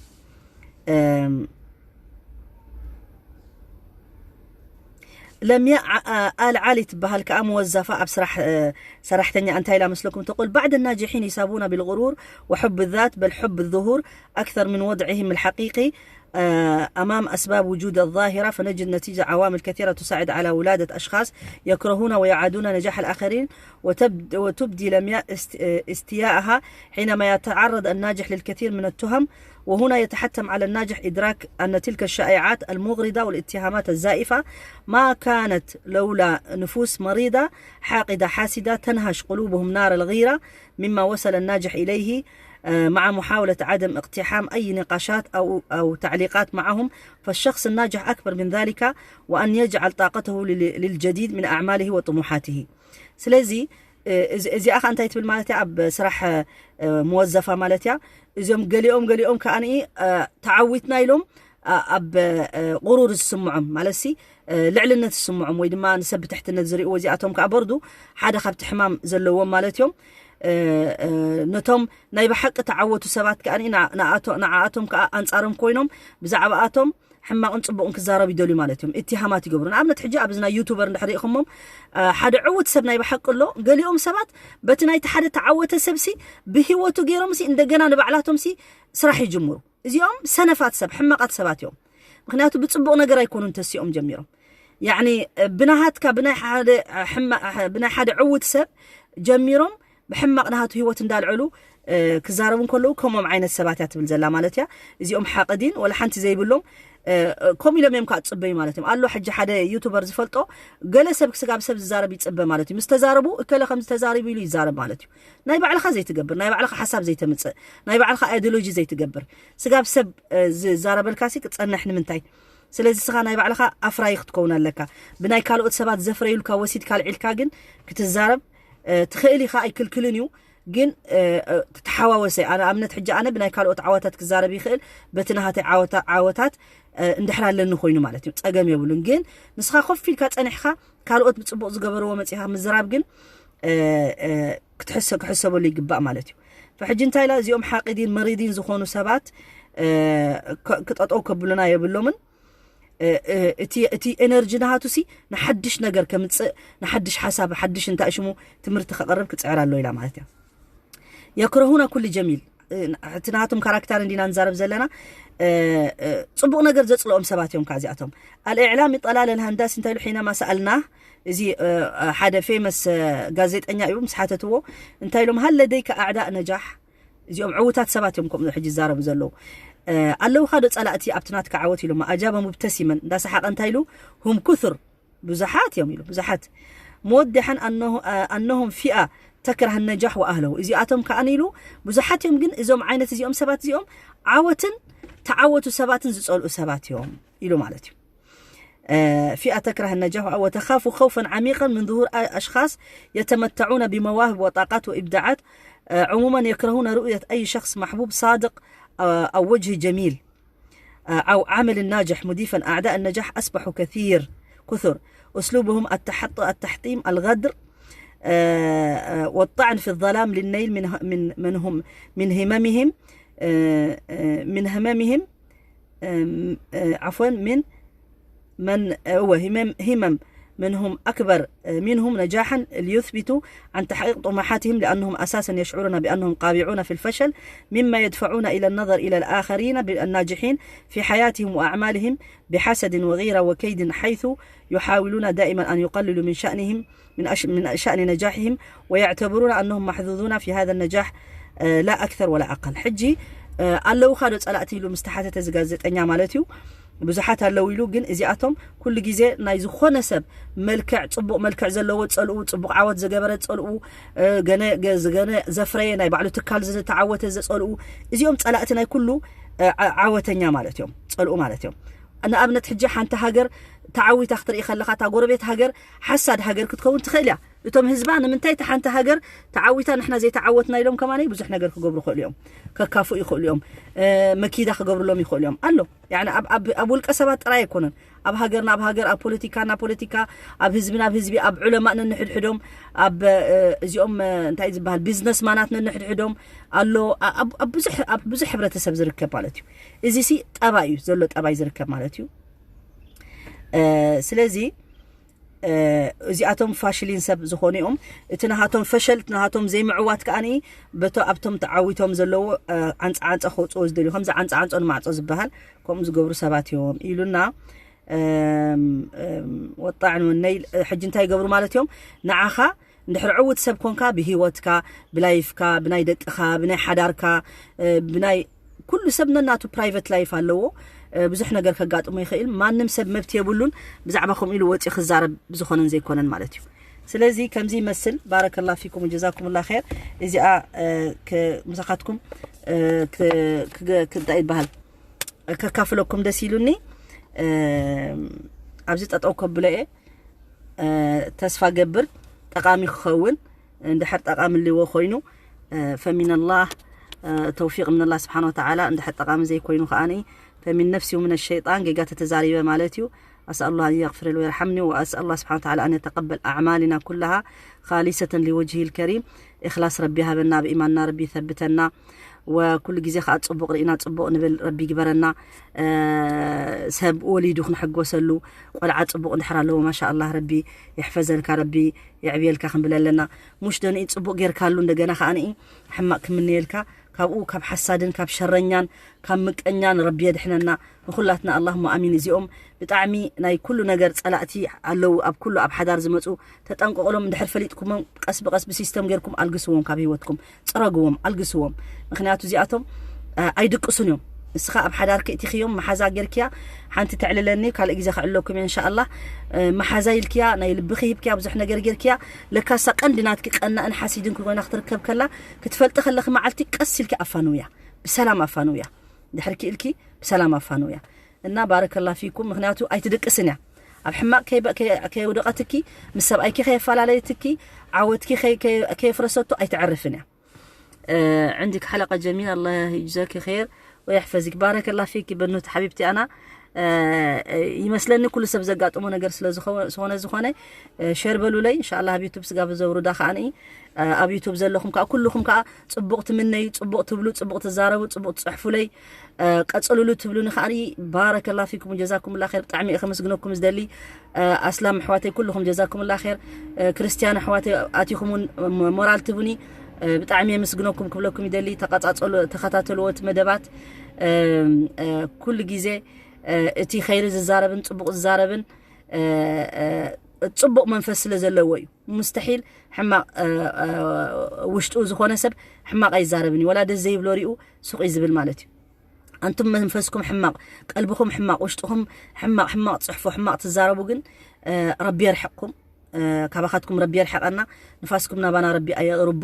ለምያ ኣል ዓሊ ትበሃል ከዓ መወዛፋ ኣብ ስራሕ ሰራሕተኛ እንታይ ኢላ መስለኩም ተቁል بعض الناجحين يصابون بالغرور وحب الذات بل حب الظهور أكثر من وضعهم الحقيقي أمام أسباب وجود الظاهرة فنجد نتيجة عوامل كثيرة تساعد على ولادة أشخاص يكرهون ويعادون نجاح الآخرين وتبدي لمياء استياءها حينما يتعرض الناجح للكثير من التهم وهنا يتحتم على الناجح إدراك أن تلك الشائعات المغرضة والاتهامات الزائفة ما كانت لولا نفوس مريضة حاقدة حاسدة تنهش قلوبهم نار الغيرة مما وصل الناجح إليه مع محاولة عدم اقتحام أي نقاشات أو, أو تعليقات معهم فالشخص الناجح أكبر من ذلك وأن يجعل طاقته للجديد من أعماله وطموحاته. ስለዚ እዚኣ ከ እንታይ ትብል ማለት እያ ኣብ ስራሕ መወዘፋ ማለት እያ። እዚኦም ገሊኦም ገሊኦም ከዓኒ ተዓዊትና ኢሎም ኣብ ቁሩር ዝስምዖም ማለት ሲ ልዕልነት ዝስምዖም ወይ ድማ ንሰብ ብትሕትነት ዝርእዎ እዚኣቶም ከዓ በርዱ ሓደ ካብቲ ሕማም ዘለዎም ማለት እዮም። ነቶም ናይ ብሓቂ ተዓወቱ ሰባት ከዓ ንዓኣቶም ከዓ ኣንፃሮም ኮይኖም ብዛዕባኣቶም ሕማቕን ፅቡቕን ክዛረቡ ይደልዩ ማለት እዮም። እትሃማት ይገብሩ። ንኣብነት ሕጂ ኣብዚ ናይ ዩቱበር እንድሕር ርኢኹሞም ሓደ ዕውት ሰብ ናይ ብሓቂ ኣሎ። ገሊኦም ሰባት በቲ ናይቲ ሓደ ተዓወተ ሰብሲ ብሂወቱ ገይሮምሲ እንደገና ንባዕላቶምሲ ስራሕ ይጅምሩ። እዚኦም ሰነፋት ሰብ ሕማቓት ሰባት እዮም። ምክንያቱ ብፅቡቕ ነገር ኣይኮኑን ተሲኦም ጀሚሮም። ያዕኒ ብናሃትካ ብናይ ሓደ ዕውት ሰብ ጀሚሮም ብሕማቕ ናሃቱ ህይወት እንዳልዐሉ ክዛረቡ እንከለዉ ከምኦም ዓይነት ሰባት እያ ትብል ዘላ ማለት እያ። እዚኦም ሓቕዲን ወላ ሓንቲ ዘይብሎም ከምኡ ኢሎም እዮም ከዓ ዝፅበዩ ማለት እዮም። ኣሎ ሕጂ ሓደ ዩቱበር ዝፈልጦ ገለ ሰብ ስጋብ ሰብ ዝዛረብ ይፅበ ማለት እዩ። ምስ ተዛረቡ እከለ ከም ዝተዛረቡ ኢሉ ይዛረብ ማለት እዩ። ናይ ባዕልኻ ዘይትገብር፣ ናይ ባዕልኻ ሓሳብ ዘይተምፅእ፣ ናይ ባዕልኻ ኣይዲዮሎጂ ዘይትገብር፣ ስጋብ ሰብ ዝዛረበልካ ሲ ክፀንሕ ንምንታይ? ስለዚ ስኻ ናይ ባዕልኻ ኣፍራይ ክትከውን ኣለካ። ብናይ ካልኦት ሰባት ዘፍረዩልካ ወሲድካ ልዒልካ ግን ክትዛረብ ትኽእል ኢኻ፣ ኣይክልክልን እዩ። ግን ተተሓዋወሰ ኣነ ኣብነት ሕጂ ኣነ ብናይ ካልኦት ዓወታት ክዛረብ ይኽእል፣ በቲ ናሃተይ ዓወታት እንድሕር ኣለኒ ኮይኑ ማለት እዩ፣ ፀገም የብሉን። ግን ንስኻ ኮፍ ኢልካ ፀኒሕካ ካልኦት ብፅቡቕ ዝገበርዎ መፂኻ ምዝራብ ግን ክትሕሰ ክሕሰበሉ ይግባእ ማለት እዩ። ፈሕጂ እንታይ ኢላ እዚኦም ሓቂዲን መሪዲን ዝኾኑ ሰባት ክጠጠው ከብሉና የብሎምን። እቲ ኤነርጂ ናሃቱ ሲ ንሓድሽ ነገር ከምፅእ፣ ንሓድሽ ሓሳብ ሓድሽ እንታይ ሽሙ ትምህርቲ ከቕርብ ክፅዕር ኣሎ ኢላ ማለት እያ። የክረሁና ኩሉ ጀሚል እቲ ናሃቶም ካራክተር እንዲና ንዛረብ ዘለና። ፅቡቕ ነገር ዘፅልኦም ሰባት እዮም። ካዚኣቶም ኣልእዕላሚ ጠላል ኣልሃንዳሲ እንታይ ኢሉ ሒነማ ሰኣልና እዚ ሓደ ፌመስ ጋዜጠኛ እዩ ምስ ሓተትዎ እንታይ ኢሎም ሃለ ደይካ ኣዕዳእ ነጃሕ እዚኦም ዕውታት ሰባት እዮም ከምኡ ሕጂ ይዛረቡ ዘለዉ ኣለውኻ ዶ ፀላእቲ ኣብቲ ናትካ ዓወት ኢሎም ኣጃበ ሙብተሲመን እንዳሰሓቐ እንታይ ኢሉ ሁም ኩቱር ብዙሓት እዮም ኢሉ ብዙሓት موضحا أنهم فئة تكره النجاح وأهله እዚኣቶም ከኣ ኢሉ ብዙሓት እዮም ግን እዞም ዓይነት እዚኦም ሰባት እዚኦም ዓወትን ተዓወቱ ሰባትን ዝፀልኡ ሰባት እዮም ኢሉ ማለት እዩ فئة تكره النجاح وتخاف خوفا عميقا من ظهور أشخاص يتمتعون بمواهب وطاقات وإبداعات عموما يكرهون رؤية أي شخص محبوب صادق أو وجه جميل أو عامل ناجح مضيفا أعداء النجاح أصبحوا كثير كثر أسلوبهم التحط التحطيم الغدر والطعن في الظلام للنيل من من من هم من هممهم من هممهم عفوا من من هو همم همم من هم أكبر منهم نجاحا ليثبتوا عن تحقيق طموحاتهم لأنهم أساسا يشعرون بأنهم قابعون في الفشل مما يدفعون إلى النظر إلى الآخرين بالناجحين في حياتهم وأعمالهم بحسد وغيرة وكيد حيث يحاولون دائما أن يقللوا من شأنهم من, أش من شأن نجاحهم ويعتبرون أنهم محظوظون في هذا النجاح لا أكثر ولا أقل حجي ኣለውኻ ዶ ጸላእቲ ኢሉ ምስ ተሓተተ እዚ ጋዜጠኛ ማለት እዩ ብዙሓት ኣለዉ ኢሉ ግን እዚኣቶም ኩሉ ግዜ ናይ ዝኾነ ሰብ መልክዕ ፅቡቕ መልክዕ ዘለዎ ፀልኡ ፅቡቕ ዓወት ዝገበረ ፀልኡ ገነ ዘፍረየ ናይ ባዕሉ ትካል ዝተዓወተ ዘፀልኡ እዚኦም ፀላእቲ ናይ ኩሉ ዓወተኛ ማለት እዮም ፀልኡ ማለት እዮም ንኣብነት ሕጂ ሓንቲ ሃገር ተዓዊታ ክትርኢ ከለኻ እታ ጎረቤት ሃገር ሓሳድ ሃገር ክትከውን ትኽእል እያ እቶም ህዝባ ንምንታይ እታ ሓንቲ ሃገር ተዓዊታ ንሕና ዘይተዓወትና ኢሎም ከማነይ ብዙሕ ነገር ክገብሩ ይኽእሉ እዮም ከካፉ ይኽእሉ እዮም መኪዳ ክገብሩሎም ይኽእሉ እዮም ኣሎ ኣብ ውልቀ ሰባት ጥራይ ኣይኮነን ኣብ ሃገር ናብ ሃገር ኣብ ፖለቲካ ናብ ፖለቲካ ኣብ ህዝቢ ናብ ህዝቢ ኣብ ዑለማእ ነንሕድሕዶም ኣብ እዚኦም እንታይ ዝበሃል ቢዝነስ ማናት ነንሕድሕዶም ኣሎ ኣብ ብዙሕ ሕብረተሰብ ዝርከብ ማለት እዩ እዚ ሲ ጠባይ እዩ ዘሎ ጠባይ ዝርከብ ማለት እዩ ስለዚ እዚኣቶም ፋሽሊን ሰብ ዝኾኑ እዮም እቲ ናሃቶም ፈሸል እቲ ናሃቶም ዘይምዕዋት ከኣ በቶ ኣብቶም ተዓዊቶም ዘለዉ ዓንፃዓንፀ ከውፅዎ ዝደልዩ ከምዚ ዓንፃዓንፆ ንማዕፆ ዝበሃል ከምኡ ዝገብሩ ሰባት እዮም ኢሉና ወጣዕን ወነይ ሕጂ እንታይ ይገብሩ ማለት እዮም ንዓኻ እንድሕር ዕውት ሰብ ኮንካ ብሂወትካ ብላይፍካ ብናይ ደቅኻ ብናይ ሓዳርካ ብናይ ኩሉ ሰብ ነናቱ ፕራይቨት ላይፍ ኣለዎ ብዙሕ ነገር ከጋጥሞ ይኽእል ማንም ሰብ መብት የብሉን ብዛዕባ ከምኡ ኢሉ ወፂ ክዛረብ ብዝኾነን ዘይኮነን ማለት እዩ ስለዚ ከምዚ ይመስል ባረከላ ፊኩም ጀዛኩም ላ ር እዚኣ ምሳኻትኩም እንታይ ይበሃል ከካፍለኩም ደስ ኢሉኒ ኣብዚ ጠጠው ከብሎ እየ ተስፋ ገብር ጠቃሚ ክኸውን እንድሕር ጠቃሚ ልዎ ኮይኑ ፈሚን ላህ ተውፊቅ ምን ላህ ስብሓን ወተዓላ እንድሕር ጠቃሚ ዘይኮይኑ ከዓኒ ፈሚን ነፍሲ ወምን ሸይጣን ጌጋ ተተዛሪበ ማለት እዩ أسأل الله أن يغفر لي ويرحمني وأسأل الله سبحانه وتعالى أن يتقبل أعمالنا كلها خالصة لوجهه الكريم إخلاص ربي هبنا بإيماننا ربي ثبتنا وكل ጊዜ ከዓ ፅቡቕ ርኢና ፅቡቕ ንብል ረቢ ይግበረና ሰብ ወሊዱ ክንሕጎሰሉ ቆልዓ ፅቡቕ እንድሕር ኣለዎ ማሻ ኣላህ ረቢ ይሕፈዘልካ ረቢ የዕብየልካ ክንብል ኣለና ሙሽ ደንኢ ፅቡቕ ጌርካሉ እንደገና ከዓ ንኢ ሕማቕ ክምንየልካ ካብኡ ካብ ሓሳድን ካብ ሸረኛን ካብ ምቀኛን ረቢ የድሕነና ንኹላትና ኣላሁማ ኣሚን። እዚኦም ብጣዕሚ ናይ ኩሉ ነገር ጸላእቲ ኣለዉ፣ ኣብ ኩሉ ኣብ ሓዳር ዝመጹ። ተጠንቀቕሎም። እንድሕር ፈሊጥኩሞም ቀስ ብቐስ ብሲስተም ጌርኩም ኣልግስዎም፣ ካብ ህይወትኩም ጽረግዎም፣ ኣልግስዎም። ምክንያቱ እዚኣቶም ኣይድቅሱን እዮም። ንስኻ ኣብ ሓዳር ክእቲኽዮም መሓዛ ጌርክያ ሓንቲ ተዕልለኒ፣ ካልእ ግዜ ከዕልለኩም እየ እንሻኣላ። መሓዛ ኢልክያ፣ ናይ ልብኺ ሂብክያ፣ ብዙሕ ነገር ጌርክያ። ለካሳ ቀንዲ ናትኪ ቀናእን ሓሲድን ክጎና ክትርከብ ከላ ክትፈልጢ ከለኺ መዓልቲ ቀስ ኢልኪ ኣፋንውያ፣ ብሰላም ኣፋንውያ። ድሕሪ ክኢልኪ ብሰላም ኣፋንውያ። እና ባረከላ ፊኩም፣ ምክንያቱ ኣይትድቅስን እያ። ኣብ ሕማቕ ከይወደቐትኪ፣ ምስ ሰብኣይኪ ከየፈላለየትኪ፣ ዓወትኪ ከየፍረሰቶ ኣይትዕርፍን እያ። عندك حلقة جميلة، الله يجزاك خير ويحفظك. بارك الله فيك بنوت حبيبتي. أنا ይመስለኒ ኩሉ ሰብ ዘጋጥሞ ነገር ስለ ዝኾነ ዝኾነ ሸር በሉለይ። እንሻላ ኣብ ዩቱብ ስጋብ ዘውርዳ ከዓኒ ኣብ ዩቱብ ዘለኹም ከዓ ኩልኹም ከዓ ፅቡቕ ትምነዩ፣ ፅቡቕ ትብሉ፣ ፅቡቕ ትዛረቡ፣ ፅቡቕ ትፅሕፉለይ፣ ቀፅሉሉ ትብሉኒ ከዓኒ ባረከላ ፊኩም ጀዛኩምላ ር። ብጣዕሚ እየ ከመስግነኩም ዝደሊ ኣስላም ኣሕዋተይ ኩልኹም ጀዛኩምላ ር። ክርስትያን ኣሕዋተይ ኣቲኹም እውን ሞራል ትቡኒ ብጣዕሚ የመስግነኩም ክብለኩም ይደሊ። ተቐፃፀሉ፣ ተኸታተልዎ እቲ መደባት። ኩሉ ግዜ እቲ ኸይሪ ዝዛረብን ፅቡቕ ዝዛረብን ፅቡቕ መንፈስ ስለ ዘለዎ እዩ። ሙስተሒል ሕማቕ ውሽጡ ዝኾነ ሰብ ሕማቕ ኣይዛረብን እዩ። ወላ ደስ ዘይብሎ ሪኡ ሱቕ እዩ ዝብል ማለት እዩ። ኣንቱም መንፈስኩም ሕማቕ፣ ቀልብኹም ሕማቕ፣ ውሽጥኹም ሕማቕ፣ ሕማቕ ፅሕፎ፣ ሕማቕ ትዛረቡ ግን ረቢ የርሕቕኩም። ካባኻትኩም ረቢ የርሕቐና። ንፋስኩም ናባና ረቢ ኣየቕርቦ።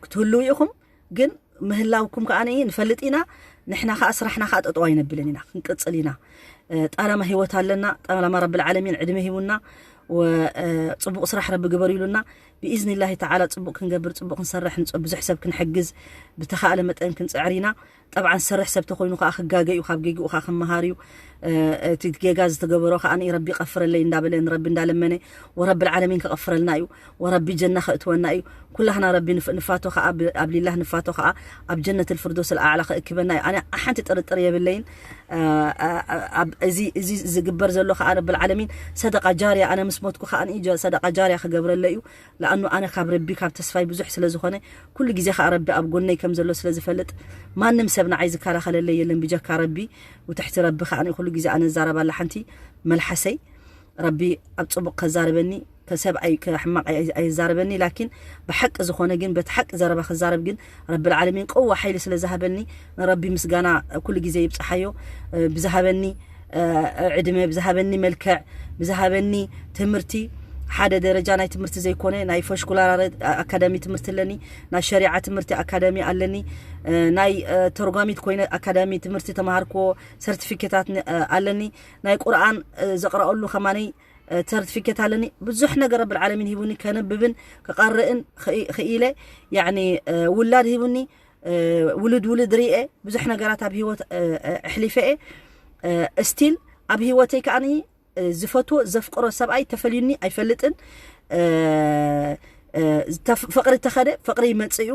ክትህልው ኢኹም ግን ምህላውኩም ከዓ ንፈልጥ ኢና። ንሕና ከዓ ስራሕና ከዓ ጠጠው ኣይነብልን ኢና፣ ክንቅፅል ኢና። ጣላማ ህይወት ኣለና፣ ጣላማ ረቢ ልዓለሚን ዕድመ ሂቡና፣ ፅቡቕ ስራሕ ረቢ ግበሩ ኢሉና፣ ብኢዝኒላሂ ተዓላ ፅቡቕ ክንገብር፣ ፅቡቕ ክንሰርሕ፣ ብዙሕ ሰብ ክንሕግዝ፣ ብተኻእለ መጠን ክንፅዕር ኢና። ጠብዓን ዝሰርሕ ሰብ ተኮይኑ ከዓ ክጋገ እዩ፣ ካብ ጌግኡ ከዓ ክመሃር እዩ። እቲ ጌጋ ዝተገበሮ ከዓ ረቢ ይቐፍረለይ እንዳበለ ንረቢ እንዳለመነ ወረቢ ልዓለሚን ክቐፍረልና እዩ። ወረቢ ጀና ከእትወና እዩ። ኩላህና ረቢ ንፋቶ ከዓ ኣብ ሊላህ ንፋቶ ከዓ ኣብ ጀነት ልፍርዶስ ልኣዕላ ክእክበና እዩ። ኣነ ሓንቲ ጥርጥር የብለይን። እዚ ዝግበር ዘሎ ከዓ ረቢ ልዓለሚን ሰደቃ ጃርያ፣ ኣነ ምስ ሞትኩ ከዓ ሰደቃ ጃርያ ክገብረለ እዩ። ለኣኑ ኣነ ካብ ረቢ ካብ ተስፋይ ብዙሕ ስለ ዝኾነ ኩሉ ግዜ ከዓ ረቢ ኣብ ጎነይ ከም ዘሎ ስለ ዝፈልጥ ማንም ሰብ ንዓይ ዝከላኸለለይ የለን ብጀካ ረቢ። ውትሕቲ ረቢ ከዓ ኩሉ ግዜ ኣነ ዛረባላ ሓንቲ መልሓሰይ ረቢ ኣብ ፅቡቕ ከዛርበኒ ከሰብ ኣይ ሕማቕ ኣይዛረበኒ። ላኪን ብሓቂ ዝኾነ ግን በቲ ሓቂ ዘረባ ክዛረብ ግን ረቢ ልዓለሚን ቅዋ ሓይሊ ስለ ዝሃበኒ ንረቢ ምስጋና ኩሉ ግዜ ይብፅሓዮ። ብዝሃበኒ ዕድመ፣ ብዝሃበኒ መልክዕ፣ ብዝሃበኒ ትምህርቲ ሓደ ደረጃ ናይ ትምህርቲ ዘይኮነ ናይ ፈሽኩላር ኣካዳሚ ትምህርቲ ኣለኒ፣ ናይ ሸሪዓ ትምህርቲ ኣካዳሚ ኣለኒ፣ ናይ ተርጓሚት ኮይነ ኣካዳሚ ትምህርቲ ተማሃርክዎ ሰርቲፊኬታት ኣለኒ፣ ናይ ቁርኣን ዘቕረኣሉ ከማነይ ሰርቲፊኬት ኣለኒ። ብዙሕ ነገር ረብል ዓለሚን ሂቡኒ፣ ከነብብን ክቐርእን ክኢለ፣ ያኒ ውላድ ሂቡኒ፣ ውሉድ ውሉድ ርኤ፣ ብዙሕ ነገራት ኣብ ህይወት ኣሕሊፈ እየ። ስቲል ኣብ ህይወተይ ከዓኒ ዝፈትዎ ዘፍቅሮ ሰብኣይ ተፈልዩኒ ኣይፈልጥን። ፍቅሪ ተኸደ ፍቅሪ ይመጽእ እዩ።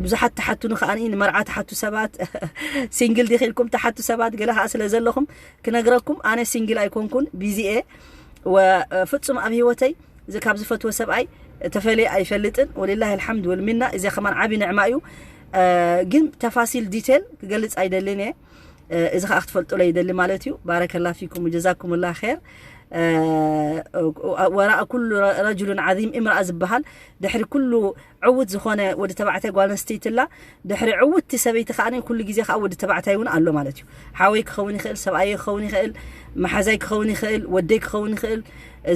ብዙሓት ተሓቱኒ ከዓኒ ንመርዓ ተሓቱ ሰባት ሲንግል ዲኺ ኢልኩም ተሓቱ ሰባት ገለ ከዓ ስለ ዘለኹም ክነግረኩም ኣነ ሲንግል ኣይኮንኩን ቢዚ እየ። ፍጹም ኣብ ህይወተይ እዚ ካብ ዝፈትዎ ሰብኣይ ተፈልየ ኣይፈልጥን። ወሊላሂ ኣልሓምድ ወልሚና እዚ ከማን ዓቢ ንዕማ እዩ። ግን ተፋሲል ዲቴል ክገልጽ ኣይደልን እየ። እዚ ከዓ ክትፈልጡለይ ይደሊ ማለት እዩ። ባረከላ ፊኩም ወጀዛኩምላ ር። ወራእ ኩሉ ረጅሉን ዓዚም እምረኣ ዝበሃል ድሕሪ ኩሉ ዕውት ዝኾነ ወዲ ተባዕታይ ጓል ኣንስተይቲ ኣላ። ድሕሪ ዕውትቲ ሰበይቲ ከዓ ኩሉ ግዜ ከዓ ወዲ ተባዕታይ እውን ኣሎ ማለት እዩ። ሓወይ ክኸውን ይኽእል፣ ሰብኣየ ክኸውን ይኽእል፣ መሓዛይ ክኸውን ይኽእል፣ ወደይ ክኸውን ይኽእል፣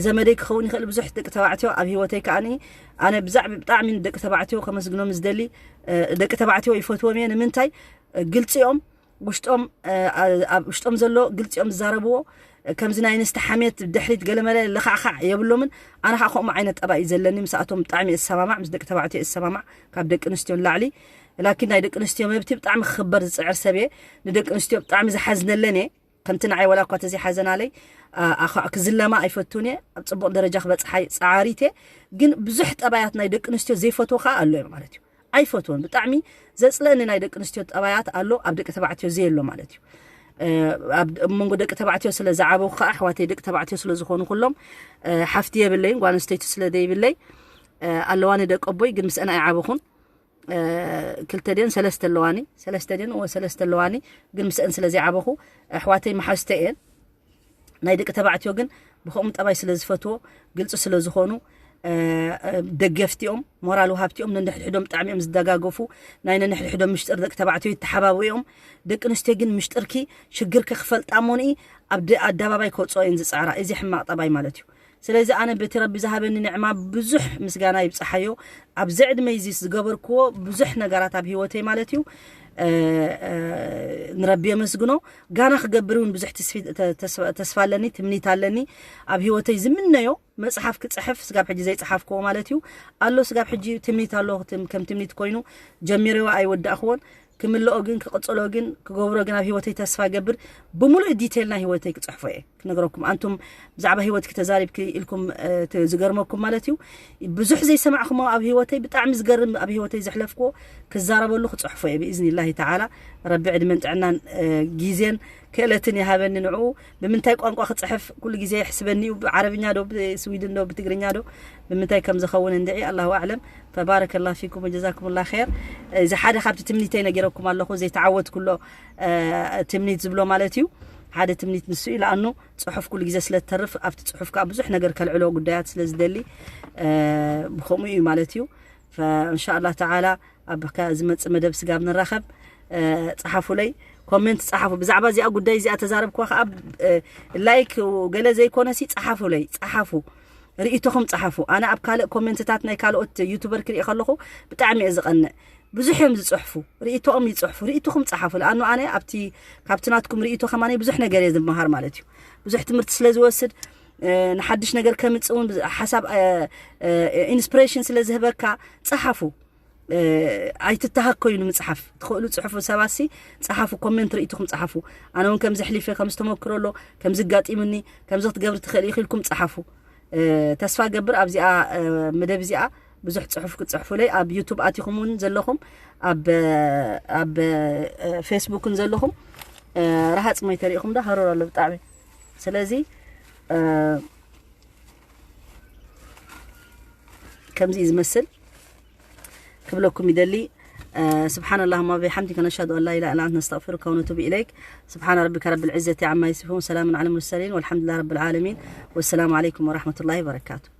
ዘመደይ ክኸውን ይኽእል። ብዙሕ ደቂ ተባዕትዮ ኣብ ህይወተይ ከዓ ኣነ ብዛዕባ ብጣዕሚ ንደቂ ተባዕትዮ ከመስግኖም ዝደሊ ደቂ ተባዕትዮ ይፈትዎም እየ። ንምንታይ ግልፂኦም ውሽጦም ኣብ ውሽጦም ዘሎ ግልፂኦም ዝዛረብዎ ከምዚ ናይ ኣንስቲ ሓሜት ድሕሪት ገለመለ ለኻዕኻዕ የብሎምን። ኣነ ከዓ ከምኡ ዓይነት ጠባይ እዩ ዘለኒ። ምስኣቶም ብጣዕሚ እሰማማዕ፣ ምስ ደቂ ተባዕትዮ እሰማማዕ ካብ ደቂ ኣንስትዮ ንላዕሊ። ላኪን ናይ ደቂ ኣንስትዮ መብቲ ብጣዕሚ ክኽበር ዝፅዕር ሰብ እየ። ንደቂ ኣንስትዮ ብጣዕሚ ዝሓዝነለን እየ። ከምቲ ንዓይ ዋላ እኳ ተዘይሓዘናለይ ክዝለማ ኣይፈቱን እየ። ኣብ ፅቡቕ ደረጃ ክበፅሓ ፀዓሪት እየ። ግን ብዙሕ ጠባያት ናይ ደቂ ኣንስትዮ ዘይፈትዎ ከዓ ኣሎ ማለት እዩ። ኣይፈትዎን። ብጣዕሚ ዘፅለኒ ናይ ደቂ ኣንስትዮ ጠባያት ኣሎ ኣብ ደቂ ተባዕትዮ ዘየሎ ማለት እዩ። ኣብ መንጎ ደቂ ተባዕትዮ ስለ ዝዓበኹ ከዓ ኣሕዋተይ ደቂ ተባዕትዮ ስለ ዝኾኑ ኩሎም ሓፍቲ የብለይን ጓል ኣንስተይቲ ስለ ዘይብለይ ኣለዋ ንደቂ ኣቦይ ግን ምስአን ኣይዓበኹን። ክልተ ድን ሰለስተ ኣለዋኒ፣ ሰለስተ ድን ወ ሰለስተ ኣለዋኒ፣ ግን ምስአን ስለ ዘይዓበኹ ኣሕዋተይ መሓዝተ እየን። ናይ ደቂ ተባዕትዮ ግን ብኸምኡ ጠባይ ስለ ዝፈትዎ፣ ግልፂ ስለ ዝኾኑ፣ ደገፍቲኦም፣ ሞራል ውሃብቲኦም፣ ነንሕድሕዶም ብጣዕሚ እዮም ዝደጋገፉ። ናይ ነንሕድሕዶም ምሽጥር ደቂ ተባዕትዮ ይተሓባቡ እዮም። ደቂ ኣንስትዮ ግን ምሽጥርኪ ሽግርኪ ክፈልጣ እሞንኢ ኣብ ኣደባባይ ከውፅኦ እየን ዝፅዕራ። እዚ ሕማቕ ጠባይ ማለት እዩ። ስለዚ ኣነ በቲ ረቢ ዝሃበኒ ንዕማ ብዙሕ ምስጋና ይብፅሓዮ። ኣብዚ ዕድመይ እዚ ዝገበርክዎ ብዙሕ ነገራት ኣብ ህይወተይ ማለት እዩ ንረቢ የመስግኖ። ጋና ክገብር እውን ብዙሕ ተስፋ ኣለኒ፣ ትምኒት ኣለኒ። ኣብ ህይወተይ ዝምነዮ መፅሓፍ ክፅሕፍ ስጋብ ሕጂ ዘይፀሓፍክዎ ማለት እዩ ኣሎ። ስጋብ ሕጂ ትምኒት ኣሎ፣ ከም ትምኒት ኮይኑ ጀሚረዮ ኣይወዳእክዎን። ክምልኦ ግን ክቕፅሎ ግን ክገብሮ ግን ኣብ ህይወተይ ተስፋ ገብር። ብምሉእ ዲቴል ናይ ህይወተይ ክፅሕፎ እየ ክነግረኩም። ኣንቱም ብዛዕባ ህይወትኪ ተዛሪብኪ ኢልኩም ዝገርመኩም ማለት እዩ። ብዙሕ ዘይሰማዕኩሞ ኣብ ህይወተይ ብጣዕሚ ዝገርም ኣብ ህይወተይ ዘሕለፍክዎ ክዛረበሉ ክፅሕፎ እየ ብኢዝኒላሂ ተዓላ። ረቢ ዕድመን ጥዕናን ግዜን ክእለትን ይሃበኒ። ንዕኡ ብምንታይ ቋንቋ ክፅሕፍ ኩሉ ግዜ ይሕስበኒ እዩ። ብዓረብኛ ዶ ብስዊድን ዶ ብትግርኛ ዶ ብምንታይ ከም ዝኸውን እንድዒ ኣላሁ ኣዕለም። ፈባረከላ ፊኩም ወጀዛኩም ላ ር። እዚ ሓደ ካብቲ ትምኒተይ ነጊረኩም ኣለኹ ዘይተዓወት ኩሎ ትምኒት ዝብሎ ማለት እዩ። ሓደ ትምኒት ንሱ እዩ። ለኣኑ ፅሑፍ ኩሉ ግዜ ስለ ትተርፍ ኣብቲ ፅሑፍ ከዓ ብዙሕ ነገር ከልዕሎ ጉዳያት ስለ ዝደሊ ብከምኡ እዩ ማለት እዩ። እንሻላ ተዓላ ኣብ ዝመፅእ መደብ ስጋብ ንራኸብ። ፀሓፉለይ፣ ኮሜንት ፀሓፉ። ብዛዕባ እዚኣ ጉዳይ እዚኣ ተዛረብክዋ ከዓ ላይክ ገለ ዘይኮነሲ ፀሓፉለይ፣ ፀሓፉ። ርእይቶኹም ፀሓፉ። ኣነ ኣብ ካልእ ኮሜንትታት ናይ ካልኦት ዩቱበር ክርኢ ከለኹ ብጣዕሚ እየ ዝቐንእ። ብዙሕ እዮም ዝፅሕፉ፣ ርእይቶኦም ይፅሕፉ። ርእይቶኹም ፀሓፉ። ለኣኑ ኣነ ኣብቲ ካብቲ ናትኩም ርእይቶ ከማነይ ብዙሕ ነገር እየ ዝመሃር ማለት እዩ። ብዙሕ ትምህርቲ ስለ ዝወስድ ንሓድሽ ነገር ከምፅእ እውን ሓሳብ ኢንስፕሬሽን ስለ ዝህበካ ፀሓፉ። ኣይትተሃከዩ ንምፅሓፍ ትኽእሉ ፅሑፉ። ሰባሲ ፀሓፉ፣ ኮሜንት ርእይትኹም ፀሓፉ። ኣነ እውን ከምዚ ኣሕሊፈ፣ ከምዚ ተመክሮ ኣሎ፣ ከምዚ ኣጋጢሙኒ፣ ከምዚ ክትገብሪ ትኽእል ኢኺ ኢልኩም ፀሓፉ። ተስፋ ገብር ኣብዚኣ መደብ እዚኣ ብዙሕ ፅሑፍ ክትፅሕፉለይ ኣብ ዩቱብ ኣቲኹም እውን ዘለኹም ኣብ ኣብ ፌስቡክን ዘለኹም ረሃፅ ሞይ ተሪኢኹም ዶ ሃረር ኣሎ ብጣዕሚ። ስለዚ ከምዚ እዩ ዝመስል ክብለኩም ይደሊ። سبحان الله ما بحمدك نشهد أن لا إله إلا أنت نستغفرك ونتوب إليك. سبحان ربك رب العزة عما يصفون، سلام على المرسلين والحمد لله رب العالمين. والسلام عليكم ورحمة الله وبركاته.